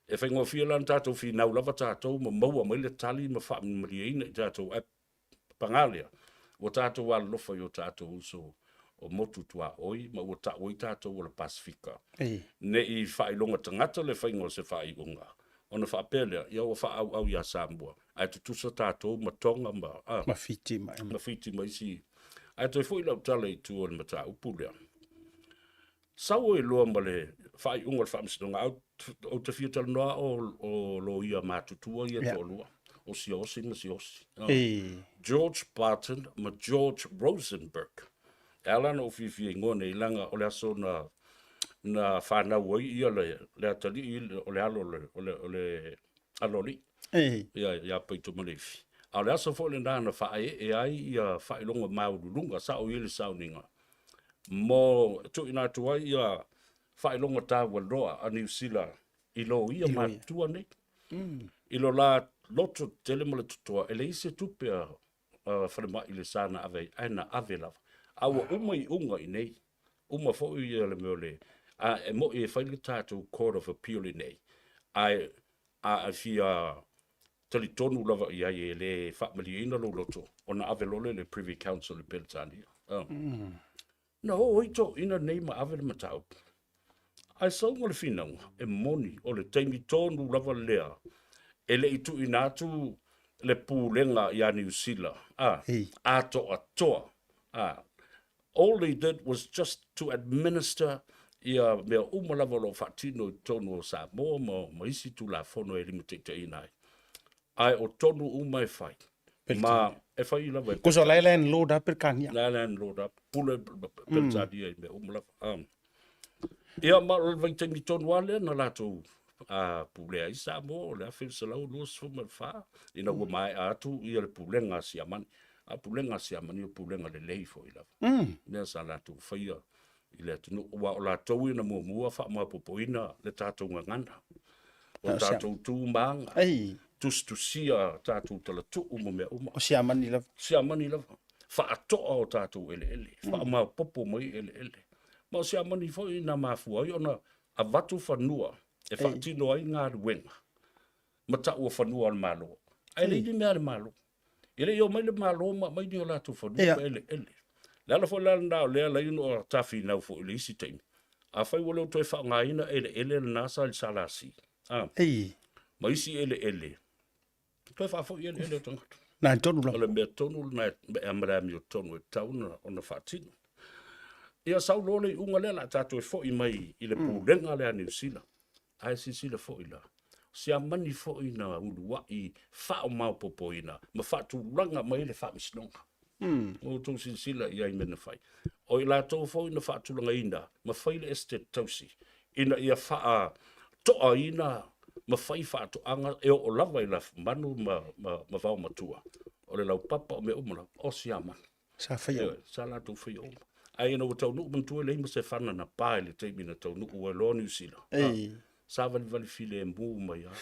e faigofie la ona tatou finau lava tatou ma maua mai le tali ma faamamalieina i tatou, ae paga lea, ua tatou alolofa i o tatou uso o motu tuaoi ma ua tau ai tatou o le Pasefika. Ne i faailoga tagata le faiga o se faaiuga, ona faapea lea, ia ua faaauau ia Samoa, ae tutusa tatou ma Tonga ma, a, ma Fiti ma, ma Fiti ma isi. Ae toe foi lau tala i tua o le mataupu lea. Sau ai loa ma le faaiuga o le faamasinoga, ou te fia talanoa o, o loia matutua ia toalua, o Siaosi ma Siaosi. George Barton ma George Rosenberg. E ala ona ou fiafia i igoa nei, leaga o le aso na, na fanau ai ia le, le atalii o le alo o le, o le, o le aloalii. Ia, ia Paitomaleifi. A o le aso foi lena na faaee ai ia faailoga maualuluga, sao i ai le sauniga, mo tuuina atu ai ia faailoga taualoa a Niu Sila i loia matutua nei. I lo la loto tele ma le totoa, e leai se tupe a falemai i le sa na ave ai, ae na ave lava. A ua uma iuga i nei, uma foi ia le mea o le, a e moi e fai le tatou Court of Appeal i nei, ae a fia talitonu lava i ai e le faamalieina lou loto, ona ave loa lea i le Privy Council i Peretania. Oh. Na oo ai toeaiina nei ma ave le mataupu. Ae sau ma le finauga, e moni, o le taimi tonu lava lea e le i tuuina atu le pulega ia Niu Sila, a, atoatoa. A, all they did was just to administer ia mea uma lava o lo o faatino i totonu o Samoa ma, ma isi Tulafono e limataitaiina ai. Ae o tonu uma e fai. Ma e fai lava e Kosa la e landlord a Peretania. La e landlord a pule Peretania i mea uma lava. Um. Ia ma o le vaitaimi tonu lava lea na latou a pulea ai Samoa o le 1924 ina ua maea atu ia le pulega a Siamani. A pulega a Siamani o pulega lelei foi lava. Mea sa latou faia i le atunuu, aua o latou ia na muamua faamaopoopoina le tatou gagana. O tatou tu ma aga, tusitusia tatou talatuu ma mea uma. O Siamani lava. Siamani lava. Faatoa o tatou eleele, faamaopoopo mai eleele. Ma o Siamani foi na mafua ai ona avatu fanua e faatino ai galuega ma taua fanua o le Malo. Ae leai ni mea a le Malo. E le i omai le Malo ma aumai ni o latou fanua ma eleele. Le ala foi la lena o lea la ona tafinau foi i le isi taimi. Afai ua le toe faaaogaina eleele lena sa i le SLC, a, ma isi eleele, toe faafoi eleele o tagata. Na tonu lava. O le mea tonu lena e ma le amiotonu e tatau ona faatino. Ia sau loa le iuga lea, o le a tatou foi mai i le pulega lea a Niu Sila. Ae silasila foi la, Siamani foi na uluai faamaopoopoina ma faatulaga mai ai le faamasinoga. Ua outou silasila i ai i mea na fai. O i latou foi na faatulagaina ma fai le Esetete Tausi ina ia faatoaina ma fai faatoaga e oo lava i lafumanu ma, ma, ma vaomatua. O le laupapa o mea uma lava, o Siamani. Sa faia uma. Sa latou faia uma. Ae ina ua taunuu manatua e leai ma se fana na pa i le taimi na taunuu ai loa Niu Sila. Sa valivali filemu mai lava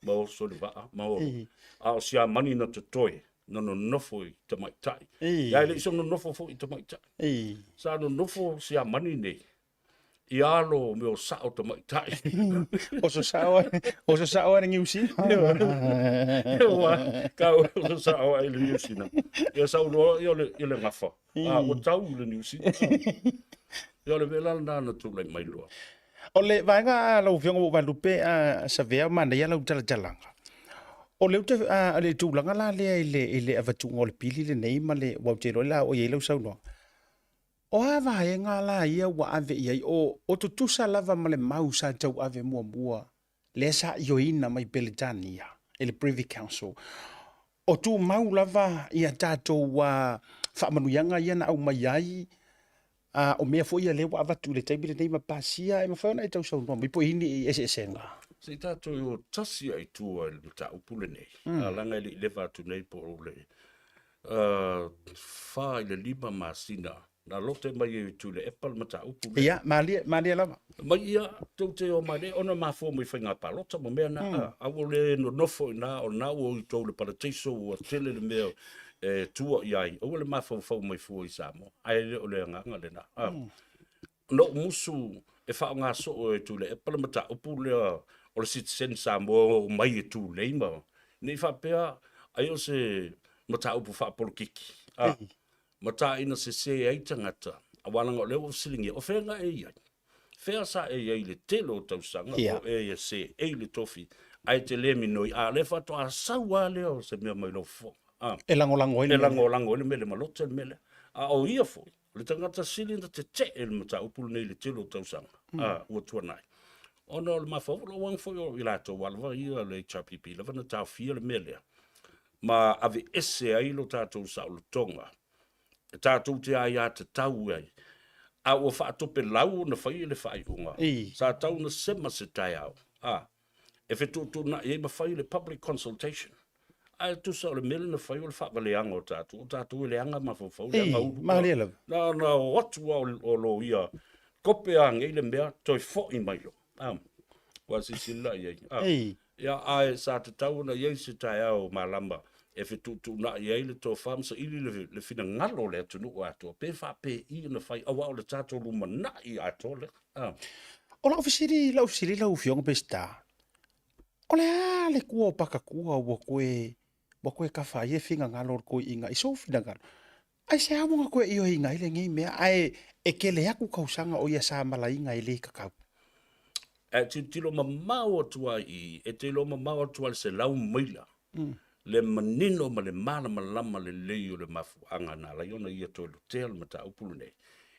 ma oso i le vaa ma olo. A o Siamani na totoe na nonofo i tamaitai. Ia e le i soona nonofo foi i tamaitai. Sa nonofo Siamani nei i alo o mea o sao tamaitai. Oso sao ai, oso sao ai le Niu Sila. Ua, kau oso sao ai le Niu Sila. Ia sau loa ia le, ia le gafa. A, ua tau i le Niu Sila. Ia o le mea la lena na tulai mai loa. O le vaega a lau Afioga ua Valupe a Savea manaia lau talatalaga. O le ute a le tulaga la lea i le i le avatuga o le pili lenei ma le ua ou te iloa la o i ai lau saunoaga. O a vaega la ia ua ave i ai? O, o tutusa lava ma le mau sa tauave muamua lea sa ioeina mai Peretania e le Privy Council. O tumau lava ia tatou faamanuiaga ia na aumai ai. A o mea foi ia lea ua avatu i le taimi lenei ma pasia, e mafai ona e tausaunoa mai po o i ai ni eseesega? Se i tatou o tasi lava i tua i le mataupu lenei, a leaga e le i leva atu nei po o le 4 i le 5 masina na lote mai ai e Tuilaepa le mataupu lea. Ia, malie, malie lava. Mai ia, tou te o mai le, ona mafua mai faiga palota ma mea na, mm. a ua le nonofo i na, o na ua i tou le parataiso ua tele le mea e tua i ai, aua le mafaufau mai fua i Samoa, ae le o le agaga lena. Ah. Na ou musu e faaaoga soo e Tuilaepa le mataupu lea o le citizen Samoa o mai e tulei ma ne i faapea ai o se mataupu faapolokiki. Ah. Mataina sese ai tagata, aua leaga o lea ua fesiligia, o fea na e i ai? Fea sa e i ai i le tele o tausaga o e ia seei le tofi, ae te le minoi, a o lea faatoa sau lava lea o se mea mai lou fofoga. A. E lagolago ai le mea lea. E lagolago ai le mea lea, ma lote le mea lea. A o ia foi, o le tagata sili ona tetee i le mataupu lenei i le tele o tausaga, a, ua tuanai. Ona o le mafaufau, o lou aga foi o i latou ua lava ia le HRPP lava na taofia le mea lea, ma aveese ai lo tatou saolotoga e tatou te aiatatau ai, a ua faatopelau ona fai le faaiuga, sa tau ona sema se taeao a e fetuutuunai ai ma fai le public consultation. Ae tusa o le mea lea na fai o le faavaleaga o tatou, o tatou e leaga mafaufau, leaga ulu. Malie lava. Na ona o atu lava o loia, kope anei le mea, toe foi mai loa. A, ua silasila i ai. A, ia, ae sa tatau ona i ai se taeao malama e fetuutuunai ai le tofa ma saili le, le finagalo o le atunuu atoa, pe faapei ona fai, aua o le tatou lumanai atoa lea. A. O lau fesili, lau fesili lau Afioga Peseta, o le a le kua o Pakakua ua koe, ua koe kafa ai e finagalo o le koiina i sou finagalo? Aisea ua koe ioeina ai lenei mea, ae e kele aku kausaga o ia sa malaina e le kakau? E tilotilo mamao atu ai i, e te iloa mamao atu ai le 100 maila, le manino ma le malamalama lelei o le mafuaaga na ala ai ona ia toe lotea le mataupu lenei,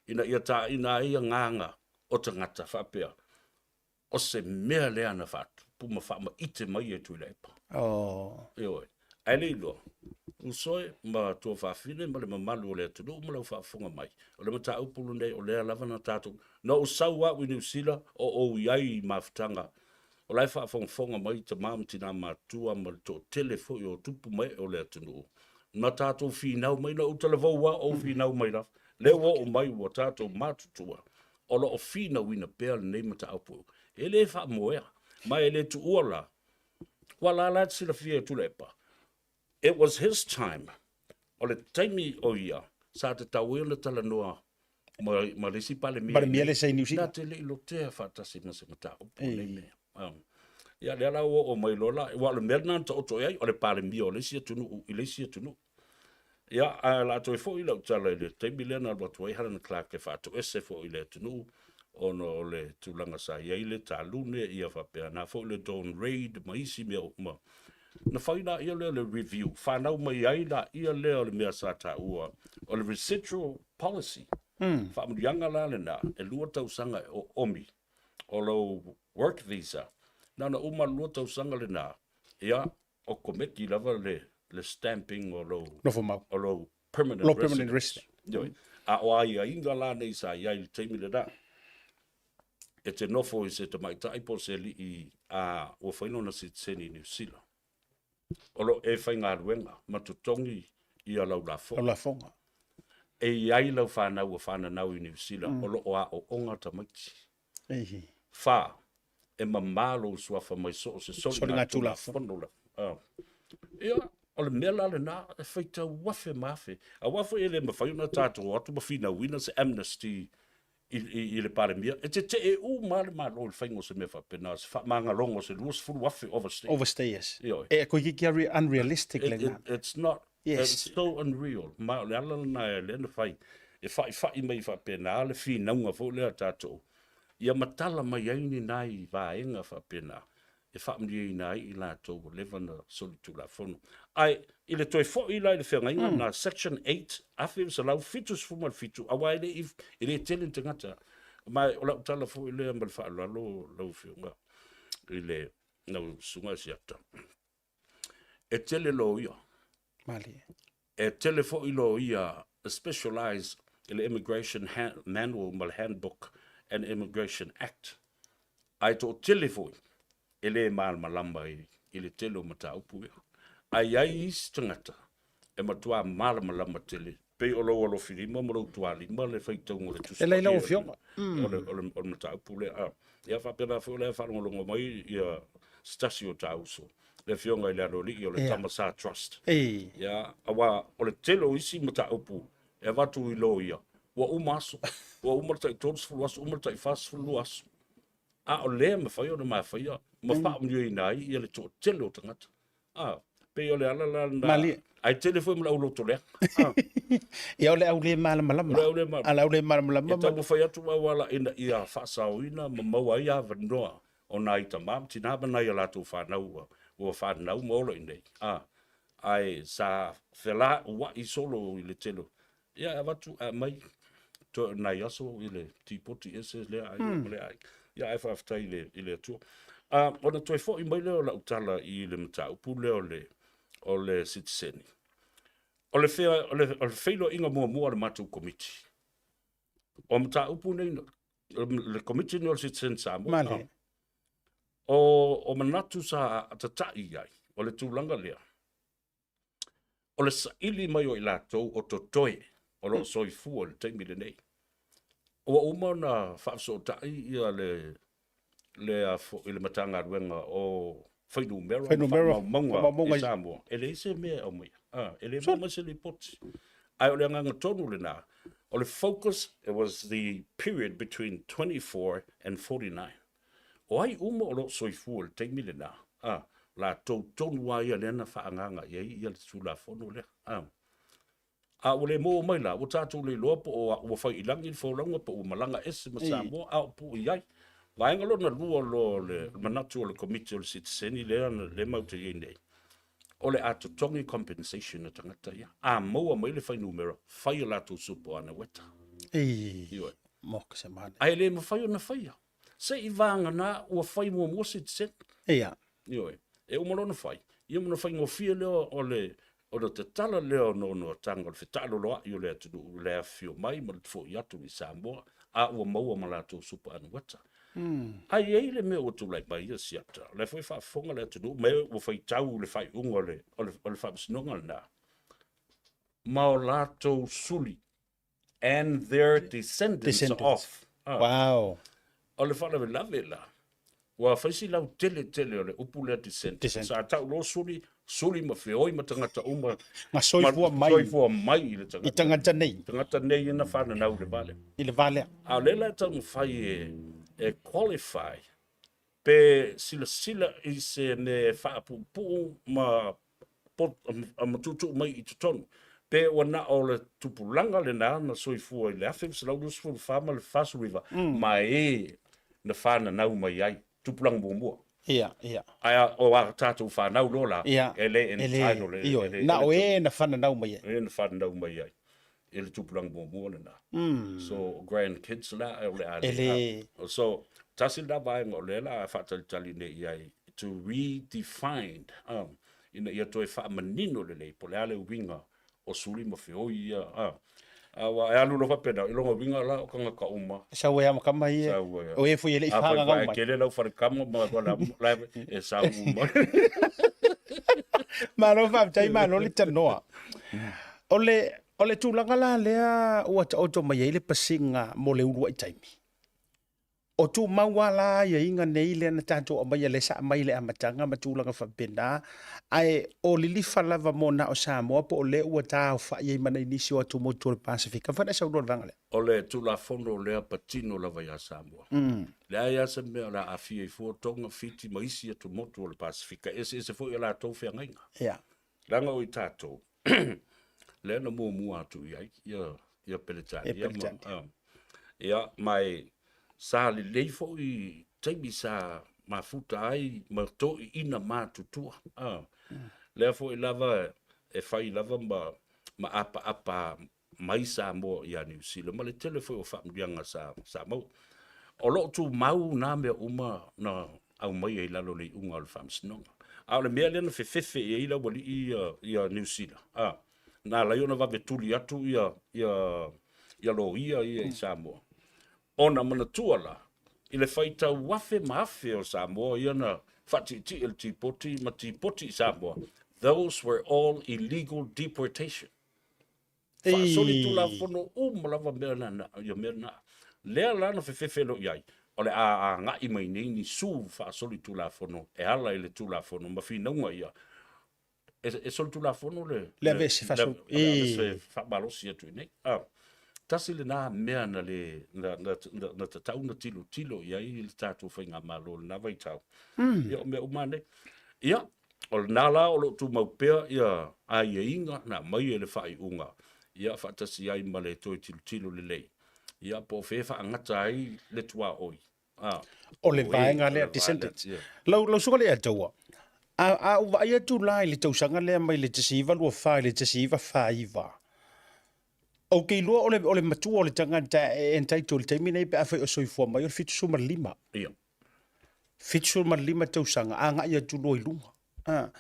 ina ia taina ai agaga o tagata faapea, o se mea lea na faatupu ma faamaite mai e Tuilaepa. Oh. Ioe. Ae le iloa, uso e ma tuafafine ma le mamalu o le atunuu ma lau faafofoga mai, o le mataupu lenei o lea lava na tatou, na ou sau au i Niu Sila o ou i ai i mafutaga, o la e faafogafoga mai tama ma tina matutua ma le toatele foi o tupu ma ee o le atunuu, na tatou finau mai, na ou talavou lava o ou finau mai lava, lea ua oo mai ua tatou matutua, o lo o finauina pea lenei mataupu e le faamoea, ma e le tuua la, ua la la te silafia e Tuilaepa, it was his time, o le taimi o ia, sa tatau ai ona talanoa ma, ma le isi Palemia. Palemia le sa i Niu Sila. Na te le i lotea faatasi ma se mataupu o nei mea. Ia, lea la ua oo mai loa la, aua o le mea lena na taoto i ai, o le Palemia o le isi atunuu i le isi atunuu. Ia, ae o le a toe foi lau tala i le taimi lea na alu atu ai Helen Clark e faatoese foi i le atunuu ona o le tulaga sa i ai le talune, ia faapena foi le Dawn Raid ma isi mea uma. Na fai laia lea o le review, fanau mai ai laia lea o le mea sa taua o le residual policy. Faamanuiaga la lena, e 2 tausaga e oomi o lou work visa. Na ona uma le 2 tausaga lena, ia, o kometi lava le, le stamping o lou, Nofo mau. o lou permanent, Lo permanent resident. Ioe. A o aiaiga la nei sa i ai i le taimi lena, e te nofo i se tamaitai po o se alii a ua fai lona sitiseni i Niu Sila. O lo o e faigaluega ma totogi ia lau lafoga. Lau lafoga. E i ai lau fanau ua fananau i Niu Sila o lo o aooga tamaiti. Fa, e mama lou suafa mai so o se soligatulafono lava. Ia, o le mea la lena, e faitau afe ma afe. Aua foi e le mafai ona tatou o atu ma finauina se amnesty i, i, i le Palemia. E tetee uma lava le Malo i le faiga o se mea faapena, se faamagaloga o se 20,000 overstay. Overstayers. Ioe. E koikiki unrealistic lena. It's not Yes. It's so unreal. Ma o le ala lena e lea na fai, e fa'ifa'i mai faapena le finauga foi lea a tatou, ia matala mai ai ni nai vaega faapena e faamanuiaina ai i latou ua leva ona solitulafono. Ae i le toe foi la i le feagaiga lena, Section 8, 1977, aua e le i, e le tele ni tagata. Ma o lau tala foi lea ma le faaaloalo lau Afioga i le, lau Susuga Asiata. E tele loia. Malie. E tele foi loia specialize. i le Immigration Manual ma le Handbook and Immigration Act. Ae toatele foi e le malamalama i le tele o mataupu ia. Ae i ai isi tagata e matua malamalama tele, pei o lou alofilima ma lou tualima le faitauga o le Tusi E lei lau Afioga. O le, o le, o le mataupu lea. Ah, ia faapena foi o lea e faalogologo mai ia se tasi o ta uso, le Afioga i le Aloalii o le Tama Sa Trust. Ia, aua o le tele o isi mataupu e avatu i loia, ua uma aso, ua uma le tai 30 aso, uma le tai 42 aso. A o lea e mafai ona mafaia ma faamanuiaina ai ia le toatele o tagata. Ah, pei o le ala la lena. Malie. Ae tele foi ma le auloto leaga. Ah. Ia o le au le malamalama. O le au le malamalama. A le au le malamalama. E taumafai atu auala ina ia faasaoina ma maua ai avanoa o nai tama ma tina ma nai a latou fanau ua, ua fanau ma ola i inei. Ah, ae sa felauai solo i le tele. Ia e avatu ae aumai toe o nai aso i le tipoti ese lea aiga ma lea aiga. Ia ae faafetai i le, i le Atua. Ah, ona toe foi mai lea o lau tala i le mataupu lea o le, o le sitiseni. O le, fea, o le, o le feiloaiga muamua a le matou komiti, o mataupu nei, le komiti nei o le Citizen Samoa, Male. o, o manatu sa tatai i ai, o le tulaga lea, o le saili mai o i latou o totoe o lo o soifua i le taimi lenei. Ua uma ona faafesootai ia le le a foi le Matagaluega o Fuainumera ma Faamaumauga i Samoa, e leai se mea e aumaia. Ah, e le maua mai se lipoti. Ae o le agaga tonu lena, o le focus, it was the period between 24 and 49. O ai uma o lo o soifua i le taimi lena, a, latou tonu lava ia lea na faaagaaga i ai ia le Tulafono lea. A, a ua le maua mai la, ua tatou le iloa po o ua fai i lagi le folauga po ua malaga ese ma Samoa, a o po o i ai. Vaega lona lua loa o le manatu o le Komiti o le Sitiseni lea lea matou te i ai nei, o le a totogi compensation a tagata ia. A maua mai le fuainumera, fai a latou superannuation. Ei, Ioe. moka se mane. Ae le mafai ona faia. Se i vagana ua fai muamua sitiseni. Ia. Ioe. E uma loa ona fai, ia ma ona faigofie lea o le o le tatala lea o noanoataga o le fetaaloloai o le atunuu i le afifio mai ma le foi atu i Samoa, a ua maua ma latou superannuation. Ae i ai le mea ua tulai mai ia siata, o lea foi e faafofoga le atunuu ma e ua faitau le faaiuga o le, o le, o le faamasinoga lena, ma o latou suli and their descendants, Descendants. of. Ah. Wow. O le faalavelave la, ua fai si lautele tele o le upu lea descendants. Descendants. Sa tau loa suli, suli ma feoi ma tagata uma. Na soifua mai. Soifua mai i le I tagata. tagata nei. Tagata nei na whananau le vale. I le va lea. A o lea la e taumafai e, e qualify pe silasila i se mea e faapuupuu ma ma tuutuu mai i totonu, pe ua na o le tupulaga lena na soifua i le 1924 ma le 49 ma e na fananau mai ai, tupulaga muamua. Ia, ia. Ae o a tatou fanau loa la, Ia, e le entitled, e, ioe, e le, na o e na fananau mai ai. E na fananau mai ai i le tupulaga muamua lena. So grandkids la o le a E le- So tasi lena vaega o lea la a faatalitali nei i ai to redefine ina ia toe faamanino lelei po o le a le uiga o suli ma feoi ia. Aua e alu loa faapena, i lona uiga la o tagata uma. Sau e amakama ia, Sau e. o e foi e le i Afai whangangau foi ae mai. tele lau falekama ma ma la e sau uma. Malo faafetai, malo le tanoa. O le, o le tulaga la lea ua taoto mai ai le pasiga mo le uluai taimi. O tumau lava la aiaiga nei lea na tatou aumaia lea sa aumai i le amataga ma tulaga faapena, ae o lilifa lava mo na o Samoa po o lea ua taaofai ai ma nai nisi o atumotu o le Pasefika. Mafai ona e saunoa i le vaega lea? O le Tulafono lea patino lava iā Samoa. Leai lava se mea o le a aafia ai fua Tonga, Fiti ma isi atumotu o le Pasefika, e eseese foi a latou feagaiga. Leaga o i tatou, lea na muamua atu i ai ia, ia Peretania. Ia Peretania. Ma, ia, ma e, sa lelei foi taimi sa mafuta ai ma toeaiina matutua. Lea foi lava e fai lava ma, ma apaapa mai Samoa ia Niu Sila ma le tele foi o faamanuiaga sa, sa maua. O lo o tumau nā mea uma na aumaia i lalo o le iuga o le Faamasinoga. A o le mea lea na fefefe i ai le aualii ia, ia Niu Sila, a, na ala ai ona vave tuli atu ia, ia, ia loia ia i Samoa. Ona manatua la, i le faitau afe ma afe o Samoa ia na faatiitii e le tipoti ma tipoti i Samoa, those were all illegal deportation. Faasolitulafono uma lava mea na, ia mea na. Lea la na fefefe loa i ai, o le a agai mai nei ni su faasolitulafono e ala i le Tulafono ma finauga ia. E solitulafono le... Le aveese faasol... Le aveese faamalosi atu i nei. Ah, tasi lena mea na le, na, na, na, na tatau na tilotilo i ai le tatou faigamalo i lena vaitau. Ia, o mea uma nei. Ia, O lena la o lo o tumau pea ia aiaiga na aumai e le faaiuga, ia faatasi ai ma le toe tilotilo lelei, ia po o fea e faagata ai le tuaoi. A, O le vaega lea descendants. Lau, lau suka le ataua, a, a ou vaai atu la i le tausaga lea mai le 1924 i le 1949, ou te iloa o le, o le matua o le tagata e entitled i le taimi nei pe afai o soifua mai o le 75. Ia. 75 tausaga, agai atu loa i luga. A,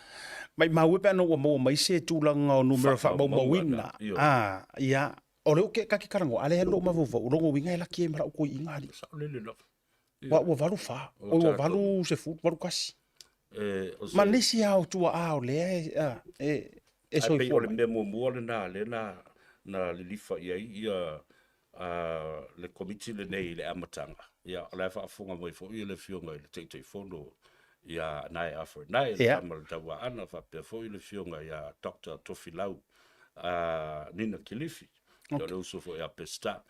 maimau e pe ana ua maua mai se tulaga o numera faamaumauina. A, ia, o lea ke ka ke kalango, ale lou mafaufau, o lona uiga e laki ai ma lau toeaina alii. Saolele lava. Ua, ua 84, oi ua 80, 81. Ma nisi lava o tuaa o lea e, a, e, e soifua mai. O le mea muamua lena lea na, na lilifa i ai ia a le Komiti lenei i le amataga, ia, o la e faafofoga mai foi le Afioga i le Taitaifono ia Nae Alfred Nae, le tama o le Tauaana, faapea foi le Afioga ia Doctor Tofilau Nina Kilifi, okay. O le uso foi a Peseta.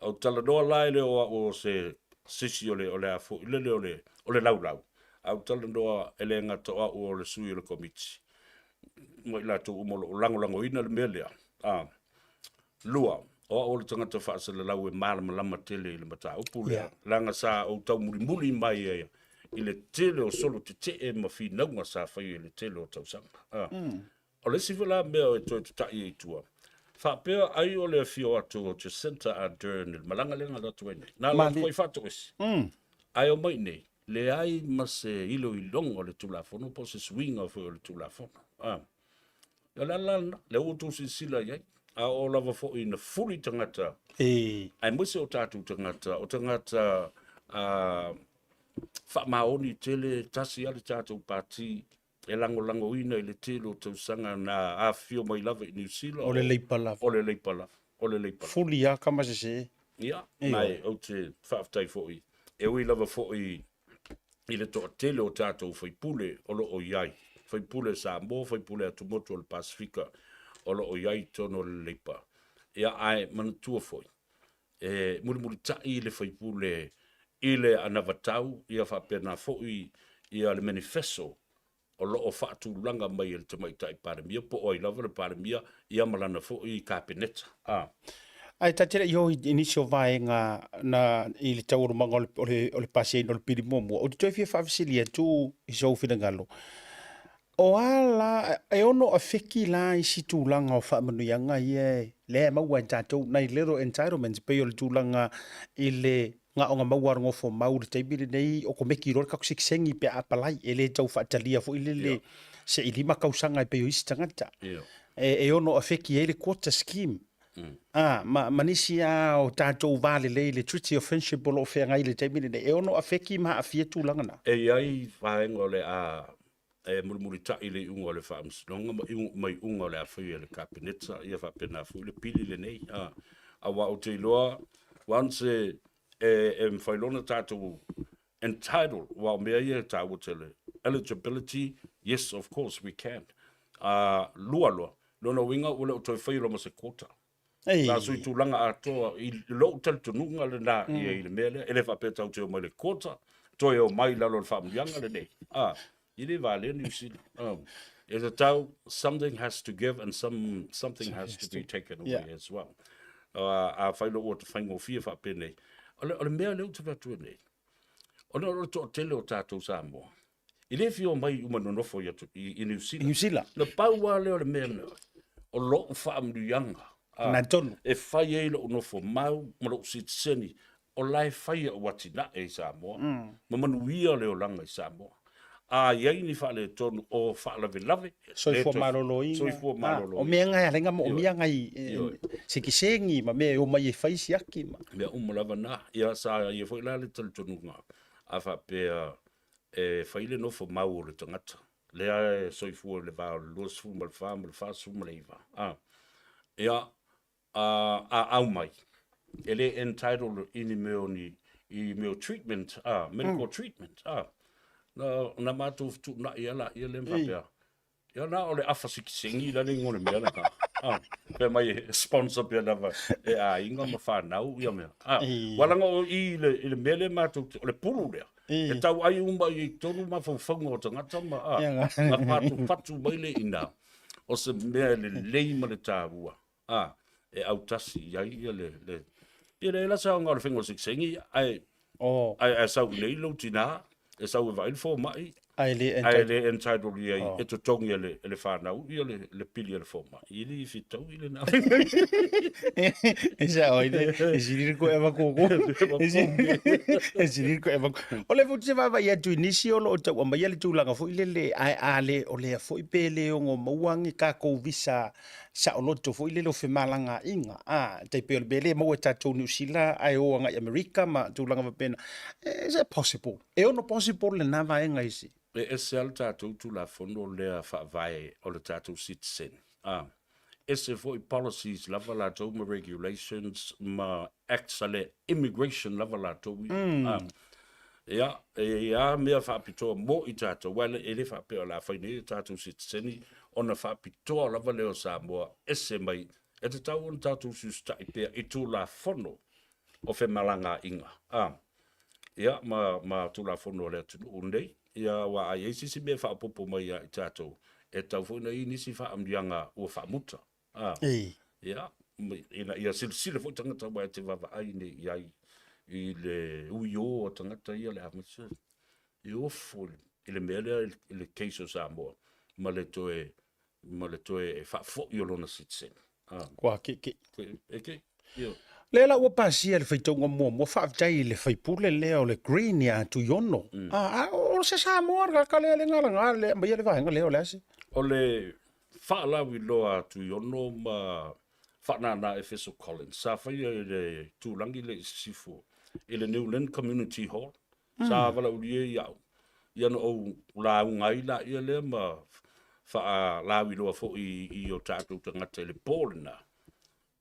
Ou talanoa la e le o au o se sisi o le, o le a foi lele o le, o le laulau, a ou talanoa e le gata o au o le sui o le Komiti, ma i latou uma o lo o lagolagoina le mea lea. A, Lua, o au o le tagata faasalalau e malamalama tele i le mataupu lea, yeah. Leaga sa ou taumulimuli mai ai i le tele o solo tetee ma finauga sa faia i le tele o tausaga. Ah. O le isi foi la mea e toe tata'i ai i tua, faapea ai o le afio atu o Jacinta Ardern i le malaga lea na alu atu ai nei. Na alu atu foi faatoese. Ae omai i nei, leai ma se iloiloga o le Tulafono po o se suiga foi o le Tulafono. Ah. O le ala lena, lea ua outou silasila i ai, a oo lava foi ina fuli tagata, E. aemaise o tatou tagata, o tagata faamaoni tele, tasi lava le tatou pati e lagolagoina i le tele o tausaga na afifio mai lava i Niu Sila. O le Leipa lava. O le Leipa lava. O le Leipa lava. Fuli lava kama sese. Ia, ma ou te faafetai foi, e ui lava foi i le toatele o tatou faipule o lo o i ai, faipule Samoa, faipule atumotu o le Pasefika o lo o i ai i totonu o le Leipa. Ia, ae manatua foi, e mulimulitai le faipule i le anavatau, ia faapena foi ia le manifeso o lo o faatulaga mai e le Tamaitai Palemia, po o ai lava le Palemia, ia ma lana foi Kapeneta. A. Ae ta te le i o i nisi o vaega na i le taualumaga o le, o le, o le pasiaina o le pili muamua, ou te toe fia faafesili atu i sou finagalo. O a la, e ono afeki la isi tulaga o faamanuiaga ia lea e maua e tatou, nai little entitlements, pei o le tulaga i le Gaoga maua a le gofo mau i le taimi lenei o komeki loa le taku sekisegi pe a apalai e le tau faatalia foi lele se i 5 kausaga e pei o isi tagata. E, e ono afeki ai le quota scheme. A, ma, ma nisi a o tatou va lelei le Treaty of Friendship o lo o feagai i le taimi lenei, e ono afeki ma aafia tulaga na. E i ai vaega o le a e mulimulitai i le iuga o le Faamasinoga ma ma iuga o le a faia e le Kapeneta, ia faapena foi le pili lenei. A, aua ou te iloa, once e, e, e mafai loa ona tatou entitled, aua o mea ia e taua tele, eligibility, yes, of course we can. A, lua loa, lona uiga ua le o toe faia loa ma se quota. Ei. Nā sui tulaga atoa i lou talitonuga lena ia i le mea lea. E le faapea tatou te omai i le quota, toe omai i lalo o le faamanuiaga lenei. A, e le valea Niu Sila. E tatau, something has to give and some, something has to be taken away yeah. as well. Afai loa ua faigofie faapenei. O le, o le mea lea ou te fai atu ai nei, ona o le toatele o tatou Samoa, E le fia omai uma nonofo i, atu, i, i Niu Sila. Niu Sila. Na pau lava lea o le mea na, o lou faamanuiaga. Na tonu. E fai ai lou nofo mau ma lou sitiseni, o la e fai au atinae i Samoa, ma manuia le olaga i Samoa. A i ai ni faaletonu o faalavelave, Soifua maloloina. Soifua maloloina. O mea nga e ala ai ona moomia nai sekisegi ma mea e omai e fai siaki ma. Mea uma lava na. Ia sa ia foi la le talitonuga a faapea e fai le nofo mau o le tagata lea e soifua i le va o le 24 ma le 49, a. Ia, a aumai, e le entitled i ni mea o ni, i mea o treatment, a, medical treatment, a. Na, na matou fetuunai lava laia lea ma faapea, ia na o le afa sikisengi la le igoa o le mea lena, a. Fai mai e sponsor pea lava e aiga ma fanau ia mea, a. Ua leaga o i i le, i le mea lea matou te, o le pulu lea, e tau ai uma i totonu mafaufauga o tagata ma, a, na fatufatu mai lea i ina, o se mea e lelei ma le taua, a, e autasi i ai ia le, le, ia le la se aoga o le faiga o le sekisegi, ae, Oh. ae, ae sau i nei lou tinā, e sau e vaai le fomai, Ae le ae le entitled i ai e totogi e le, e le fanau ia le, le pili a le fomai. E le fetau i lena. E sao ai le, e sili le koe ava koko. E sili le koe ava koko. O le foi te vaavaai atu i nisi o lo o tau aumaia le tulaga foi lele, ae a le, o lea foi pe le ono maua ni tatou visa saoloto foi lele o femalagaaiga, a, tai pei o le mea lea e maua e tatou Niu Sila ae o agai Amerika ma tulaga faapena. Is it possible? E ono possible lena vaega i se? E ese lava le tatou Tulafono lea Faavae o le tatou citizen, a, ese foi policies lava latou ma regulations ma acts a le immigration lava latou ia. A, ia, e i ai lava mea faapitoa mo i tatou, aua e le faapea o le a fai nei le tatou sitiseni ona faapitoa lava lea o Samoa ese mai. E tatau ona tatou siusitai pea i Tulafono o femalagaaiga, a, ia, ma, ma Tulafono a le atunuu lenei. Ia, aua a i ai se isi mea e faaopoopo mai ia i tatou, e tatau foi ona i ai nisi faamanuiaga ua faamuta. A, ia, ina ia silasila foi tagata aua e te vaavaai nei i ai i le uiō a tagata ia le amata e ofo i le mea lea i le case o Samoa ma le toe ma le toe faafoi o lona citizen. A. Kua ke'eke'e. E ke, io. Lea la ua pasia le faitauga muamua, faafetai i le faipule lea o le Green ia Tuiono. A, a o se Samoa le tagata lea le galaga le aumaia le vaega lea o le a se? O le faalauiloa a Tuiono ma Faanana Efeso Collins sa faia i le itulagi lea i Sisifo i le New Lynn Community Hall. Sa valaaulia ai au, ia na ou lauga ai laia lea ma faalauiloa foi i o tatou tagata i le po lena.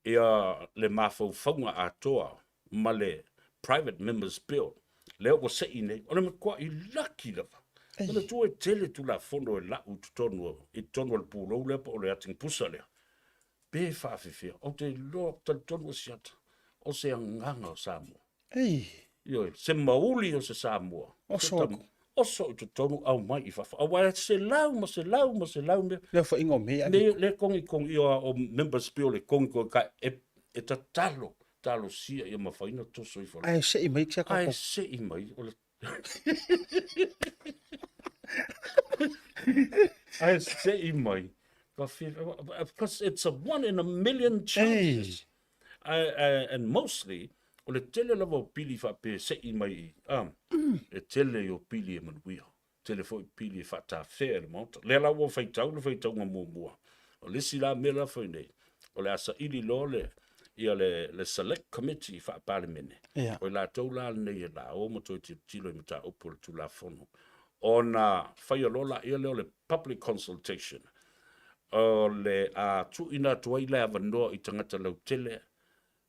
Ia le mafaufauga atoa ma le Private Members Bill lea ua sei nei, o le matuai laki lava. O le tua e tele Tulafono e lau i totonu i totonu o le pulou lea po o le atigapusa lea. Pe faafefea, ou te iloa, ou te talitonu o Siata, o se agaga o Samoa. Ei. Ioe, se mauli o se Samoa. Oso atu. Oso i totonu aumai i fafo. Aua e selau ma selau ma selau mea. Le aofaiga o mea. Le, le kogikogi o, o members bill le kogikogi ka e, e tatalo, talosia ia mafai ona toso ifo. Ae sei mai tia Ae sei mai o le Ae sei mai. Ka Because it's a one in a million chances. And mostly, o le tele lava o pili faapea e sei mai i, a, e tele i o pili e manuia. Tele foi pili e faatafea e le Maota. Lea la ua faitau le faitauga muamua. O le isi la mea la fai nei, o le a saili loa le, ia le, le Select Committee faa-Palemene. Ia. O i latou la lenei e la o ma toe tilotilo i mataupu o le Tulafono. Ona faia loa laia lea o le public consultation. O le a tuuina atu ai le avanoa i tagata lautele,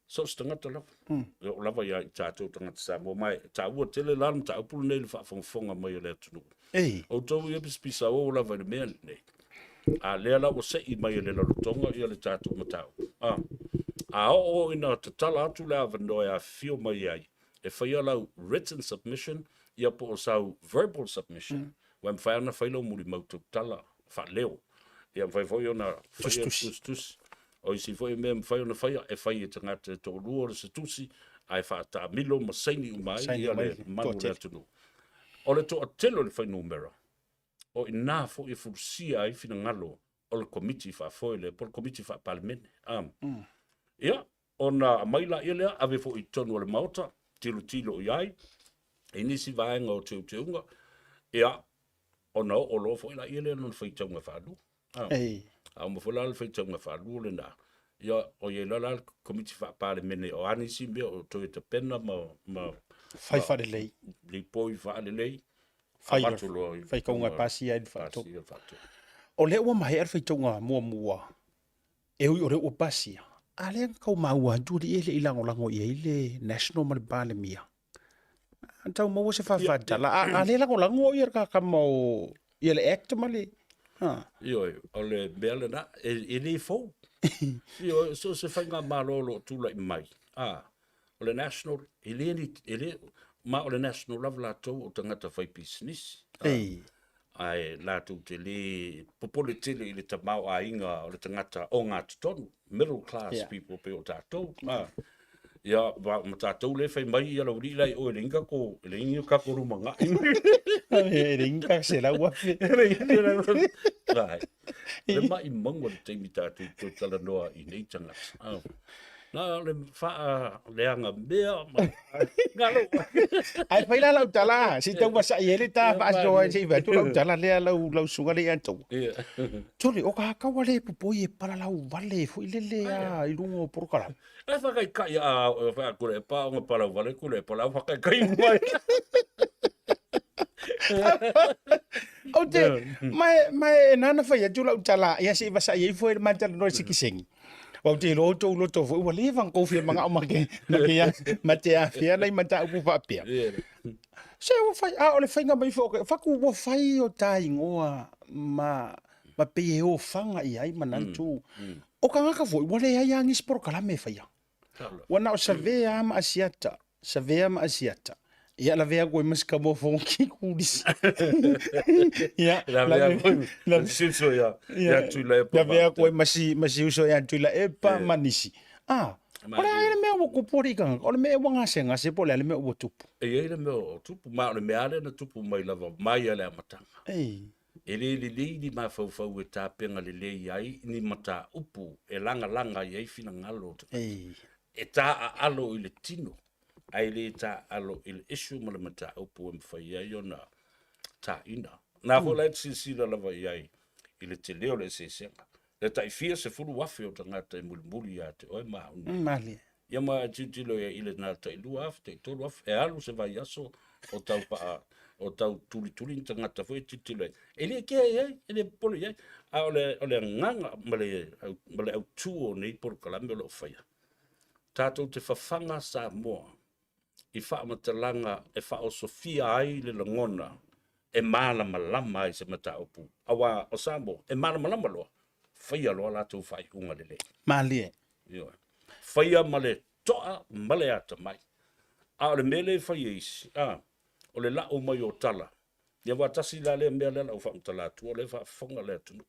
so o se tagata lava. E oo lava ia i tatou tagata Samoa. Ma e taua tele la le mataupu lenei i le faafogafoga mai a le atunuu. Ei. Outou ia pisapisaoo lava i le mea lenei. A lea la ua sei mai e le Lalotoga ia le tatou mataupu. A, a oo ina tatala atu le avanoa e afifio mai ai, e faia lau written submission ia po o sau verbal submission. Ua mafai ona fai lau mulimau tautala faaleo. Ia mafai foi ona faia tusitusi. O isi foi mea e mafai ona faia, e fai e tagata e toalua o le se tusi, ae faataamilo ma saini uma ai ia le mamalu o le atunuu. O le toatele o le fuainumera, o i ina foi e fulusia ai finagalo o le Komiti Faafoe lea, po o le Komiti Faa-Palemene. Ia, ona aumai laia lea, ave foi i totonu o le Maota, tilotilo i ai, i nisi vaega o teuteuga, ia, Ona oo loa foi laia lea lona faitauga faalua. A, a uma foi la le faitauga faalua lena, ia o i ai loa la le Komiti Faa-Palemene o a nisi mea o toe tapena ma, ma Fai faalelei. Lipoi faalelei. Fai Avatu loa i faitauga e pasia ai le faatolu. Pasia le faatolu. O lea ua maea le faitauga muamua, e ui o lea ua pasia, a lea na tau maua atu alii e le i lagolago i ai le National ma le Palemia. A tau maua se faafatala, a, a lea lagolago ia le kakama o ia le Act ma le... Ha. Ioe, o le mea lena, e, e le fou. Ioe, so se faigamalo o lo o tulai mai, a, o le National, e le, ni, e le, ma o le National lava latou o tagata fai pisinisi. Ei. Ae latou te le popole tele i le tamaoaiga o le tagata ogatotonu, middle class yeah. people pei o tatou. Ah. Ia, ma tatou le fai mai ia lau alii la i oe le inga ko, le inga ka ko ruma nga. E le inga se lau afe. Vai. Le mai maua le taimi tatou toe talanoa i nei tagata. Ah. Na le faaleaga mea ma galo. Ai fai la lau tala, si tau vasai e le ta faasoa ai se i atu lau tala lea lau lau suga le ia tau. Tole o ka kaua le popoi e pala lau vale foi le le a i luga o porokalame. Ai whakaikai a wha kure pa o pala vale kure pala whakaikai mai. O te, mai mai nana fai atu lau tala, ia se i vasai ai foi le matala no sikisengi. Ou te iloa outou loto foi ua leva ona kou fia manao ma ke, ma ke, ma te afea nai mataupu faapea. Se ua fai, a o le faiga mai foi o ke, faku ua fai o ta igoa ma, ma pei e ofaga i ai manatu. O tagata foi ua leai lava nisi polokalame e faia. Ua na o savea lava ma asiata, savea ma asiata. Ia lavea atu ai ma si kamo fongi kulisi. Ia, lavea si uso ia, ia Tuilaepa. Lavea atu ai ma si, ma si uso ia Tuilaepa ma nisi. Ah, o le a le mea ua tupu alii tagata, o le mea ua gasegase po o le a le mea ua tupu. E i ai le mea o tupu, ma o le mea lava lea na tupu mai lava mai lava i le amataga. Ei. E le lelei ni mafaufau e tapena lelei ai ni mataupu e lagalaga i ai finagalo o tagata. E taaalo i le tino, ae le taaalo i le issue ma le mataupu e mafai ai ona taina. Na foi la e te silasila lava i ai i le tele o le eseesega. Le tai fia 10,000 o tagata e mulimuli ia te oe ma au nei. Malie. Ia ma e tilotilo i ai i le na tai 2,000, tai 3,000, e alu se vaiaso o tau paa, o tau tulituli ni tagata foi e tilotilo ai. E le kea i ai, e le popole i ai. A o le, o le agaga ma le, ma le autū o nei polokalame o lo o faia, tatou te fafaga Samoa i faamatalaga e faaosofia ai le lagona e malamalama ai se mataupu, aua o Samoa e malamalama loa, faia loa latou faaiuga lelei. Malie. Ioe. Faia ma le toa ma le atamai. A o le mea lea e fai e isi, a, o le lau mai o tala. Ia aua tasi la lea mea lea o le a ou faamatala atua, o lea e faafofoga le atunuu.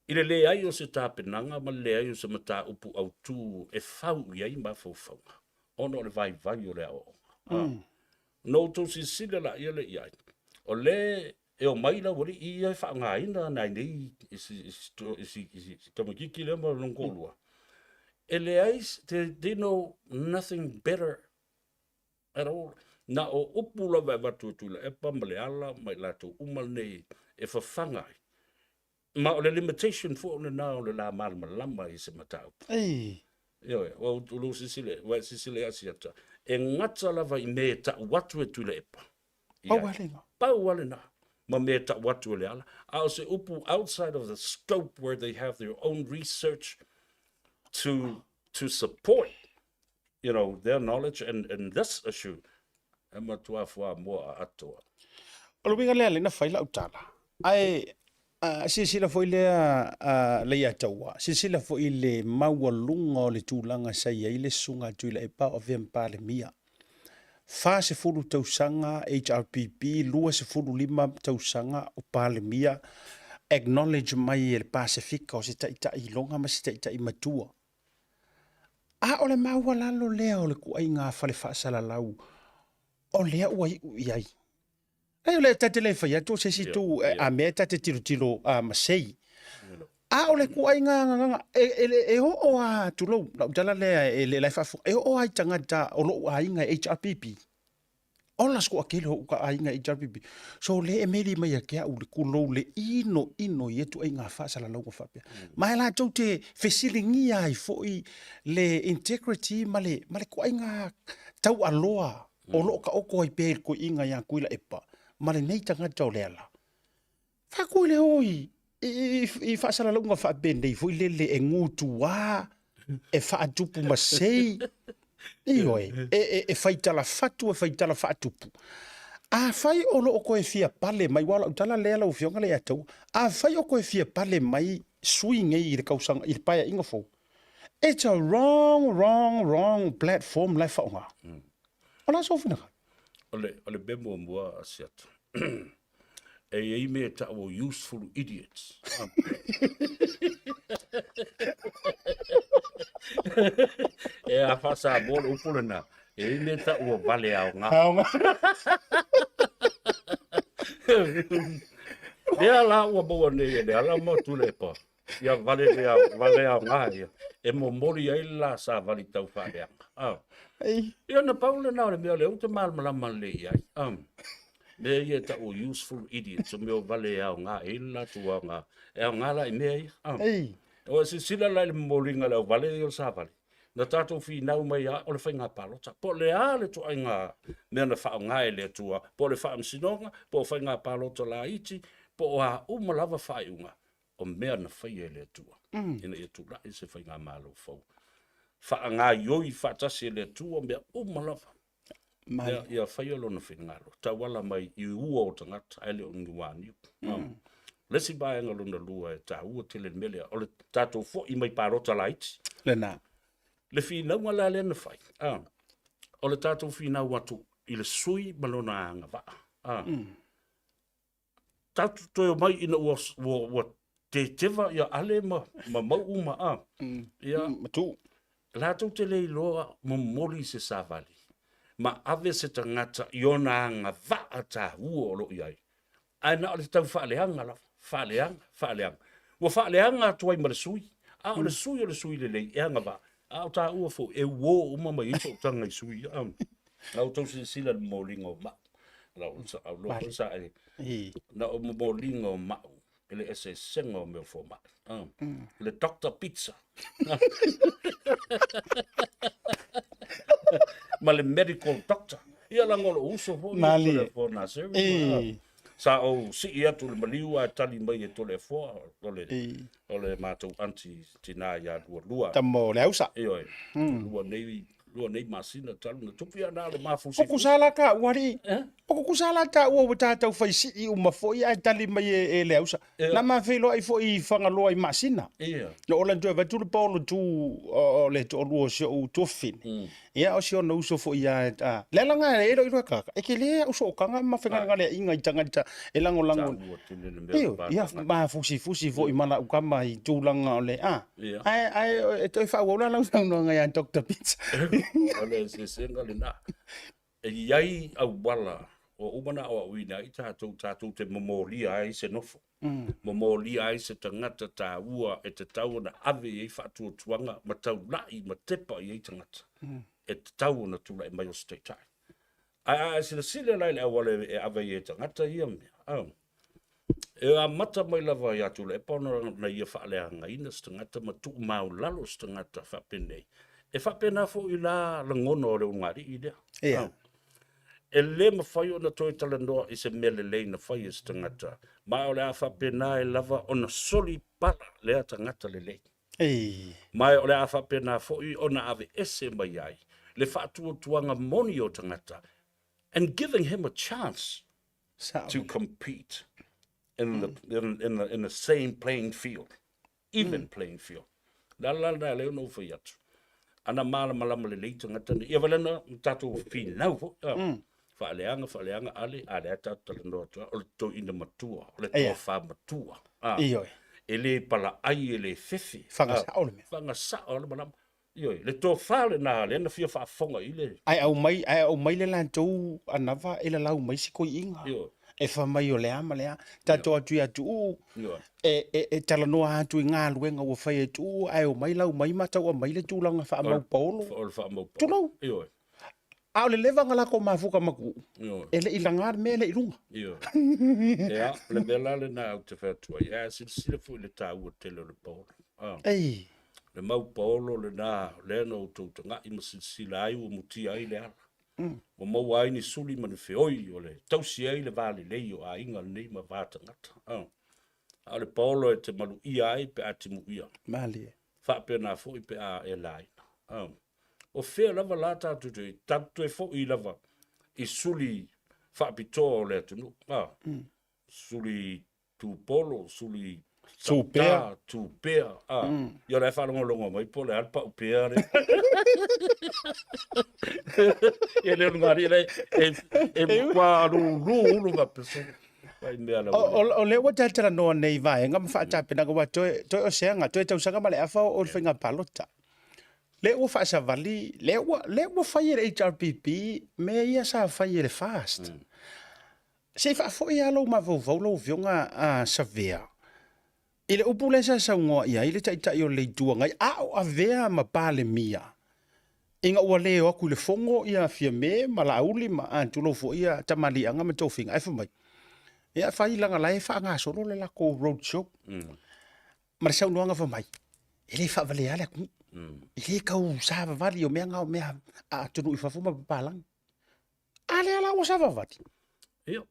I le leai o se tapenaga ma le leai o se mataupu autu e fau i ai mafaufauga, ona o le vaivai o le aoaoga. Mm. Ona outou silasila laia lea i ai, o lea e omai lau alii ia e faaaogaina nai nei si tamaitiiti lea ma lona toalua. E leai, they know nothing better at all. Na o upu lava e avatu e Tuilaepa ma Leala ma i latou uma lenei e fafaga ai. Ma o le limitation foi lena o le la malamalama i se mataupu. Ei. Ioe, ua ou silasila, ua e silasila ia Asiata, e gata lava i mea e tau atu e Tuilaepa. Pau lava lena. Pau lava lena. Ma mea e tau atu e Leala. A o se upu outside of the scope where they have their own research to, to support you know, their knowledge in, in this issue, e matua fuamoa atoa. O le uiga lea lea na fai lau tala. Ae uh, silasila foi lea uh, Leiataua, silasila foi i le maualuga o le tulaga sa i ai le susuga a Tuilaepa o avea ma Palemia. 40 tausaga HRPP, 25 tausaga o Palemia, acknowledge mai e le Pasefika o se taitai iloga ma se taitai matua. A o le maualalo lea o le kuaiga fale faasalalau o lea ua iu i ai. Ai o lea ta te le fai atu o se isi itu a mea ta te tilotilo a masei. A o le kuaiga gagaga e, e, e oo a tulou, lau tala lea e le lai faafofoga, e oo a i tagata o lou aiga e HRPP. Ola se toatele o ou aiga HRPP. So le e meli mai ia te au le kulou le ino ino i etu aiga faasalalauga faapea. Ma e latou te fesiligia ai foi le integrity ma le, ma le toaiga taualoa o loo taoto ai pea i le toeaina ia Tuilaepa ma lenei tagata o Leala. Faatui le o i, i, i faasalalauga faapenei foi lele e gutua, e faatupu masei, ioe, e, e, e fai tala fatu, e fai tala faatupu. Afai o loo toe fia pale mai, ua o lau tala lea lau Afioga le Ataua, afai o toe fia pale mai sui nei i le tausaga, i le paeaiga fou, it's a wrong, wrong, wrong platform la e faaaoga. O le a sou finagalo? O le, o le mea muamua a Siata, e i ai mea e tau o useful idiots. e a faa-Samoa le upu lena, e i ai mea e tau o vale aoga. Aoga. Lea la ua maua nei e Leala ma Tuilaepa, ia vale lea, vale aoga ia, e momoli ai le la savali tau faaleaga. Ah. Ia na pau lena o le mea o lea ou te malamalama lelei i ai. Ah. Mea ia e tau o useful idiots, o mea o vale e aoga, e i ai le latou aoga. E aoga la i mea ia. Ah. O e silasila la i le momoliga o le auvale ia o le savali, na tatou finau mai lava o le faiga palota. Po o le a le ituaiga mea na faaaoga e le Atua, po o le faamasinoga, po o faiga palota laiti, po o a uma lava faaiuga, o mea na faia e le Atua ina ia tulai se faigamalo fou. Faagaoioi faatasi e le Atua mea uma lava. Ia, ia faia lona finagalo, tauala mai i ua o tagata ae le o ni uaniu. Mm. Le isi vaega lona lua e taua tele le mea lea, o le tatou foi mai palota laiti. Lena. Le finauga la lea na fai, ah, o le tatou finau atu i le sui ma lona agavaa. Ah. Mm. Tatou toe omai ina ua, ua, ua teteva ia Ale ma, ma Mau'u ma a. Mm. Ia, ma Tu'u. Latou te le iloa momoli se savali ma ave se tagata i ona agavaa taua o lo o i ai. Ae na o le tau faaleaga lava, faaleaga, faaleaga. Ua faaleaga atu ai ma le sui, a o le mm. sui o le sui lelei e agavaa. A o taua foi, e uo uma mai ai sootaga i sui ia. Na outou silasila i le momoliga o mau. Lau au loa sa e na o momoliga o mau i le eseesega o mea o fomai. Ah. Le Dr. Pizza. Ma le medical doctor. Ia laga o lou uso foi. Malie. Naseri. Sa ou sii atu i le maliu ae tali mai e Toleafoa o le, o le matou aunty tina ia Lualua. Tama o Leausa. Ioe. Lua nei, lua nei masina talu na tupu ia na le mafusi. O kusa la ka ua alii. O kusa la ta ua ua tātou fai sii uma foi ae tali mai e, e Leausa. Na ma feiloai foi i Fagaloa i Maasina. Ia. Na ola toe avatu le paolo tu o le toalua o si ou tuafafine. Ia, o si ona uso foi ia, a, le ala nga e iloiloa kaka, e ke le au sootaga ma fegalegaleaiga i tagata e lagolago. Taua tele le mea Ioe, o ia, mafusifusi foi ma lau tama i tulaga o le, a, Ia. ae, ae e toe faaauau la lau saunoaga ia Doctor Pizza. O le eseesega lena. E i ai auala ua uma ona aoaoina ai tatou, tatou te momolia ai se nofo, mm. momolia ai se tagata taua e tatau ona ave i ai faatuatuaga ma taulai ma tepa i ai tagata mm. e tatau ona tulai mai o se taitai. Ae a e silasila la i le auala e ave ai e tagata ia mea, oh. E amata mai lava ia Tuilaepa ona na ia faaleagaina se tagata ma tuumaulalo se tagata faapenei. E faapena foi la lagona o le ulugalii lea. Ia. E le mafai ona toe talanoa i se mea lelei na fai e se tagata, ma o le a faapena ai lava ona soli pala lea tagata lelei. Ei. Ma o le a faapena foi ona aveese mai ai le faatuatuaga moni o tagata and giving him a chance Sao. to compete in the, in, in the, in the same playing field, even mm. playing field. La la la lea ona ou fai atu. Ana malamalama lelei tagata nei. Ia wale na tātou whinau fo. Mm. Whaaleanga, whaaleanga, ale, ale a tātou talanoa atu. O le toina matua, o le Ia. toa matua. Ah. Ioe. E le pala ai, e le fefe. Whangasao le mea. Whangasao le malama. Ioe, le tofa lena lea na fia faafofoga i le. Ae aumai, ae aumai le latou anava e lalau mai si koiiga. Ioe. E fai mai o le a ma le a. Tatou atu ia Tuuu, Ioe. e, e, e talanoa atu i galuega ua fai e Tuuu, ae omai lau mai ma tau aumai le tulaga faamaupaolo. O le faamaupaolo. Tulou. Ioe. A o le leva ona latou mafuta ma Tuuu, e le i laga le mea lea i luga. Ioe. Ia, o le mea la lena ou te fai atu ai, ae silasila foi i le taua tele o le paolo. Ah. Ei. Le mau paolo lena, lea na outou tagai ma silasila ai ua mutia ai le ala. Ua maua ai ni suli ma ni feoi o le tausi ai le va lelei o aiga lenei ma va tagata. Ah. A o le paolo e te maluia ai pe a timuia. Malie. Faapena foi pe a e laina. Ah. O fea lava la tatou toe, tatou toe foi lava i suli faapitoa o le atunuu. Ah. Suli tupolo, suli Tupea. Tupea. Ah. Ia o la e faalogologo mai po o le a le paupea le. Ia le ulugalii le e e matua lulu ulu faapea. Fai mea la. O lea ua talatalanoa nei vaega ma faatapenaga aua toe toe o seaga, toe tausaga ma le afa o le faiga palota. Lea ua faasavali, lea ua lea ua fai e le HRPP mea ia sa fai e le FAST. Se i faafoi lava lou mafaufau lau Afioga a Savea i le upu lea sa saunoa i ai le Taitai o le Itu Agai a o avea ma Palemia ina ua le o atu i le fono ia Fiame ma Laauli ma a tulou foi ia Tamaliiaga ma Tofiga ae fai mai, ia fai leaga la e faagasolo le latou road show. Ma le saunoaga fai mai, e le faavalea le atunuu. E le tau savavali o mea na o mea a atunuu i fafo ma papalagi. A lea la ua savavali. Ia,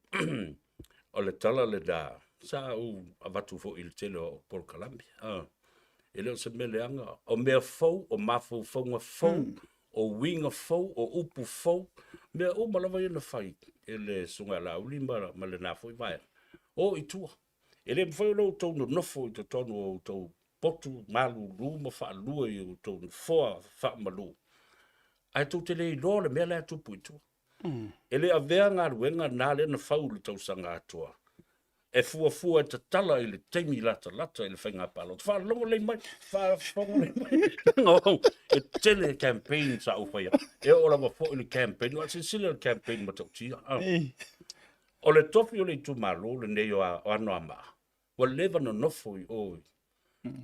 o le tala lena, sa ou avatu foi i le tele o polokalame. Ah, e le o se mea leaga, o mea fou, o mafaufauga fou, o uiga fou, o upu fou, mea uma lava ia na fai e le Susuga ia Laauli ma, ma lena foi vaega. O i tua. E le mafai ona outou nonofo i totonu o outou potu malulu ma faalua i outou nofoa faamalu, ae tou te le iloa le mea la e tupu i tua. E le avea galuega na lea na fau i le tausaga atoa e fuafua e tatala i le taimi latalata i le faiga palota. Faalogo lelei mai, faafofoga lelei mai. Leaga e tele campaign sa ou faia. E oo lava foi i le campaign, aua silasila i le campaign matautia. O le tofi o le itumalo lenei o Anoamaa, ua leva nonofo i o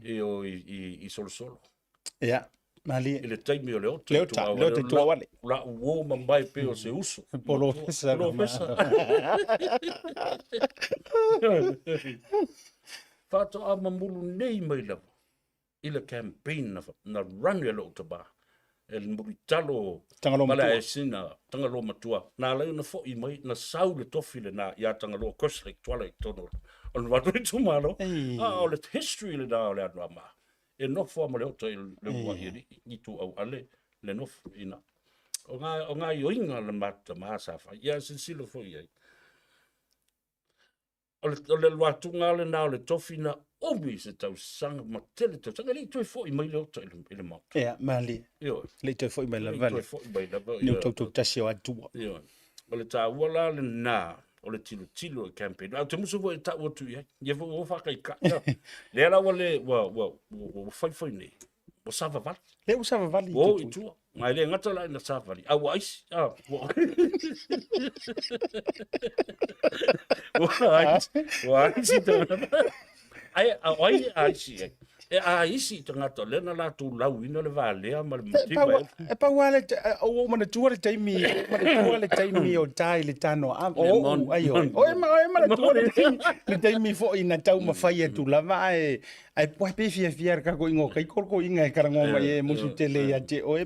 i o i Solosolo. Ia, malie. I le taimi o le ota. Le ota, le ota Tuauale. La uo mamae pei o se uso. Polofesa. Polofesa. Faatoa mamulu nei mai lava i le campaign na, na run e lou tama e le mulitalo Tagaloa ma le Matua. aesina Tagaloa Matua na ala ai ona foi mai na sau le tofi lena ia Tagaloa Kerslake Tuala i totonu o le matou itumalo. Ei. A o le history lena o le Anoamaa e nofo lava ma le ota i le uluai alii i Ituauale le nofo i ina. O ngā, o gaoioiga a le matou tama sa fai. Ia silasila foi i ai. O le, o le alu atuga lena o le tofi na umi se tausaga ma tele tausaga, e le i toe foi mai le ota i le, i le Maota. Ia, malie. Ioe. Le i toe foi mai Le i lava toe le foi mai lava. niu Ioe. tautautasi o Atua. Ioe. O le taua la lena o le tilotilo i campaign. Ae ou te musu foi e tau atu i ai. Ia foi ua faataitai. Lea la ua le, ua, ua, ua, ua faifai nei. Ua savavali. Lea ua savavali i Ua o i Tutuila. tua. Ma e le gata la ina savali, a ua aisi. A, ua ua aisi, ua aisi tagata. Ai, a o ai e aisi ai? E aisi i tagata o lea na latou lauina le valea ma le E mativa pau, e. e pau lava le, o ua ou manatua le taimi, manatua le taimi o ta i le tano a, o Le ou, mon- ai oi. O e ma, o e manatua le taimi, le taimi foi na taumafai atu lava ae, Ae puai pe fiafia le kako ingoa kai kolo inga e karangoa mai e musu tele ia te oe.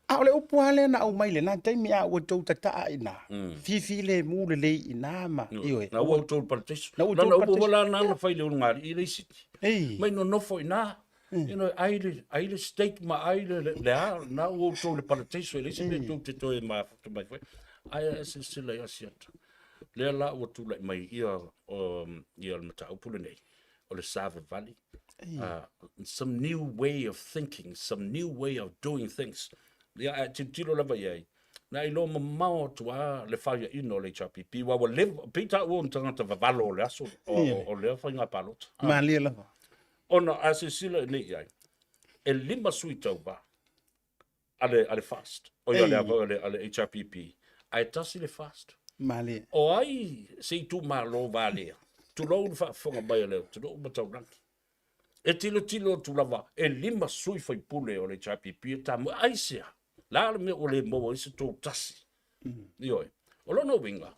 A o le upu lava lea na aumai lena taimi a ua tou tataa i ina. Fifi le mu lelei i ina ma ioe. Na ua outou i le parataiso. Na ua outou i Lana le upu parataiso. la na na fai i le ulugalii le isi. Ei. Mai nonofo i ina. You know, ai le, ai le steak ma ai le, le, le a, na ua outou i le parataiso e leai se mea tou te toe mafuta mai foi. Ae a e silasila i Asiata. Lea la ua tulai mai ia, um, ia le mataupu lenei. o le savavali, some new way of thinking, some new way of doing things. Ia, ae tilotilo lava i ai, na iloa mamao atu lava le faiaina o le HRPP, aua ua leva, pei taua o ni tagata vavalo o le aso, o lea faiga palota. Malie lava. Ona a silasila nei i ai, e 5 sui tauva a le, a le FAST, oi a le, a le, a le HRPP, ae tasi le FAST. Malie. O ai se itumalo valea, tulou le faafofoga mai a le atunuu ma taulagi. E tilotilo atu lava, e 5 sui faipule o le HRPP e tamoe. Aisea? La le mea ua le maua ai se tou tasi. Ioe. O lona uiga,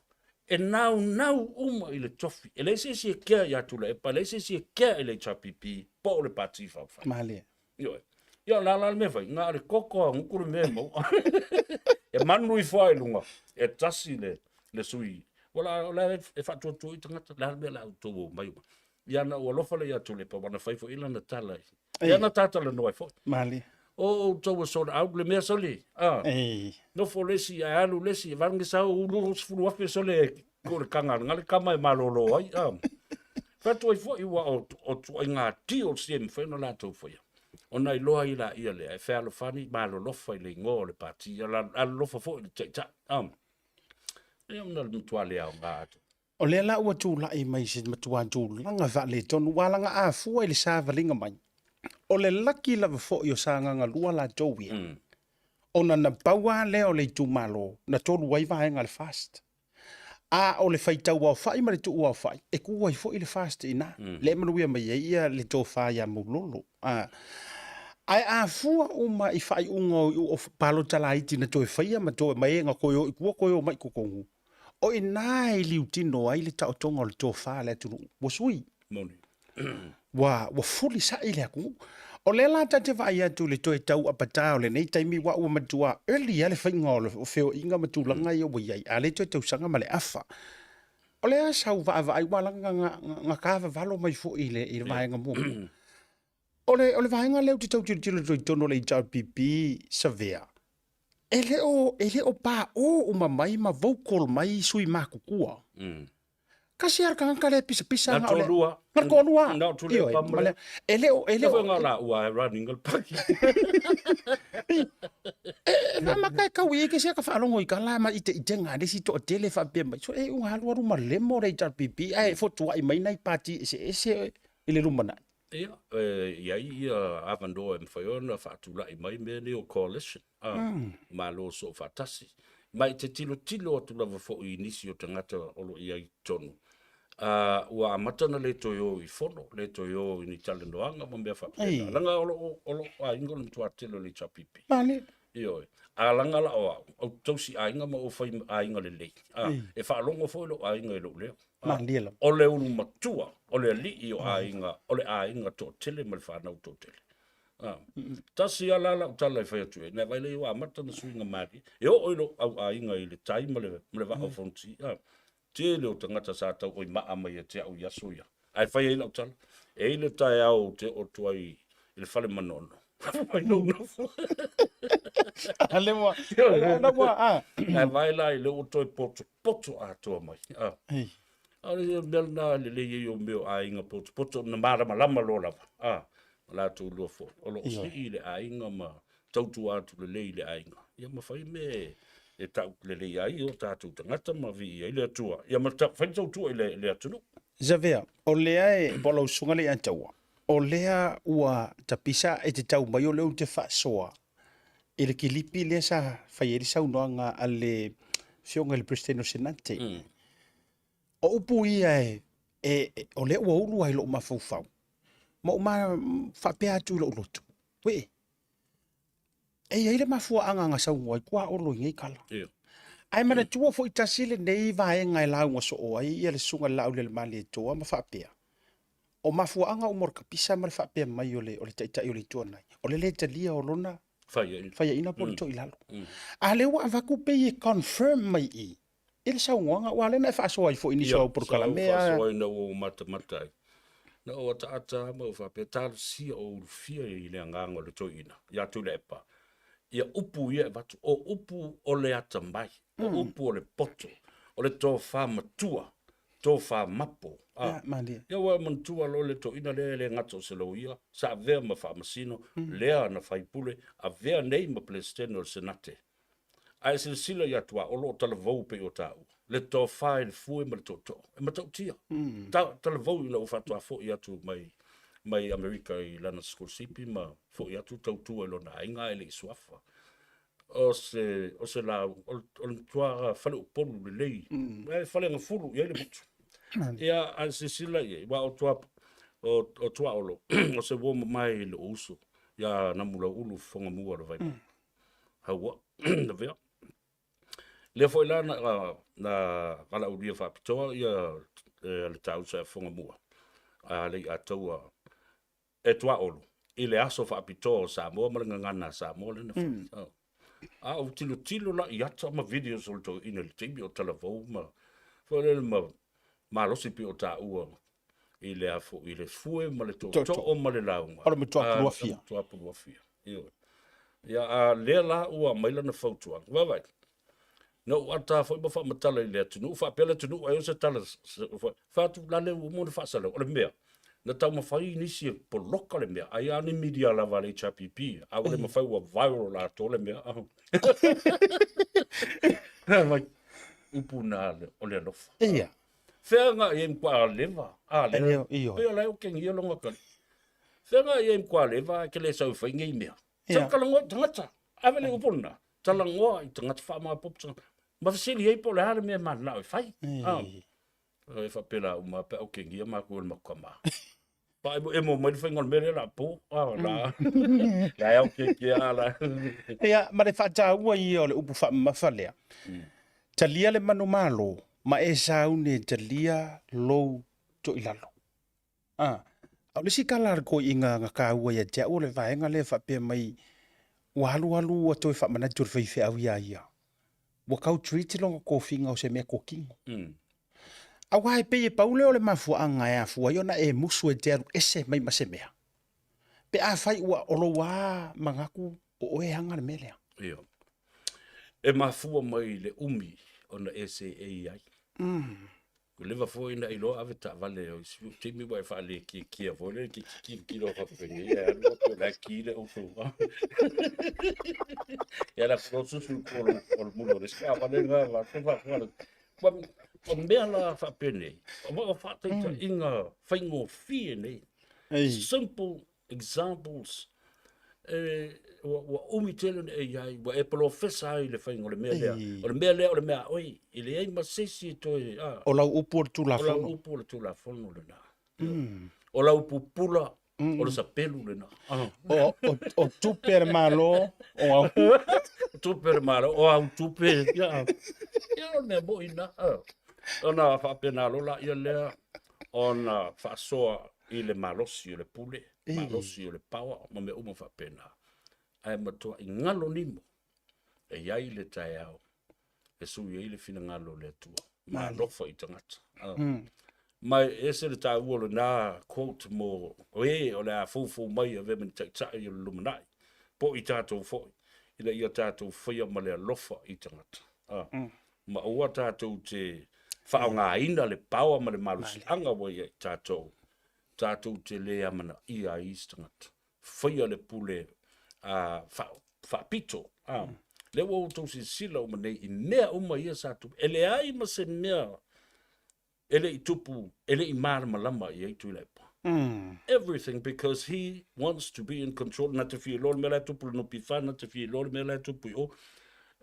e naunau uma i le tofi. E leai se isi e kea ia Tuilaepa, e leai se isi e kea i le HRPP po o le Pati Faaupufai. Malie. Ioe. Ia o le a la le mea e fai? Na o le koko a gutu le mea e maua. E manu ifo lava i luga, e tasi le, le sui. Ua la, o la e faatuatua i tagata, le a le mea o le a outou omai. Ia na ou alofa lea ia Tuilaepa, aua na fai foi lana tala i Ia na talanoa ai foi. Malie. O outou e sold out le mea sole. Ah. Ei. Nofo le isi ae alu le isi, vage sau ulu 10,000 sole ko le kanga ngale kama e malolo ai. Ah. Fai atu ai foi ua o, o tuaiga tio se e mafai ona latou faia. Ona iloa ai laia lea e fealofani malolofa i le igoa o le pati, alolofa foi i le taitai. Ah. Ia ona le matua le aoga atu. O lea la ua tulai mai se matua tulaga faaletonu, ua alaga afua i le savaliga mai. O le laki lava foi o Sagaga 2 latou ia, ona na pau lava lea o le itumalo na tolu ai vaega a le FAST. A o le faitau aofai ma le tuu aofai, e ku ai foi le FAST i ina, lea e manuia mai ai ia le tofa ia Maulolo. Ae a fua uma i faaiuga o palota laiti na toe faia ma toe ma e na toe o i tua toe omai i totonu, O i ina e liutino ai le taotoga o le tofa a le atunuu, ua sui. Moni. Ua, ua fulisa'i le atunuu. O lea la ta te vaai atu i le toe tau apata o lenei taimi aua ua matua early lava le faiga o le feoaiga ma tulaga ia ua i ai, a le toe tausaga ma le afa. O le a sau vaavaai aua leaga na, na tavavalo mai foi i le, i le vaega muamua. O le, o le vaega lea ou te tau tilotilo atu ai i totonu o le HRPP Savea, e le o, e le o paʻō uma mai ma vocal mai sui matutua. Kasi lava le tagata lea e pisapisa Na na o le, toalua. na le toalua. Na o Tuilaepa Ioe, ma ma le- le, e le o, e le Ia o, foi ngā la ua e running le paki. e faamata e tau i ai ke sia ka faalogo i tala ma iteitega a le isi toatele faapea mai, so e iuga alualu ma lemo le HRPP ae fotuai mai nai pati eseese i le lumanai. Ia, e i ai ia avanoa e mafai ona faatulai mai mea nei o coalition, a, Malo Soofaatasi. Ma e te tilotilo atu lava foi i nisi o tagata o lo o i ai i totonu, a, ua amata ona le toe o i fono, le toe o i ni talanoaga ma mea faapena. Leaga o lo o, o lou aiga o le matua tele o le HRPP. Male. Ioe. A laga la o au, ou te tausi aiga ma ou fai aiga lelei. A, e faalogo foi lou aiga i lou leo. Malie lava. O le ulu matua, o le alii o aiga, o le aiga toatele ma le fanau toatele. A, tasi lava la lau tala e fai atu ai, na vaai lea ua amata ona suiga malie. E oo i lou au aiga i le tai ma le, ma le vaa o Fonoti. A, tele o tagata sa tauoi maa mai ia te au i aso ia. Ae fai ai lau tala, e i ai le taeao ou te oo atu ai i le fale manono. Ai lou nofo. Ale ua, na ua, a. Ae vaai la i le ua toe potopoto atoa mai. A. Ei. A o le mea lena e lelei ai o mea o aiga potopoto na malamalama loa lava. A. Ma latou lua foi. O lo o sii i le aiga ma tautua atu lelei i le aiga. Ia ma fai mea e tau lelei ai o tatou tagata ma viia ai le Atua. Ia ma fai le tautua i le, le atunuu. Zavea, o lea e, po o lau susuga lea ia te au, o lea ua tapisa e te tau mai o lea ou te faasoa i le kilipi lea sa fai ai le saunoaga a le Afioga i le Peresetene o Senate. O upu ia e, e, o lea ua ulu ai i lou mafaufau, ma ou ma faapea atu i lou loto, wee, e i ai le mafuaaga na saunoa ai Tuaolo i nei tala. Yeah. Ae manatua foi tasi lenei vaega e lauga soo ai ia le susuga i le Laaulialemalietoa ma faapea, o mafuaaga uma o le kapisa ma le faapea mai o le, o le Taitai o le Itu Agai, o le lē talia o lona Faiaina. faiaina po o le toilalo. A lea ua avatu pei e confirm mai i i le saunoaga, aua o lea na e faasoa ai foi i nisi o au polokalame Sa ou faasoa ina ua ou matamata ai. Na ou ataata lava ma ou faapea, talosia o ulufia i le agaga o le toeaina, ia Tuilaepa, ia upu ia e avatu, o upu o le atamai, o upu o le poto, o le tofa matua, tofa mapo. Ia, malie. Ia ua e manatua loa le toeaina lea e le gata o se loia, sa avea ma faamasino, lea na faipule, avea nei ma Peresetene o le Senate. A e silasila ia Tuaolo o talavou pei o taua, le tofa i le fue ma le tootoo, e matautia. Ta, talavou ina ua faatoa foi atu mai, mai Amerika i lana sikolasipi ma foi atu tautua i lona aiga ae le i suafa. O se, o se la, o le, o le matua faleupolu lelei, mm. fale gafulu i ai le motu. Ia, a e silasila i ai, aua o tua, o, o Tuaolo, o se uo mamae i lou uso, ia Namulauulu Fofogamua o le Vaimauga. Mm. Haua, lavea. Lea foi la na, na valaaulia faapitoa ia le tausa e fofoga mua a le Ataua e tuaolo i le aso faapitoa o Samoa ma le gagana a Samoa lea na fai. A ou tilotilo la i ata ma videos o le toeaina i le taimi o talavou ma foi lele ma malosi pei o taua i le a foi i le fue ma le tootoo ma le lauga. O le matua puluafia. Matua puluafia. Ioe. Ia, a lea la ua aumai lana fautuaga. Vaavaai. Na ou ata foi ma faamatala i le atunuu, faapea le atunuu ai o se tala fai atu la le ua uma ona faasalau. O le mea, na taumafai nisi e poloka le mea, ai lava ni media lava a le HRPP, a ua le mafai ua viral atoa le mea. Mai, upu na o le alofa. Ia. Fea nga i ai mkwa leva, a leva. Pei o la e o kengia longa kali. Fea nga i ai mkwa leva, ke le sau fai ngei mea. Sau talangoa i tagata. Ave le upu lena. Talangoa i tagata faamaopoopo tagata. Ma fesili ai po o le a le mea e mananao e fai. Ah. E faapela uma pe au kengia makou e le matou tama. Faaemoemo mai le faiga o le mea lea la po. Ah, la. La e au ke ke a la. Ia, ma le faataua ia o le upu faamamafa lea. Talia le manumalo ma e sauni e talia lou toilalo. A, a o le isi tala a le toeaina na taua ia te au o le vaega lea e faapea mai ua alualu ua toe faamanatu e le faifeau iā ia, ua tau treat lona tofiga o se mea tokino. Aua e pei e pau lea o le mafuaaga e afua ai ona e musu e te alu ese mai ma se mea, pe afai ua o lou lava manatu o oe e ana le mea lea. Ioe. E mafua mai i le umi ona e seei ai. Ua leva foi ona iloa ave taavale o isi taimi ua e faalekiekie foi lele ke tilotilo faapenei ae alu atu o la e ki le auto. Ia la ko susu ko o le mulu o le isi taavale na la te faafofoga le o mea la faapenei o faataitaiga faigofie nei. Simple examples, e, ua, ua umi tele ona e i ai, ua e polofesa ai i le faiga o le mea lea. O le mea lea o le mea a oe, e leai ma se isi e toe, a. O lau upu o le Tulafono. O lau upu o le Tulafono lena. O lau pupula, o le sapelu lena. O, o, o tupe a le Malo, o au. Tupe a le Malo, o au tupe. Ia, ia o le mea moi na. Ona faapena loa laia lea ona faasoa i le malosi o le pule, malosi o le power ma mea uma faapena. Ae matuai galo nimo e i ai le taeao e sui ai le finagalo o le Atua ma alofa i tagata. Ma e ese le taua o lena quote mo e o le a foufou mai e avea ma ni taitai o le lumanai, po o i tatou foi, ina ia tatou faia ma le alofa i tagata. Ma aua tatou te faaaogaina le power ma le malosiaga ua i ai tatou, tatou te le amanaia ai isi tagata. Faia le pule faapito. Lea ua outou silasila uma nei i mea uma ia sa tupu. E leai ma se mea e le i tupu, e le i malamalama i ai Tuilaepa. Everything because he wants to be in control. Na te fia iloa le mea la e tupu i le NPF, na te fia iloa le mea la e tupu i o.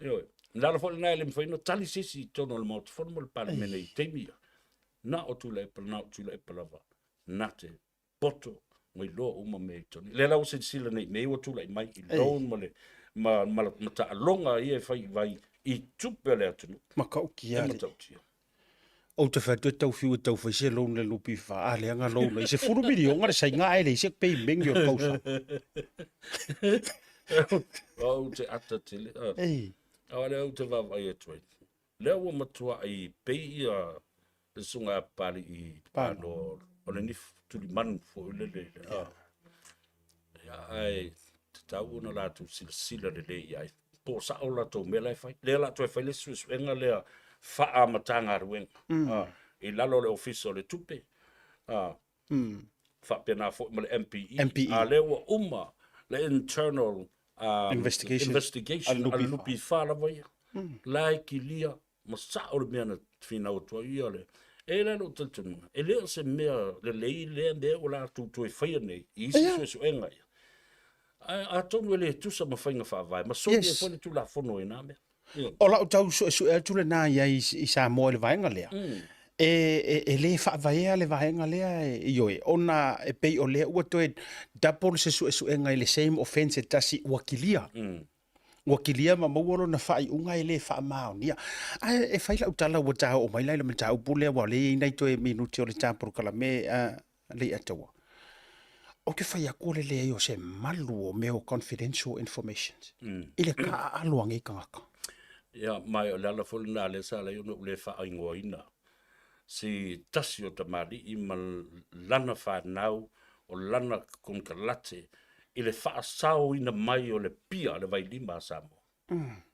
Ioe. Le ala foi lena e le mafai ona tali se isi i totonu o le Maota Fono ma le Palemene i taimi ia. Na o Tuilaepa, na o Tuilaepa lava na te poto ma iloa uma mea i totonu. Lea la ua silasila nei i mea ia ua tulai mai i loan ma le ma, ma, ma taaloga ia e fai i vai i tupe a le atunuu. Matautia. E matautia. Ou te fai atu e tau fiu e tau fai se loan le NPF, a leaga loan ai, 10 miliona le saiga ae leai se payment o le tausaga. Ou te ata tele. Ei. A o lea ou te vaavaai atu ai. Lea ua matuai pei ia le susuga a Papali'i Pano o le nifu tulimanu foi lele. Ia, ae tatau ona latou silasila lelei i ai po o sao latou mea la e fai. Lea la toe fai le suesuega lea faa-Matagaluega i lalo o le Ofisa o le Tupe. Faapena foi ma le MPE. MPE. A lea ua uma le internal Investigation. investigation a le NPF lava ia. La e kilia ma sao le mea na finau atu ai ia le. E i ai lou talitonuga, e le o se mea lelei lea mea ua latou toe faia nei i isi suesuega ia. Ae atonu e le tusa ma faiga faavae, ma soli ai foi le Tulafono i na mea. O lau tau suesue atu lena i ai i Samoa i le vaega lea, e le faavaea le vaega lea, ioe, ona e pei o lea ua toe double se suesuega i le same offense e tasi ua kilia. Ua kilia ma maua lona faaiuga e le faamaonia. Ae e fai lau tala ua ta oo mai la i le mataupu lea aua o lea e i ai nai toe minute o le ta polokalame a Leiataua. Ou te fai atu o le leai o se malu o mea o confidential informations i le taaalo a nei tagata. Ia, ma o le ala foi lena lea sa ala ai ona ou le faaigoaina si tasi o tamalii ma lana fanau o lana konekarate i le faasaoina mai o le pia le vailima a Samoa.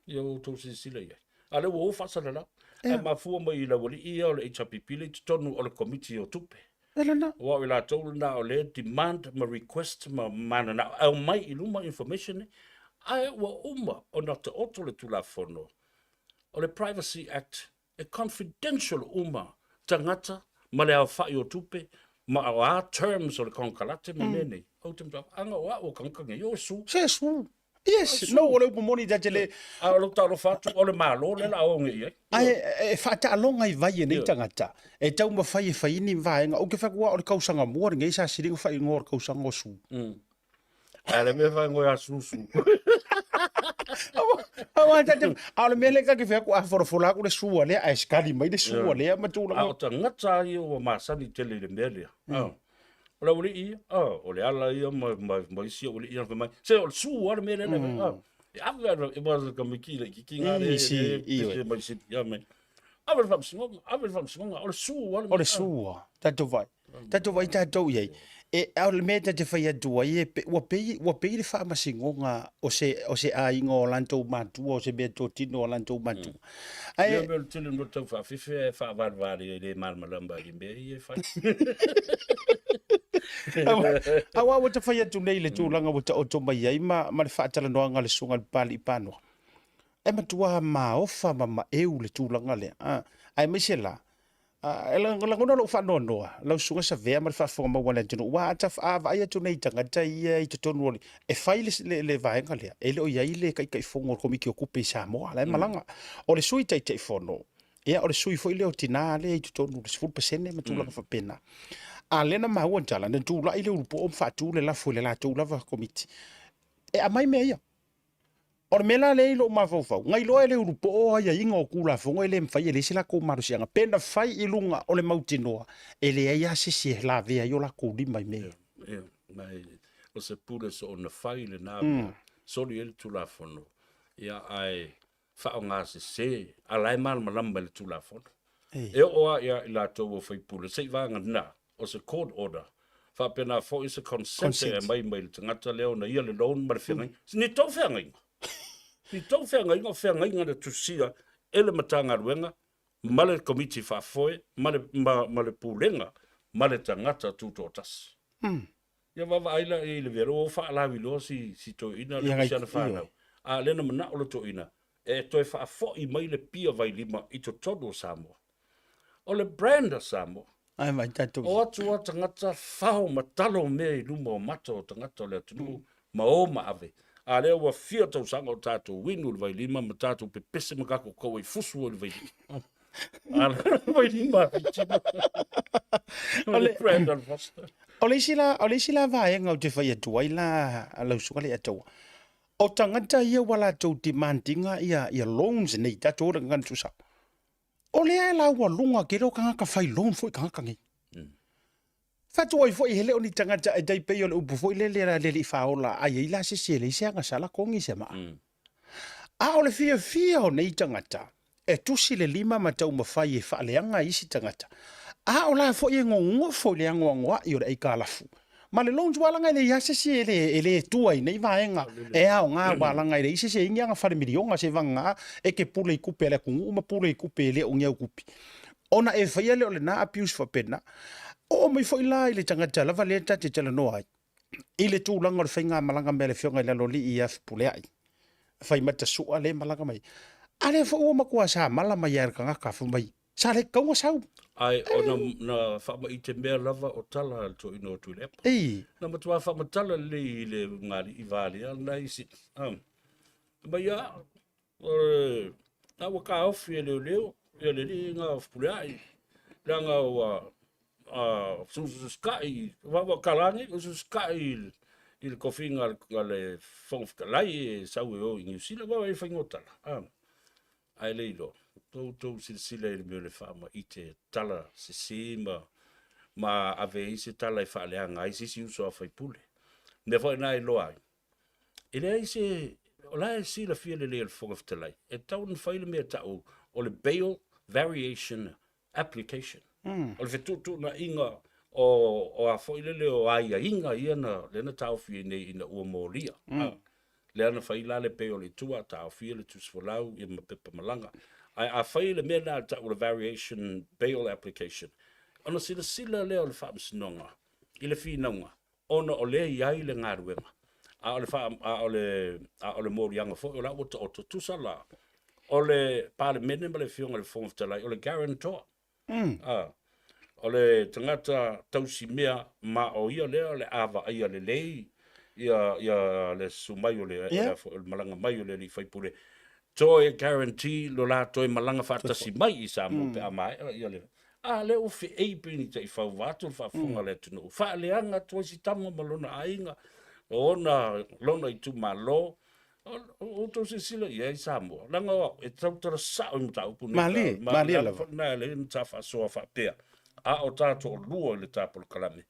Ia ua outou silasila i ai. A lea ua o faasalalau. Ae mafua mai i le aualii ia o le HRPP lea i totonu o le Komiti o Tupe. E lena. Aua o i latou lena o lea demand ma request ma mananao e aumai i luma information nei. Ae ua uma ona taoto le Tulafono o le Privacy Act e confidential uma tagata ma le aofai o tupe ma o a terms o le konekarate ma mea nei. Ou te mataupu, ana o au o tagata nei, o su. Se su. Yes, no, o le upu moni ta te le... A o lou talofa atu, o le Malo lea o le a o nei i ai. Ae e faataaloga i vai e nei tagata, e taumafai e fai ni vaega. Ou te fai atu, o le tausaga mua lenei sa sili ona faaigoa o le tausaga o Su. A le mea faaigoa ia Susu. Aua ta te, a o le mea lea ta te fai atu, a folafola atu le sua lea, ae sekali mai le sua lea ma tulaga. A o tagata ia ua masani tele i le mea lea. O le aualii ia, o le ala ia ma, ma, ma isi aualii ia, fai mai, se o le su lava le mea lea na E ave ave, e ma ka miki le kiki ngā le, le, mai si, ia mai. Ave le faamasinoga, ave le faamasinoga, o le su lava le mea. O le su lava, tatou vaai. Tatou vaai tatou i ai. E, a o le mea ta te fai atu ai, e, ua pei, ua pei le faamasinoga o se, o se aiga o latou matua, o se mea totino o latou matua. Ae, Ia mea o le tele o mea tau faafefe ae faavalevalea e le malamalama i mea ia e fai. Aua ua ta fai atu nei i le tulaga ua taoto mai ai ma, ma le faatalanoaga a le Susuga i le Papalii Panoa. E matua maofa ma maeu le tulaga lea. Aemaise la, E lagona lou faanoanoa, lau susuga Savea ma le faafofoga maua a le atunuu, aua a ta a vaai atu nei i tagata ia i totonu o le, e fai le, le, le vaega lea, e le o i ai le Taitaifono o le Komiti o Tupe i Samoa, la e malaga. O le Sui Taitaifono, ia o le sui foi lea o tina lea i totonu, le 10% ma tulaga faapena. A lea na maua tala, na tulai le Ulupo'o ma faatu le lafo i le latou lava Komiti, e aumai mea ia. O le mea la lea i lou mafaufau, na iloa e le ulupoo aiaiga o Tulafono e le mafai e leai se latou malosiaga. Pe na fai i luga o le mautinoa, e leai lava se isi e lavea ai o latou lima i mea ia. Ia, ma o se pule soona fai lena mea, soli ai le Tulafono, ia, ae faaaoga sese, a la e malamalama i le Tulafono. E oo lava ia i latou o faipule, seivaga o se court order, faapena foi se consent e aumai mai le tagata lea ona ia le loan ma le feagaiga. Ni tou feagaiga. Ni tou feagaiga o feagaiga na tusia e le Matagaluega ma le Komiti Faafoe ma le, ma, ma le Pulega ma le tagata tutoatasi. Ia vaavaai la i le velo ua faalauiloa si, si toeaina lea ma si ana fanau. A lea na manao le toeaina e toe faafoi mai le pia vailima i totonu o Samoa. O le brand a Samoa. Ai mai tatou. O atu a tagata fao ma talo mea i luma o mata o tagata o le atunuu ma o ma ave. A lea ua fia tausaga o tatou inu le vailima ma tatou pepese ma tatou kau ai fusu ai le vailima. A le vailima a Fiti. O le brand a le Foster. O le isi la, o le isi la vaega ou te fai atu ai la lau susuga Leiataua, o tagata ia ua latou demand ina ia, ia loans nei, tatou o le gagana tuusao. O lea e laualuga tele o tagata fai loan foi tagata nei. Faatuai foi e le o ni tagata e tai pei o le upu foi lele a le alii faaola a i ai la se isi e leai se agasala togi se maa. A o le fiafia o nei tagata e tusi le lima ma taumafai e faaleaga isi tagata, a o la foi e nonofo i le anoanoai o le aitalafu ma le loans ua laga e leai lava se isi e le, e le tua i nei vaega e aoga ua laga e leai se isi e i ai ni aga fale miliona seivaga e te pule i tupe a le atunuu ma pule i tupe e le o ni au tupe. Ona e faia lea o lena abuse faapena. Oo mai foi la i le tagata lava lea ta te talanoa ai i le tulaga o le faigamalaga mai a le Afioga i le Aloalii ia Fepuleai, Faimata Sua lea e malaga mai. A lea foi ua matua samala mai lava e le tagata fai mai, sa le tatau ona sau. Ae ona na faamaite mea lava o tala a le toeaina o Tuilaepa. Ei. Na matua faamatala lelei i le ulugalii valea lena i Sini. Fai mai, a, na ua taofi e leoleo ia le alii na o Fepuleai, leaga ua fesususukai, ua kala nei, fesusukai i le tofiga a le Fofoga Fetalai e sau e o i Niu Sila, aua e faiga o tala, a, ae le iloa, outou silasila i le mea o le faamaite tala sese ma ma ave ai se tala e faaleaga ai se isi uso a faipule. Mea foi na e iloa ai, e leai se, o la e silafia lelei e le Fofoga Fetalai, e tatau ona fai le mea e tau o le bail variation application. O le fetuutuunaiga o, o a foi lele o aiaiga ia na, lea na taofi ai nei ina ua molia. Mm. Lea na fai la le bail i tua, taofia le tusi folau ia ma pepa malaga. Ae a fai le mea lena e tau o le variation bail application, ona silasila lea o le Faamasinoga i le finauga, ona o lea e i ai le galuega, a o le, faa, a o le, a o le moliaga foi o la ua taoto, tusa la, o le Palemene ma le Afioga i le Fofoga Fetalai, o le guarantor. Mm. A, o le tagata tausimea ma o ia lea o le a vaaia lelei ia, ia le susu mai o le, yeah. o le malaga mai o le alii faipule toe guarantee lo la toe malaga faatasi mai i Samoa mm. pe a maea ia le A lea ua feei pei ni taifau vaeatu le faafofoga a le atunuu, faaleaga atu ai si tama ma lona aiga, o ona, lona itumalo, o outou silasila i ai Samoa, leaga o au, e tautala sao i mataupu nei. Malie, malie lava. Na e lelei ona ta faasoa faapea, a o ta toalua i le ta polokalame,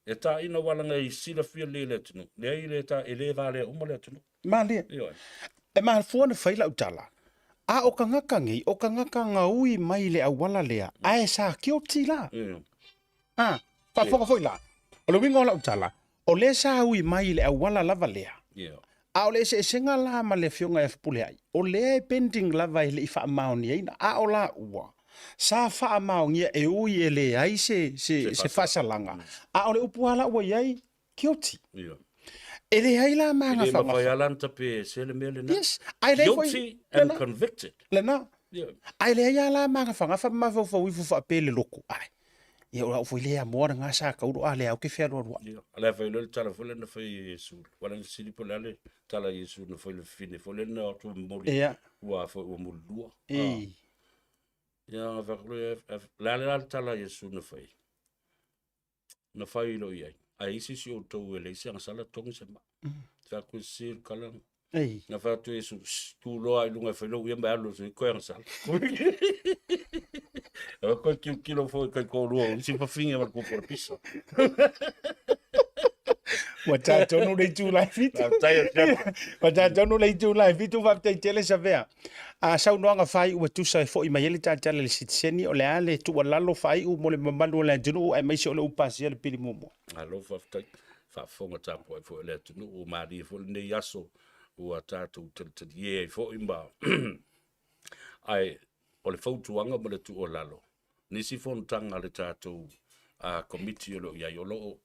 e taina aua leaga e silafia lelei e le atunuu, leai le ta, e le valea uma le atunuu. Malie. Ioe. E mafua ona fai lau tala, a o kagaka nei, o kagaka gaui mai le auala lea, ae sa kioti la. A, faafofoga foi la, o le uiga o lau tala, o lea sa ui mai le auala lava lea, a o le eseesega la ma le afioga ia Fepuleai, o lea e pending lava e le i faamaoniaina, a o laua, sa faamaonia e ui e leai se, se, se faasalaga, a o le upu lava la ua i ai, Guilty. Ia. E leai la E le magafagafa. mafai lava la ona tape ese le mea lena. Yes. Ae leai foi. Guilty and Lena. convicted. Lena. Ia. Ae leai lava la magafagafa ma mafaufau ifo faapea le loku. Ai. Ia o lau foi lea moa lena sa kauro a lea au ke fealualuai. Ia. O le a fai loa le tala foi lea na fai e Iesu. Ua na fesili po o le a le tala a Iesu na fai i le fafine foi lea na o atu momoli. Ia. Ua foi ua mulilua. Ei. Ia, na fai atu loa, o le a le tala a Iesu na fai? Na fai loa i ai, a i ai se isi o outou e leai se agasala, togi se maa. Fai atu e sese le tala. Ei. Na fai atu e Iesu, shh, tu loa i luga e fai lou ia ma e alu atu i koe agasala. Aua koe tilotilo foi kai kōrua o isi fafine ma le kupu o le pisa. Ua tatonu le itu la e fitu. Faafetai o Siata. Ua tatonu le itu la e fitu, faafetai tele Savea. A saunoaga faaiu e tusa e foi mai ai le tatala i le sitiseni, o le a le tuualalo faaiu mo le mamalu o le atunuu aemaise o le ua pasia le pili muamua? Malo faafetai. Faafofoga tapuai foi a le atunuu, ua malie foi lenei aso ua tatou talitalie ai foi ma ae o le fautuaga ma le tuualalo, nisi fonotaga a le tatou Komiti o lo o i ai, o lo o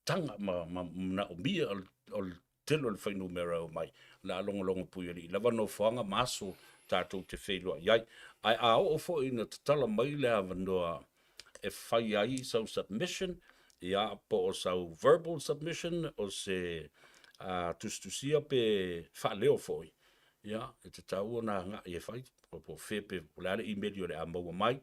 taga ma manaomia o le tele o le fuainumera e omai, o le a logologo puialii lava nofoaga ma aso tatou te feiloai ai. Ae a oo foi ina tatala mai le avanoa e fai ai sau submission, ia, po o sau verbal submission, o se tusitusia pe faaleo foi, Ia, e tatau ona agai e fai, po o fea pe o le a le imeli o le a maua mai,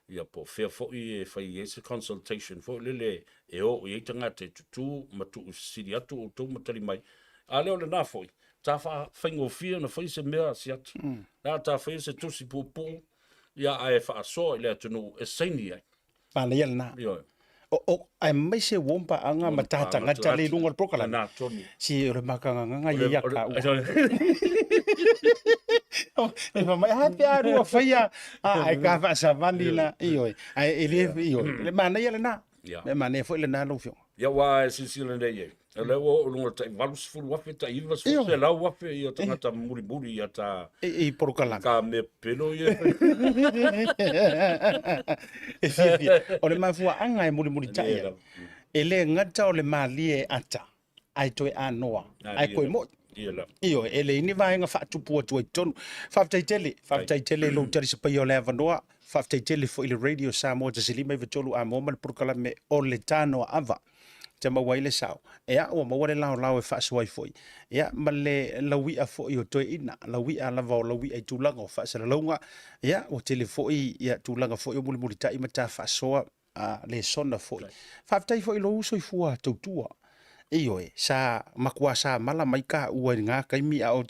ia po o fea foi e fai ai se consultation foi lele e o i ai tagata e tutū ma tuufesili atu outou ma tali mai. A lea o lena foi, ta faafaigofie ona fai se mea siata. La ta faia se tusi puupuu, ia ae faasoa i le atunuu e saini ai. Manaia lena. Ioe. O, o, aemaise ua paaga ma ta tagata le i luga o le polokalame. Lena tonu. Si o le makagagaga ia ia ka ua. E fa mai, ha pe a rua whaia, a ai ka whaasavali la, ioe. Ai e le, ioe. Le manaia lena. Ia. Le manaia foi lena lau afioga. Ia aua e silasila nei i ai, o lea ua oo i luga o le tai 80,000, tai 90,000 ia tagata mulimuli ia ta I, i polokalame. Ka mea pepelo ia e fai. E fiafia. O le mafuaaga e mulimulitai ai, Lea lava. e le gata o le malie e ata, ae toe anoa, ae koe moi. Ia lava. Ioe, e leai ni vaega faatupu atu ai i totonu. Faafetai tele, faafetai tele i lou talisapaia o le avanoa, faafetai tele foi i le Radio Samoa 153 Amoa ma le polokalame o le Tanoa Ava. Te maua ai le sao. Ea, ua maua le laolao e faasoa ai foi. Ea, ma le lauia foi o toeaina, lauia lava o lauia i tulaga o faasalalauga. Ea, ua tele foi ia tulaga foi o mulimulitai ma ta faasoa a lesona foi. Faafetai foi i lou soifua tautua. Ioe, sa matua sa mala mai kaua i lena taimi a o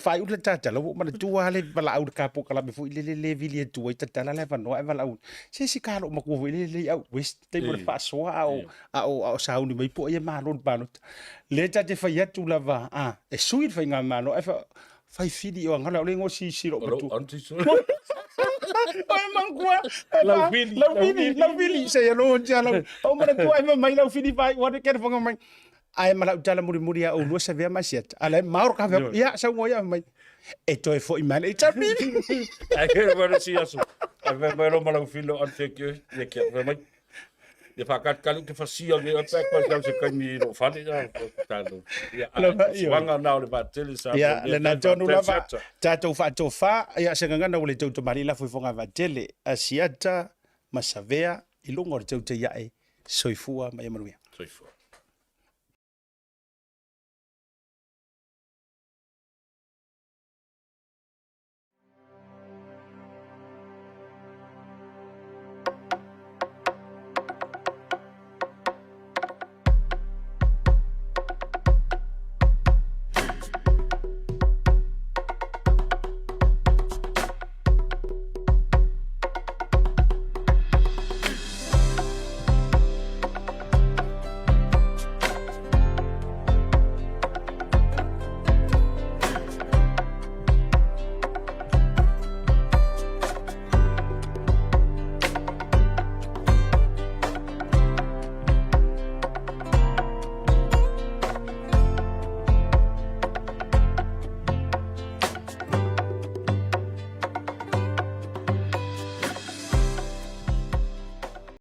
faaiu le tatala ua ou manatua lava le valaau i le ta polokalame foi lele le vili atu ai tatala le avanoa ae valaau se isi ta lou matua foi lele lelei out west taimi o le faasoa a o a o a o sauni mai po o ai e malo i le palota. Lea ta te fai atu lava a e sui le faigamalo ae fai fili o agala o le igoa sisi lou matua. Oi mangua. Lau fili, lau fili, lau fili se ia lo ja lau. O mana tua e mai lau fili vai wa ke fonga mai. Ai ma lau tala muri muri a ulua se vea mai siat. Ala maur ka vea. Ia sa ngo ia mai. E toe foi mai le tapi. Ai ke wa si aso. Ai ve mai lo ma lau fili lo ante ke ye ke ve mai. Ia whakatakali te whasia nge o pek pai se kaimi i ro whare ia tātou. Ia, suanga nā o le vaatele sa. Ia, le nā tonu lava, tātou whaatofā, ia se ngangana o le tau tamari la fuifonga vaatele, Asiata, Masavea, i lunga o le tau te iae, soifua ma ia manuia. Soifua.